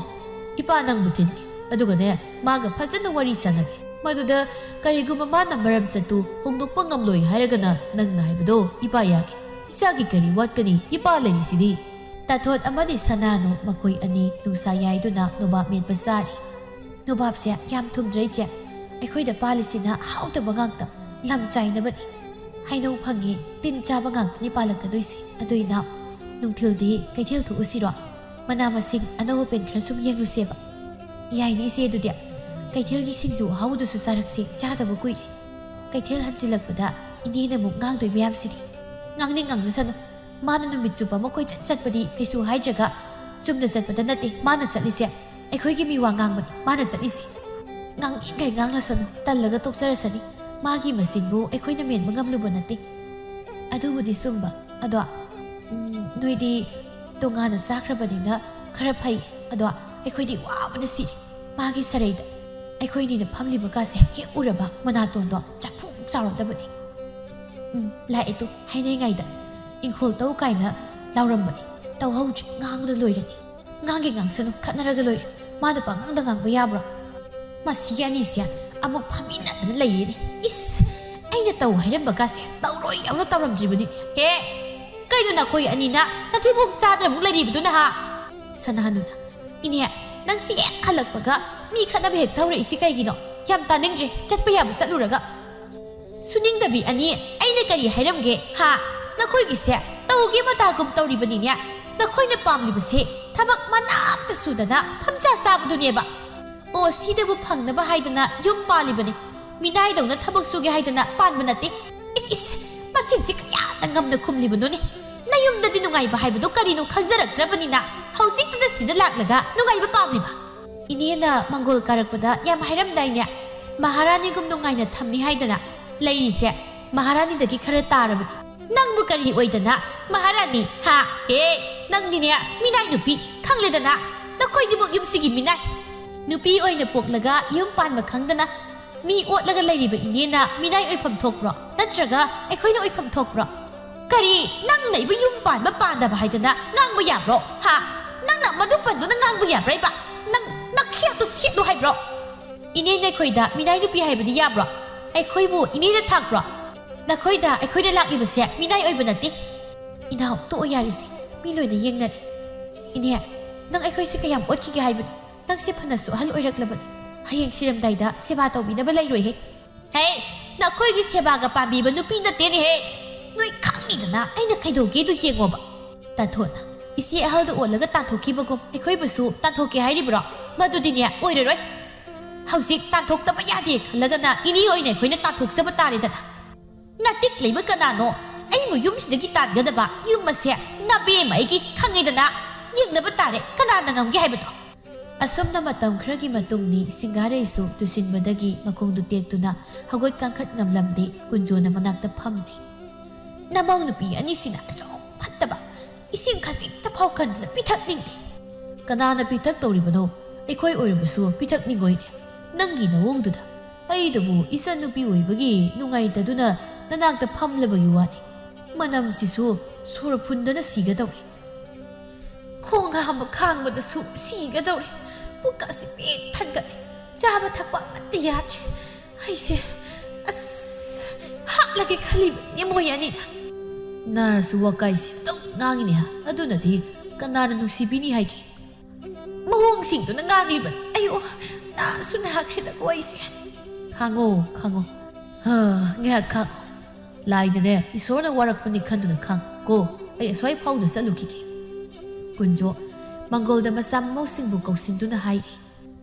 ꯏꯄꯥ ꯅꯪꯕꯨ ꯊꯤꯟꯒꯦ꯫ ꯑꯗꯨꯒꯅꯦ, ꯃꯥꯒ ꯐꯖꯅ ꯋꯥꯔꯤ ꯁꯥꯟꯅꯒꯦ꯫ ꯃꯗꯨꯗ ꯀꯔꯤꯒꯨꯝꯕ ꯃꯥꯅ ꯃꯔꯝ ꯆꯠꯇꯨ ꯍꯣꯡꯗꯣꯛꯄ ꯉꯝꯂꯣꯏ ꯍꯥꯏꯔꯒꯅ ꯅꯪꯅ ꯍꯥꯏꯕꯗꯣ ꯏꯄꯥ ꯌꯥꯒꯦ꯫ ꯏꯆꯥꯒꯤ ꯀꯔꯤ ꯋꯥꯠꯀꯅꯤ? ꯏꯄꯥ ꯂꯩꯔꯤꯁꯤꯗꯤ꯫ ꯇꯥꯊꯣꯠ ꯑꯃꯗꯤ ꯁꯅꯥꯅꯨ ꯃꯈꯣꯏ ꯑꯅꯤ ꯅꯨꯡꯁꯥ ꯌꯥꯏꯗꯨꯅ ꯅꯣꯕꯥꯞ ꯃꯦꯠꯄ ꯆꯥꯔꯤ꯫ "ꯅꯣꯕꯥꯞꯁꯦ ꯌꯥꯝ ꯊꯨꯝꯗ꯭ꯔꯦ, ꯏꯆꯦ꯫ ꯑꯩꯈꯣꯏꯗ ꯄꯥꯜꯂꯤꯁꯤꯅ ꯍꯥꯎꯇꯕ ꯉꯥꯛꯇ, ꯂꯝ ꯆꯥꯏꯅꯕꯅꯤ꯫ ꯍꯩꯅꯧ ꯐꯪꯉꯦ, ꯇꯤꯟ ꯆꯥꯕ ꯉꯥꯛꯇꯅꯤ ꯄꯥꯜꯂꯛꯀꯗꯣꯏꯁꯦ꯫ ꯑꯗꯨ ꯏꯅꯥꯎ, ꯅꯨꯡꯊꯤꯜꯗꯤ ꯀꯩꯊꯦꯜ ꯊꯣꯛꯎꯁꯤꯔꯣ? ꯃꯅꯥ ꯃꯁꯤꯡ ꯑꯅꯧ ꯑꯄꯦꯟ ꯈꯔ ꯁꯨꯝ ꯌꯦꯡꯂꯨꯁꯦꯕ꯫" "ꯌꯥꯏꯅꯦ ꯏꯆꯦ, ꯑꯗꯨꯗꯤ꯫ ꯀꯩꯊꯦꯜꯒꯤ ꯁꯤꯡꯖꯨ ꯑꯍꯥꯎꯕꯗꯨꯁꯨ ꯆꯥꯔꯛꯁꯦ, ꯆꯥꯗꯕ ꯀꯨꯏꯔꯦ꯫" ꯀꯩꯊꯦꯜ ꯍꯟꯖꯤꯜꯂꯛꯄꯗ ꯏꯅꯦꯅ ꯑꯃꯨꯛ ꯉꯥꯡꯗꯣꯏ ꯃꯌꯥꯝꯁꯤꯗꯤ꯫ "ꯉꯥꯡꯅꯤꯡ ꯉꯥꯡꯖꯁꯅꯨ꯫ ꯃꯥꯅ ꯅꯨꯃꯤꯠ ꯆꯨꯞꯄ ꯑꯃ ꯀꯣꯏꯆꯠ ꯆꯠꯄꯗꯤ ꯀꯩꯁꯨ ꯍꯥꯏꯗ꯭ꯔꯒ, ꯆꯨꯝꯅ ꯆꯠꯄꯗ ꯅꯠꯇꯦ ꯃꯥꯅ ꯆꯠꯂꯤꯁꯦ꯫ ꯑꯩꯈꯣꯏꯒꯤ ꯃꯤꯋꯥ ꯉꯥꯡꯕꯅꯤ ꯃꯥꯅ ꯆꯠꯂꯤꯁꯦ꯫ ꯉꯥꯡꯅꯤꯡꯈꯩ ꯉꯥꯡꯂꯁꯅꯨ, ꯇꯜꯂꯒ ꯇꯣꯛꯆꯔꯁꯅꯤ꯫ ꯃꯥꯒꯤ ꯃꯁꯤꯡꯕꯨ ꯑꯩꯈꯣꯏꯅ ꯃꯦꯟꯕ ꯉꯝꯂꯨꯕ ꯅꯠꯇꯦ꯫" "ꯑꯗꯨꯕꯨꯗꯤ ꯆꯨꯝꯕ꯫ ꯑꯗꯣ, ꯎꯝ, ꯅꯣꯏꯗꯤ ꯇꯣꯉꯥꯟꯅ ꯆꯥꯈ꯭ꯔꯕꯅꯤꯅ ꯈꯔ ꯐꯩ꯫ ꯑꯗꯣ ꯑꯩꯈꯣꯏꯗꯤ ꯋꯥꯕꯅ ꯁꯤꯔꯦ꯫ ꯃꯥꯒꯤ ꯁꯔꯩꯗ ꯑꯩꯈꯣꯏꯅꯤꯅ ꯐꯝꯂꯤꯕ ꯀꯥꯁꯦ ꯍꯦꯛ ꯎꯔꯕ ꯃꯅꯥꯇꯣꯟꯗꯣ ꯆꯥꯛꯐꯨ ꯆꯥꯎꯔꯛꯇꯕꯅꯤ꯫" "ꯎꯝ, ꯂꯥꯛꯑꯦ ꯇꯨ, ꯍꯥꯏꯅꯩꯉꯩꯗ ꯏꯪꯈꯣꯜ ꯇꯧ ꯀꯥꯏꯅ ꯂꯥꯎꯔꯝꯕꯅꯤ꯫ ꯇꯧꯍꯧꯗ꯭ꯔꯦ, ꯉꯥꯡꯕꯗ ꯂꯣꯏꯔꯅꯤ꯫" "ꯉꯥꯡꯒꯦ ꯉꯥꯡꯁꯅꯨ, ꯈꯠꯅꯔꯒ ꯂꯣꯏꯔꯦ꯫ ꯃꯥꯅ ꯄꯉꯥꯡꯗ ꯉꯥꯡꯕ ꯌꯥꯕ꯭ꯔꯣ?" "ꯃꯁꯤꯒꯤ ꯑꯅꯤꯁꯦ ꯑꯃꯨꯛ ꯐꯝꯃꯤꯟꯅꯗꯅ ꯂꯩꯔꯦꯅꯦ꯫ ꯏꯁ, ꯑꯩꯅ ꯇꯧ ꯍꯥꯏꯔꯝꯕ ꯀꯥꯁꯦ ꯇꯧꯔꯣꯏ ꯌꯥꯎꯅ ꯇꯧꯔꯝꯗ꯭ꯔꯤꯕꯅꯤ꯫ ꯍꯦ, ꯀꯩꯅꯣ ꯅꯈꯣꯏ ꯑꯅꯤꯅ ꯅꯊꯤꯕꯣꯡ ꯆꯥꯗꯅ ꯑꯃꯨꯛ ꯂꯩꯔꯤꯕꯗꯨꯅ, ꯍꯥ?" ꯁꯅꯥꯅꯨꯅ, "ꯏꯅꯦ, ꯅꯪ ꯁꯤ ꯍꯦꯛ ꯍꯜꯂꯛꯄꯒ ꯃꯤ ꯈꯠꯅꯕ ꯍꯦꯛ ꯊꯧꯔꯛꯏꯁꯤ ꯀꯩꯒꯤꯅꯣ? ꯌꯥꯝ ꯇꯥꯅꯤꯡꯗ꯭ꯔꯦ, ꯆꯠꯄ ꯌꯥꯕ ꯆꯠꯂꯨꯔꯒ꯫" "ꯁꯨꯅꯤꯡꯗꯕꯤ ꯑꯅꯤ, ꯑꯩꯅ ꯀꯔꯤ ꯍꯥꯏꯔꯝꯒꯦ, ꯍꯥ? ꯅꯈꯣꯏꯒꯤꯁꯦ ꯇꯧꯒꯦ ꯃꯇꯥꯒꯨꯝ ꯇꯧꯔꯤꯕꯅꯤꯅꯦ꯫ ꯅꯈꯣꯏꯅ ꯄꯥꯝꯂꯤꯕꯁꯦ ꯊꯕꯛ ꯃꯅꯥ ꯑꯝꯇ ꯁꯨꯗꯅ ꯐꯝꯆꯥ ꯆꯥꯕꯗꯨꯅꯦꯕ꯫ ꯑꯣ, ꯁꯤꯗꯕꯨ ꯐꯪꯅꯕ ꯍꯥꯏꯗꯅ ꯌꯨꯝ ꯄꯥꯜꯂꯤꯕꯅꯤ꯫ ꯃꯤꯅꯥꯏꯗꯧꯅ ꯊꯕꯛ ꯁꯨꯒꯦ ꯍꯥꯏꯗꯅ ꯄꯥꯟꯕ ꯅꯠꯇꯦ꯫ ꯏꯁ, ꯏꯁ, ꯃꯁꯤꯡꯁꯤ ꯀꯌꯥꯗ ꯉꯝꯅ ꯈꯨꯝꯂꯤꯕꯅꯣꯅꯦ꯫ ꯅꯌꯨꯝꯗꯗꯤ ꯅꯨꯡꯉꯥꯏꯕ ꯍꯥꯏꯕꯗꯣ ꯀꯔꯤꯅꯣ ꯈꯪꯖꯔꯛꯇ꯭ꯔꯕꯅꯤꯅ ꯍꯧꯖꯤꯛꯇꯗ ꯁꯤꯗ ꯂꯥꯛꯂꯒ ꯅꯨꯡꯉꯥꯏꯕ ꯄꯥꯝꯂꯤꯕ?" ꯏꯅꯦꯅ ꯃꯪꯒꯣꯜ ꯀꯥꯔꯛꯄꯗ ꯌꯥꯝ ꯍꯥꯏꯔꯝꯗꯥꯏꯅꯦ? "ꯃꯍꯥꯔꯥꯅꯤꯒꯨꯝ ꯅꯨꯡꯉꯥꯏꯅ ꯊꯝꯃꯤ ꯍꯥꯏꯗꯅ ꯂꯩꯔꯤꯁꯦ ꯃꯍꯥꯔꯥꯅꯤꯗꯒꯤ ꯈꯔ ꯇꯥꯔꯕꯅꯤ꯫ ꯅꯪꯕꯨ ꯀꯔꯤ ꯑꯣꯏꯗꯅ ꯃꯍꯥꯔꯥꯅꯤ, ꯍꯥ? ꯍꯦ, ꯅꯪꯗꯤꯅꯦ ꯃꯤꯅꯥꯏ ꯅꯨꯄꯤ, ꯈꯪꯂꯦꯗꯅ? ꯅꯈꯣꯏꯅꯤꯃꯛ ꯌꯨꯝꯁꯤꯒꯤ ꯃꯤꯅꯥꯏ꯫ ꯅꯨꯄꯤ ꯑꯣꯏꯅ ꯄꯣꯛꯂꯒ ꯌꯨꯝ ꯄꯥꯟꯕ ꯈꯪꯗꯅ ꯃꯤ ꯑꯣꯠꯂꯒ ꯂꯩꯔꯤꯕ ꯏꯅꯦꯅ ꯃꯤꯅꯥꯏ ꯑꯣꯏꯐꯝ ꯊꯣꯛꯄ꯭ꯔꯣ? ꯅꯠꯇ꯭ꯔꯒ ꯑꯩꯈꯣꯏꯅ ꯑꯣꯏꯐꯝ ꯊꯣꯛꯄ꯭ꯔꯣ?" "ꯀꯔꯤ? ꯅꯪꯅ ꯑꯩꯕꯨ ꯌꯨꯝ ꯄꯥꯟꯕ ꯄꯥꯟꯗꯕ ꯍꯥꯏꯗꯅ ꯉꯥꯡꯕ ꯌꯥꯕ꯭ꯔꯣ? ꯍꯥ? ꯅꯪꯅ ꯃꯗꯨ ꯄꯟꯗꯨꯅ ꯉꯥꯡꯕ ꯌꯥꯕ꯭ꯔꯥ ꯏꯕ? ꯅꯪ ꯅꯈꯦꯠꯇꯨ ꯁꯦꯠꯂꯨ ꯍꯥꯏꯕ꯭ꯔꯣ?" "ꯏꯅꯦ, ꯅꯈꯣꯏꯗ ꯃꯤꯅꯥꯏ ꯅꯨꯄꯤ ꯍꯥꯏꯕꯗꯤ ꯌꯥꯕ꯭ꯔꯣ? ꯑꯩꯈꯣꯏꯕꯨ ꯏꯅꯦꯅ ꯊꯥꯛꯄ꯭ꯔꯣ? ꯅꯈꯣꯏꯗ ꯑꯩꯈꯣꯏꯅ ꯂꯥꯛꯂꯤꯕꯁꯦ ꯃꯤꯅꯥꯏ ꯑꯣꯏꯕ ꯅꯠꯇꯦ꯫" "ꯏꯅꯥꯎ, ꯇꯣꯛꯑꯣ ꯌꯥꯔꯦꯁꯦ꯫ ꯃꯤ ꯂꯣꯏꯅ ꯌꯦꯡꯅꯔꯦ꯫ ꯏꯅꯦ, ꯅꯪ ꯑꯩꯈꯣꯏꯁꯦ ꯀꯌꯥꯝ ꯑꯣꯠꯈꯤꯒꯦ ꯍꯥꯏꯕꯅꯣ? ꯅꯪꯁꯦ ꯐꯅꯁꯨ ꯑꯍꯜ ꯑꯣꯏꯔꯛꯂꯕꯅꯤ꯫ ꯍꯌꯦꯡ ꯁꯤꯔꯝꯗꯥꯏꯗ ꯁꯦꯕꯥ ꯇꯧꯕꯤꯅꯕ ꯂꯩꯔꯣꯏꯍꯦ꯫ ꯍꯦ, ꯅꯈꯣꯏꯒꯤ ꯁꯦꯕꯥꯒ ꯄꯥꯝꯕꯤꯕ ꯅꯨꯄꯤ ꯅꯠꯇꯦꯅꯦꯍꯦ꯫ ꯅꯣꯏ ꯈꯪꯉꯤꯗꯅ ꯑꯩꯅ ꯀꯩꯗꯧꯒꯦꯗꯣ ꯌꯦꯡꯉꯣꯕ꯫ ꯇꯥꯟꯊꯣꯛꯅ ꯏꯆꯦ ꯑꯍꯜꯗ ꯑꯣꯜꯂꯒ ꯇꯥꯟꯊꯣꯛꯈꯤꯕꯒꯨꯝ ꯑꯩꯈꯣꯏꯕꯨꯁꯨ ꯇꯥꯟꯊꯣꯛꯀꯦ ꯍꯥꯏꯔꯤꯕ꯭ꯔꯣ? ꯃꯗꯨꯗꯤꯅꯦ, ꯑꯣꯏꯔꯔꯣꯏ꯫ ꯍꯧꯖꯤꯛ ꯇꯥꯟꯊꯣꯛꯇꯕ ꯌꯥꯗꯦ ꯈꯜꯂꯒꯅ ꯏꯅꯦ ꯑꯣꯏꯅ ꯑꯩꯈꯣꯏꯅ ꯇꯥꯟꯊꯣꯛꯆꯕ ꯇꯥꯔꯦꯗꯅ꯫ ꯅꯇꯤꯛ ꯂꯩꯕ ꯀꯅꯥꯅꯣ? ꯑꯩꯕꯨ ꯌꯨꯝꯁꯤꯗꯒꯤ ꯇꯥꯟꯒꯗꯕ? ꯌꯨꯝ ꯑꯁꯦ ꯅꯕꯦꯝꯃ ꯑꯩꯒꯤ ꯈꯪꯉꯤꯗꯅ꯫ ꯌꯦꯡꯅꯕ ꯇꯥꯔꯦ ꯀꯅꯥꯅ ꯉꯝꯒꯦ ꯍꯥꯏꯕꯗꯣ꯫ ꯑꯁꯨꯝꯅ ꯃꯇꯝ ꯈꯔꯒꯤ ꯃꯇꯨꯡꯅꯤ ꯁꯤꯡꯒꯥꯔꯩꯁꯨ ꯇꯨꯁꯤꯟꯕꯗꯒꯤ ꯃꯈꯣꯡꯗꯨ ꯇꯦꯛꯇꯨꯅ ꯍꯧꯒꯠ ꯀꯥꯡꯈꯠ ꯉꯝꯂꯝꯗꯦ꯫ ꯀꯨꯟꯖꯣꯅ ꯃꯅꯥꯛꯇ ꯐꯝꯂꯦ꯫ ꯅꯃꯧ ꯅꯨꯄꯤ ꯑꯅꯤꯁꯤꯅ ꯑꯁꯨꯛ ꯐꯠꯇꯕ, ꯏꯁꯤꯡ ꯈꯖꯤꯛꯇ ꯐꯥꯎ ꯀꯟꯗꯅ ꯄꯤꯊꯛꯅꯤꯡꯗꯦ꯫ ꯀꯅꯥꯅ ꯄꯤꯊꯛ ꯇꯧꯔꯤꯕꯅꯣ? ꯑꯩꯈꯣꯏ ꯑꯣꯏꯔꯕꯁꯨ ꯄꯤꯊꯛꯅꯤꯡꯉꯣꯏꯅꯦ꯫ ꯅꯪꯒꯤ ꯅꯋꯣꯡꯗꯨꯗ ꯑꯩꯗꯕꯨ ꯏꯆꯟ ꯅꯨꯄꯤ ꯑꯣꯏꯕꯒꯤ ꯅꯨꯡꯉꯥꯏꯇꯗꯨꯅ ꯅꯅꯥꯛꯇ ꯐꯝꯂꯕꯒꯤ ꯋꯥꯅꯤ꯫ ꯃꯅꯝꯁꯤꯁꯨ ꯁꯣꯔ ꯐꯨꯟꯗꯅ ꯁꯤꯒꯗꯧꯔꯦ꯫ ꯈꯣꯡ ꯍꯥꯝꯕ ꯈꯥꯡꯕꯗꯁꯨ ꯁꯤꯒꯗꯧꯔꯦ꯫ ꯄꯨꯛꯀꯁꯤ ꯄꯤꯛ ꯊꯟꯒꯠꯂꯦ꯫ ꯆꯥꯕ ꯊꯛꯄ ꯑꯃꯠꯇ ꯌꯥꯗ꯭ꯔꯦ꯫ ꯑꯩꯁꯦ, ꯑꯁ, ꯍꯥꯠꯂꯒꯦ ꯈꯜꯂꯤꯕꯅꯤꯅꯦ ꯃꯣꯏ ꯑꯅꯤꯗ꯫ ꯅꯥꯔꯁꯨ ꯋꯥꯀꯥꯏꯁꯦ ꯑꯗꯨꯝ ꯉꯥꯡꯉꯤꯅꯦ ꯍꯥ? ꯑꯗꯨꯅꯗꯤ ꯀꯅꯥꯅ ꯅꯨꯡꯁꯤꯕꯤꯅꯤ ꯍꯥꯏꯒꯦ? ꯃꯑꯣꯡꯁꯤꯡꯗꯨꯅ ꯉꯥꯡꯂꯤꯕꯅꯤ꯫ ꯑꯌꯣ, ꯅꯥꯁꯨ ꯅꯥꯈ꯭ꯔꯦꯗꯀꯣ ꯑꯩꯁꯦ꯫ ꯈꯥꯡꯉꯣ, ꯈꯥꯡꯉꯣ꯫ ꯍꯥ, ꯉꯥꯏꯍꯥꯛ ꯈꯥꯡꯉꯣ꯫ ꯂꯥꯏꯅꯅꯦ, ꯏꯁꯣꯔꯅ ꯋꯥꯔꯛꯄꯅꯤ ꯈꯟꯗꯨꯅ ꯈꯥꯡꯉꯨꯀꯣ꯫ ꯑꯩ ꯑꯁ꯭ꯋꯥꯏ ꯐꯥꯎꯗ ꯆꯠꯂꯨꯈꯤꯒꯦ꯫ ꯀꯨꯟꯖꯣ ꯃꯪꯒꯣꯜꯗ ꯃꯆꯥ ꯃꯃꯧꯁꯤꯡꯕꯨ ꯀꯧꯁꯤꯟꯗꯨꯅ ꯍꯥꯏꯔꯤ,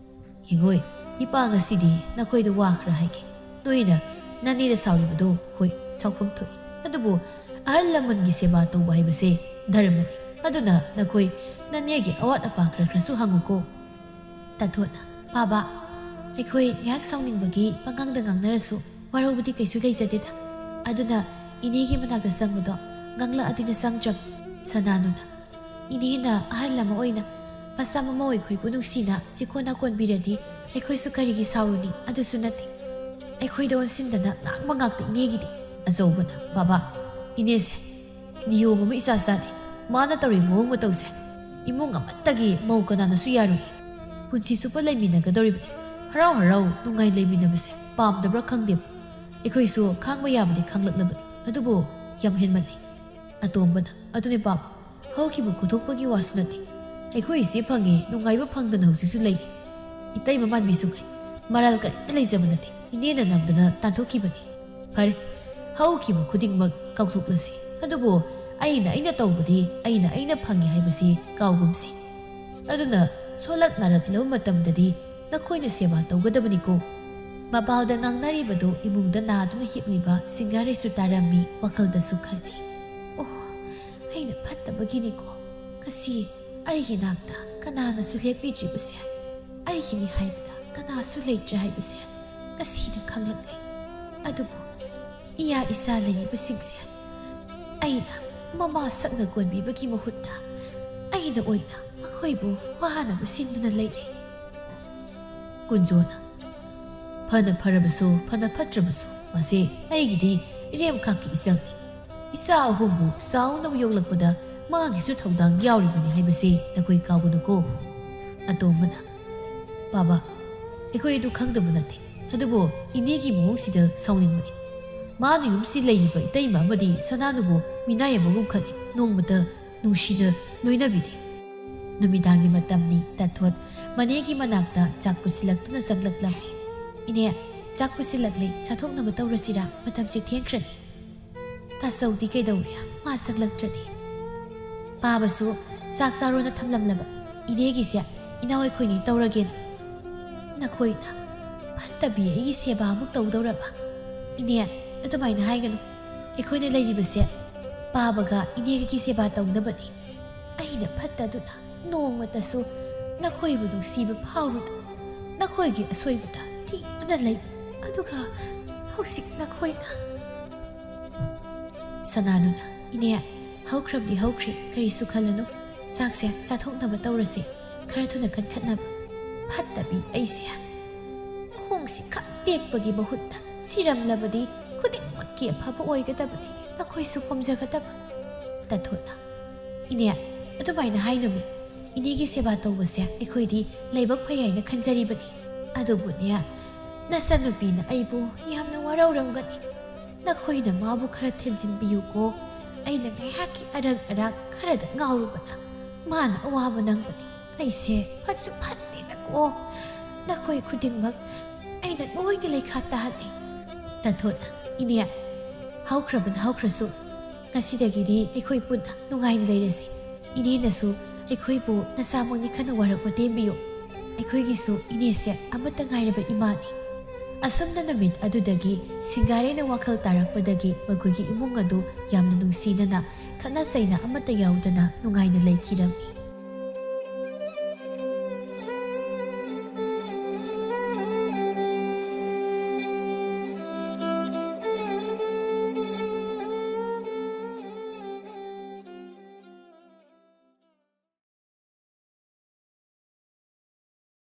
"ꯌꯦꯡꯉꯣꯏ, ꯏꯄꯥ ꯉꯁꯤꯗꯤ ꯅꯈꯣꯏꯗ ꯋꯥ ꯈꯔ ꯍꯥꯏꯒꯦ꯫ ꯅꯣꯏꯅ ꯅꯅꯦꯗ ꯁꯥꯎꯔꯤꯕꯗꯣ ꯍꯣꯏ, ꯁꯥꯎꯐꯝ ꯊꯣꯛꯏ꯫ ꯑꯗꯨꯕꯨ ꯑꯍꯜ ꯂꯃꯟꯒꯤ ꯁꯦꯕꯥ ꯇꯧꯕ ꯍꯥꯏꯕꯁꯦ ꯙꯔꯃꯅꯤ꯫ ꯑꯗꯨꯅ ꯅꯈꯣꯏ ꯅꯅꯦꯒꯤ ꯑꯋꯥꯠ ꯑꯄꯥ ꯈꯔ ꯈꯔꯁꯨ ꯍꯪꯉꯨꯀꯣ꯫" ꯇꯥꯊꯣꯠꯅ, "ꯕꯥꯕꯥ, ꯑꯩꯈꯣꯏ ꯉꯥꯏꯍꯥꯛ ꯁꯥꯎꯅꯤꯡꯕꯒꯤ ꯄꯉꯥꯡꯗ ꯉꯥꯡꯅꯔꯁꯨ ꯋꯥꯔꯧꯕꯗꯤ ꯀꯩꯁꯨ ꯂꯩꯖꯗꯦꯗ꯫ ꯑꯗꯨꯅ ꯏꯅꯦꯒꯤ ꯃꯅꯥꯛꯇ ꯆꯪꯕꯗꯣ ꯉꯥꯡꯂꯛꯑꯗꯤꯅ ꯆꯪꯗ꯭ꯔꯕ꯫ ꯁꯅꯥꯅꯨꯅ ꯏꯅꯦꯅ ꯑꯍꯜ ꯑꯃ ꯑꯣꯏꯅ ꯃꯆꯥ ꯃꯃꯧ ꯑꯩꯈꯣꯏꯕꯨ ꯅꯨꯡꯁꯤꯅ ꯆꯤꯀꯣꯟ ꯅꯥꯀꯣꯟꯕꯤꯔꯗꯤ ꯑꯩꯈꯣꯏꯁꯨ ꯀꯔꯤꯒꯤ ꯁꯥꯎꯔꯨꯅꯤ? ꯑꯗꯨꯁꯨ ꯅꯠꯇꯦ꯫ ꯑꯩꯈꯣꯏꯗ ꯑꯣꯟꯁꯤꯟꯗꯅ ꯉꯥꯡꯕ ꯉꯥꯛꯇ ꯏꯅꯦꯒꯤꯗꯤ꯫" ꯑꯆꯧꯕꯅ, "ꯕꯥꯕꯥ, ꯏꯅꯦꯁꯦ ꯅꯤꯌꯣꯝ ꯑꯃ ꯏꯆꯥ ꯆꯥꯗꯦ꯫ ꯃꯥꯅ ꯇꯧꯔꯤꯕ ꯃꯑꯣꯡ ꯃꯇꯧꯁꯦ ꯏꯃꯨꯡ ꯑꯃꯠꯇꯒꯤ ꯃꯧ ꯀꯅꯥꯅꯁꯨ ꯌꯥꯔꯨꯏ꯫ ꯄꯨꯟꯁꯤ ꯆꯨꯞꯄ ꯂꯩꯃꯤꯟꯅꯒꯗꯧꯔꯤꯕꯅꯤ꯫ ꯍꯔꯥꯎ ꯍꯔꯥꯎ ꯅꯨꯡꯉꯥꯏ ꯂꯩꯃꯤꯟꯅꯕꯁꯦ ꯄꯥꯝꯗꯕ꯭ꯔꯥ ꯈꯪꯗꯦꯕ꯫ ꯑꯩꯈꯣꯏꯁꯨ ꯈꯥꯡꯕ ꯌꯥꯕꯗꯤ ꯈꯥꯡꯂꯛꯂꯕꯅꯤ꯫ ꯑꯗꯨꯕꯨ ꯌꯥꯝ ꯍꯦꯟꯃꯜꯂꯤ꯫" ꯑꯇꯣꯝꯕꯅ, "ꯑꯗꯨꯅꯦ ꯄꯥꯕ, ꯍꯧꯈꯤꯕ ꯈꯨꯗꯣꯛꯄꯒꯤ ꯋꯥꯁꯨ ꯅꯠꯇꯦ꯫ ꯑꯩꯈꯣꯏ ꯏꯆꯦ ꯐꯪꯉꯦ, ꯅꯨꯡꯉꯥꯏꯕ ꯐꯪꯗꯅ ꯍꯧꯖꯤꯛꯁꯨ ꯂꯩ꯫ ꯏꯇꯩꯃ ꯃꯥꯟꯕꯤꯁꯨ ꯉꯥꯏ, ꯃꯔꯥꯜ ꯀꯔꯤꯝꯇ ꯂꯩꯖꯕ ꯅꯠꯇꯦ꯫ ꯏꯅꯦꯅ ꯅꯝꯗꯅ ꯇꯥꯟꯊꯣꯛꯈꯤꯕꯅꯤ꯫ ꯐꯔꯦ, ꯍꯧꯈꯤꯕ ꯈꯨꯗꯤꯡꯃꯛ ꯀꯥꯎꯊꯣꯛꯂꯁꯤ꯫ ꯑꯗꯨꯕꯨ ꯑꯩꯅ ꯑꯩꯅ ꯇꯧꯕꯗꯤ ꯑꯩꯅ ꯑꯩꯅ ꯐꯪꯉꯤ ꯍꯥꯏꯕꯁꯤ ꯀꯥꯎꯒꯨꯝꯁꯤ꯫ ꯑꯗꯨꯅ ꯁꯣꯜꯂꯛ ꯅꯥꯔꯛꯂꯕ ꯃꯇꯝꯗꯗꯤ ꯅꯈꯣꯏꯅ ꯁꯦꯕꯥ ꯇꯧꯒꯗꯕꯅꯤꯀꯣ꯫ ꯃꯄꯥꯜꯗ ꯉꯥꯡꯅꯔꯤꯕꯗꯨ ꯏꯃꯨꯡꯗ ꯅꯥꯗꯨꯅ ꯍꯤꯞꯂꯤꯕ ꯁꯤꯡꯒꯥꯔꯩꯁꯨ ꯇꯥꯔꯝꯃꯤ, ꯋꯥꯈꯜꯗꯁꯨ ꯈꯜꯂꯤ꯫ ꯑꯣ, ꯑꯩꯅ ꯐꯠꯇꯕꯒꯤꯅꯤꯀꯣ꯫ ꯉꯁꯤ ꯑꯩꯒꯤ ꯅꯥꯛꯇ ꯀꯅꯥꯅꯁꯨ ꯂꯦꯞꯄꯤꯗ꯭ꯔꯤꯕꯁꯦ, ꯑꯩꯒꯤꯅꯤ ꯍꯥꯏꯕꯗ ꯀꯅꯥꯁꯨ ꯂꯩꯇ꯭ꯔꯦ ꯍꯥꯏꯕꯁꯦ ꯉꯁꯤꯅ ꯈꯪꯂꯛꯂꯦ꯫ ꯑꯗꯨꯕꯨ ꯏꯌꯥ ꯏꯆꯥ ꯂꯩꯔꯤꯕꯁꯤꯡꯁꯦ ꯑꯩꯅ ꯃꯃꯥ ꯁꯛꯅ ꯀꯣꯟꯕꯤꯕꯒꯤ ꯃꯍꯨꯠꯇ ꯑꯩꯅ ꯑꯣꯏꯅ ꯃꯈꯣꯏꯕꯨ ꯋꯥꯅꯕ ꯁꯤꯟꯗꯨꯅ ꯂꯩꯔꯦ꯫ ꯀꯨꯟꯖꯣꯅ, ꯐꯅ ꯐꯔꯕꯁꯨ ꯐꯅ ꯐꯠꯇ꯭ꯔꯕꯁꯨ ꯃꯁꯦ ꯑꯩꯒꯤꯗꯤ ꯏꯔꯦꯝꯈꯥꯛꯀꯤ ꯏꯆꯜꯅꯤ꯫ ꯏꯆꯥ ꯑꯍꯨꯝꯕꯨ ꯆꯥꯎꯅꯕ ꯌꯣꯛꯂꯛꯄꯗ ꯃꯥꯒꯤꯁꯨ ꯊꯧꯗꯥꯡ ꯌꯥꯎꯔꯤꯕꯅꯤ ꯍꯥꯏꯕꯁꯤ ꯅꯈꯣꯏ ꯀꯥꯎꯒꯅꯨꯀꯣ꯫ ꯑꯇꯣꯝꯕꯅ, ꯕꯥꯕꯥ, ꯑꯩꯈꯣꯏ ꯑꯗꯨ ꯈꯪꯗꯕ ꯅꯠꯇꯦ, ꯑꯗꯨꯕꯨ ꯏꯅꯦꯒꯤ ꯃꯑꯣꯡꯁꯤꯗ ꯁꯥꯎꯅꯤꯡꯕꯅꯤ꯫ ꯃꯥꯅ ꯌꯨꯝꯁꯤ ꯂꯩꯔꯤꯕ ꯏꯇꯩꯃ ꯑꯃꯗꯤ ꯁꯅꯥꯅꯨꯕꯨ ꯃꯤꯅꯥꯏ ꯑꯃꯒꯨꯝ ꯈꯜꯂꯤ, ꯅꯣꯡꯃꯇ ꯅꯨꯡꯁꯤꯅ ꯂꯣꯏꯅꯕꯤꯗꯦ꯫ ꯅꯨꯃꯤꯗꯥꯡꯒꯤ ꯃꯇꯝꯅꯤ꯫ ꯇꯥꯊꯣꯠ ꯃꯅꯦꯒꯤ ꯃꯅꯥꯛꯇ ꯆꯥꯛ ꯄꯨꯁꯤꯜꯂꯛꯇꯨꯅ ꯆꯪꯂꯛꯂꯝꯃꯤ꯫ ꯏꯅꯦ, ꯆꯥꯛ ꯄꯨꯁꯤꯜꯂꯛꯂꯦ, ꯆꯥꯊꯣꯛꯅꯕ ꯇꯧꯔꯁꯤꯔꯥ? ꯃꯇꯝꯁꯦ ꯊꯦꯡꯈ꯭ꯔꯅꯤ꯫ ꯇꯥꯆꯧꯗꯤ ꯀꯩꯗꯧꯔꯤ? ꯃꯥ ꯆꯪꯂꯛꯇ꯭ꯔꯗꯤ꯫ ꯄꯥꯕꯁꯨ ꯆꯥꯛ ꯆꯥꯔꯣꯅ ꯊꯝꯂꯝꯂꯕ꯫ ꯏꯅꯦꯒꯤꯁꯦ ꯏꯅꯥꯎ ꯑꯩꯈꯣꯏꯅꯤ ꯇꯧꯔꯒꯦꯅ꯫ ꯅꯈꯣꯏꯅ ꯐꯠꯇꯕꯤ ꯑꯩꯒꯤ ꯁꯦꯕꯥ ꯑꯃꯨꯛ ꯇꯧꯗꯧꯔꯕ? ꯏꯅꯦ, ꯑꯗꯨꯃꯥꯏꯅ ꯍꯥꯏꯒꯅꯨ꯫ ꯑꯩꯈꯣꯏꯅ ꯂꯩꯔꯤꯕꯁꯦ ꯄꯥꯕꯒ ꯏꯅꯦꯒꯒꯤ ꯁꯦꯕꯥ ꯇꯧꯅꯕꯅꯤ꯫ ꯑꯩꯅ ꯐꯠꯇꯗꯨꯅ ꯅꯣꯡꯃꯇꯁꯨ ꯅꯈꯣꯏꯕꯨ ꯅꯨꯡꯁꯤꯕ ꯐꯥꯎꯔꯨꯗ ꯅꯈꯣꯏꯒꯤ ꯑꯁꯣꯏꯕꯗ ꯊꯤꯗꯨꯅ ꯂꯩ꯫ ꯑꯗꯨꯒ ꯍꯧꯖꯤꯛ ꯅꯈꯣꯏꯅ꯫ ꯁꯅꯥꯅꯨꯅ, ꯏꯅꯦ, ꯍꯧꯈ꯭ꯔꯕꯗꯤ ꯍꯧꯈ꯭ꯔꯦ, ꯀꯔꯤꯁꯨ ꯈꯜꯂꯅꯨ꯫ ꯆꯥꯛꯁꯦ ꯆꯥꯊꯣꯛꯅꯕ ꯇꯧꯔꯁꯦ, ꯈꯔ ꯊꯨꯅ ꯀꯟꯈꯠꯅꯕ꯫ ꯐꯠꯇꯕꯤ ꯑꯩꯁꯦ꯫ ꯈꯣꯡꯁꯤ ꯈꯛ ꯇꯦꯛꯄꯒꯤ ꯃꯍꯨꯠꯇ ꯁꯤꯔꯝꯂꯕꯗꯤ ꯈꯨꯗꯤꯡꯃꯛꯀꯤ ꯑꯐꯕ ꯑꯣꯏꯒꯗꯕꯅꯤ, ꯅꯈꯣꯏꯁꯨ ꯄꯣꯝꯖꯒꯗꯕ꯫ ꯇꯥꯊꯣꯠꯅ, ꯏꯅꯦ, ꯑꯗꯨꯃꯥꯏꯅ ꯍꯥꯏꯅꯨꯃꯤ꯫ ꯏꯅꯦꯒꯤ ꯁꯦꯕꯥ ꯇꯧꯕꯁꯦ ꯑꯩꯈꯣꯏꯗꯤ ꯂꯥꯏꯕꯛ ꯐꯩ ꯍꯥꯏꯅ ꯈꯟꯖꯔꯤꯕꯅꯤ꯫ ꯑꯗꯨꯕꯨꯅꯦ, ꯅꯆꯟꯅꯨꯄꯤꯅ ꯑꯩꯕꯨ ꯌꯥꯝꯅ ꯋꯥꯔꯧꯔꯝꯒꯅꯤ꯫ ꯅꯈꯣꯏꯅ ꯃꯥꯕꯨ ꯈꯔ ꯊꯦꯝꯖꯤꯟꯕꯤꯌꯨꯀꯣ꯫ ꯑꯩꯅ ꯉꯥꯏꯍꯥꯛꯀꯤ ꯑꯔꯪ ꯑꯔꯥꯛ ꯈꯔꯗ ꯉꯥꯎꯔꯨꯕꯅ ꯃꯥꯅ ꯑꯋꯥꯕ ꯅꯪꯕꯅꯤ꯫ ꯑꯩꯁꯦ ꯐꯠꯁꯨ ꯐꯠꯇꯦꯗꯀꯣ꯫ ꯅꯈꯣꯏ ꯈꯨꯗꯤꯡꯃꯛ ꯑꯩꯅ ꯂꯣꯏꯅ ꯂꯩꯈꯥ ꯇꯥꯍꯜꯂꯤ꯫ ꯇꯥꯊꯣꯠ, ꯏꯅꯦ, ꯍꯧꯈ꯭ꯔꯕꯅ ꯍꯧꯈ꯭ꯔꯁꯨ, ꯉꯁꯤꯗꯒꯤꯗꯤ ꯑꯩꯈꯣꯏ ꯄꯨꯟꯅ ꯅꯨꯡꯉꯥꯏꯅ ꯂꯩꯔꯁꯤ꯫ ꯏꯅꯦꯅꯁꯨ ꯑꯩꯈꯣꯏꯕꯨ ꯅꯆꯥꯃꯛꯅꯤ ꯈꯟꯅ ꯋꯥꯔꯛ ꯋꯥꯇꯦꯝꯕꯤꯌꯨ꯫ ꯑꯩꯈꯣꯏꯒꯤꯁꯨ ꯏꯅꯦꯁꯦ ꯑꯃꯠꯇ ꯉꯥꯏꯔꯕ ꯏꯃꯥꯅꯤ꯫ ꯑꯁꯨꯝꯅ ꯅꯨꯃꯤꯠ ꯑꯗꯨꯗꯒꯤ ꯁꯤꯡꯒꯥꯔꯩꯅ ꯋꯥꯈꯜ ꯇꯥꯔꯛꯄꯗꯒꯤ ꯃꯈꯣꯏꯒꯤ ꯏꯃꯨꯡ ꯑꯗꯨ ꯌꯥꯝꯅ ꯅꯨꯡꯁꯤꯅꯅ, ꯈꯠꯅ ꯆꯩꯅ ꯑꯃꯠꯇ ꯌꯥꯎꯗꯅ ꯅꯨꯡꯉꯥꯏꯅ ꯂꯩꯈꯤꯔꯝꯃꯤ꯫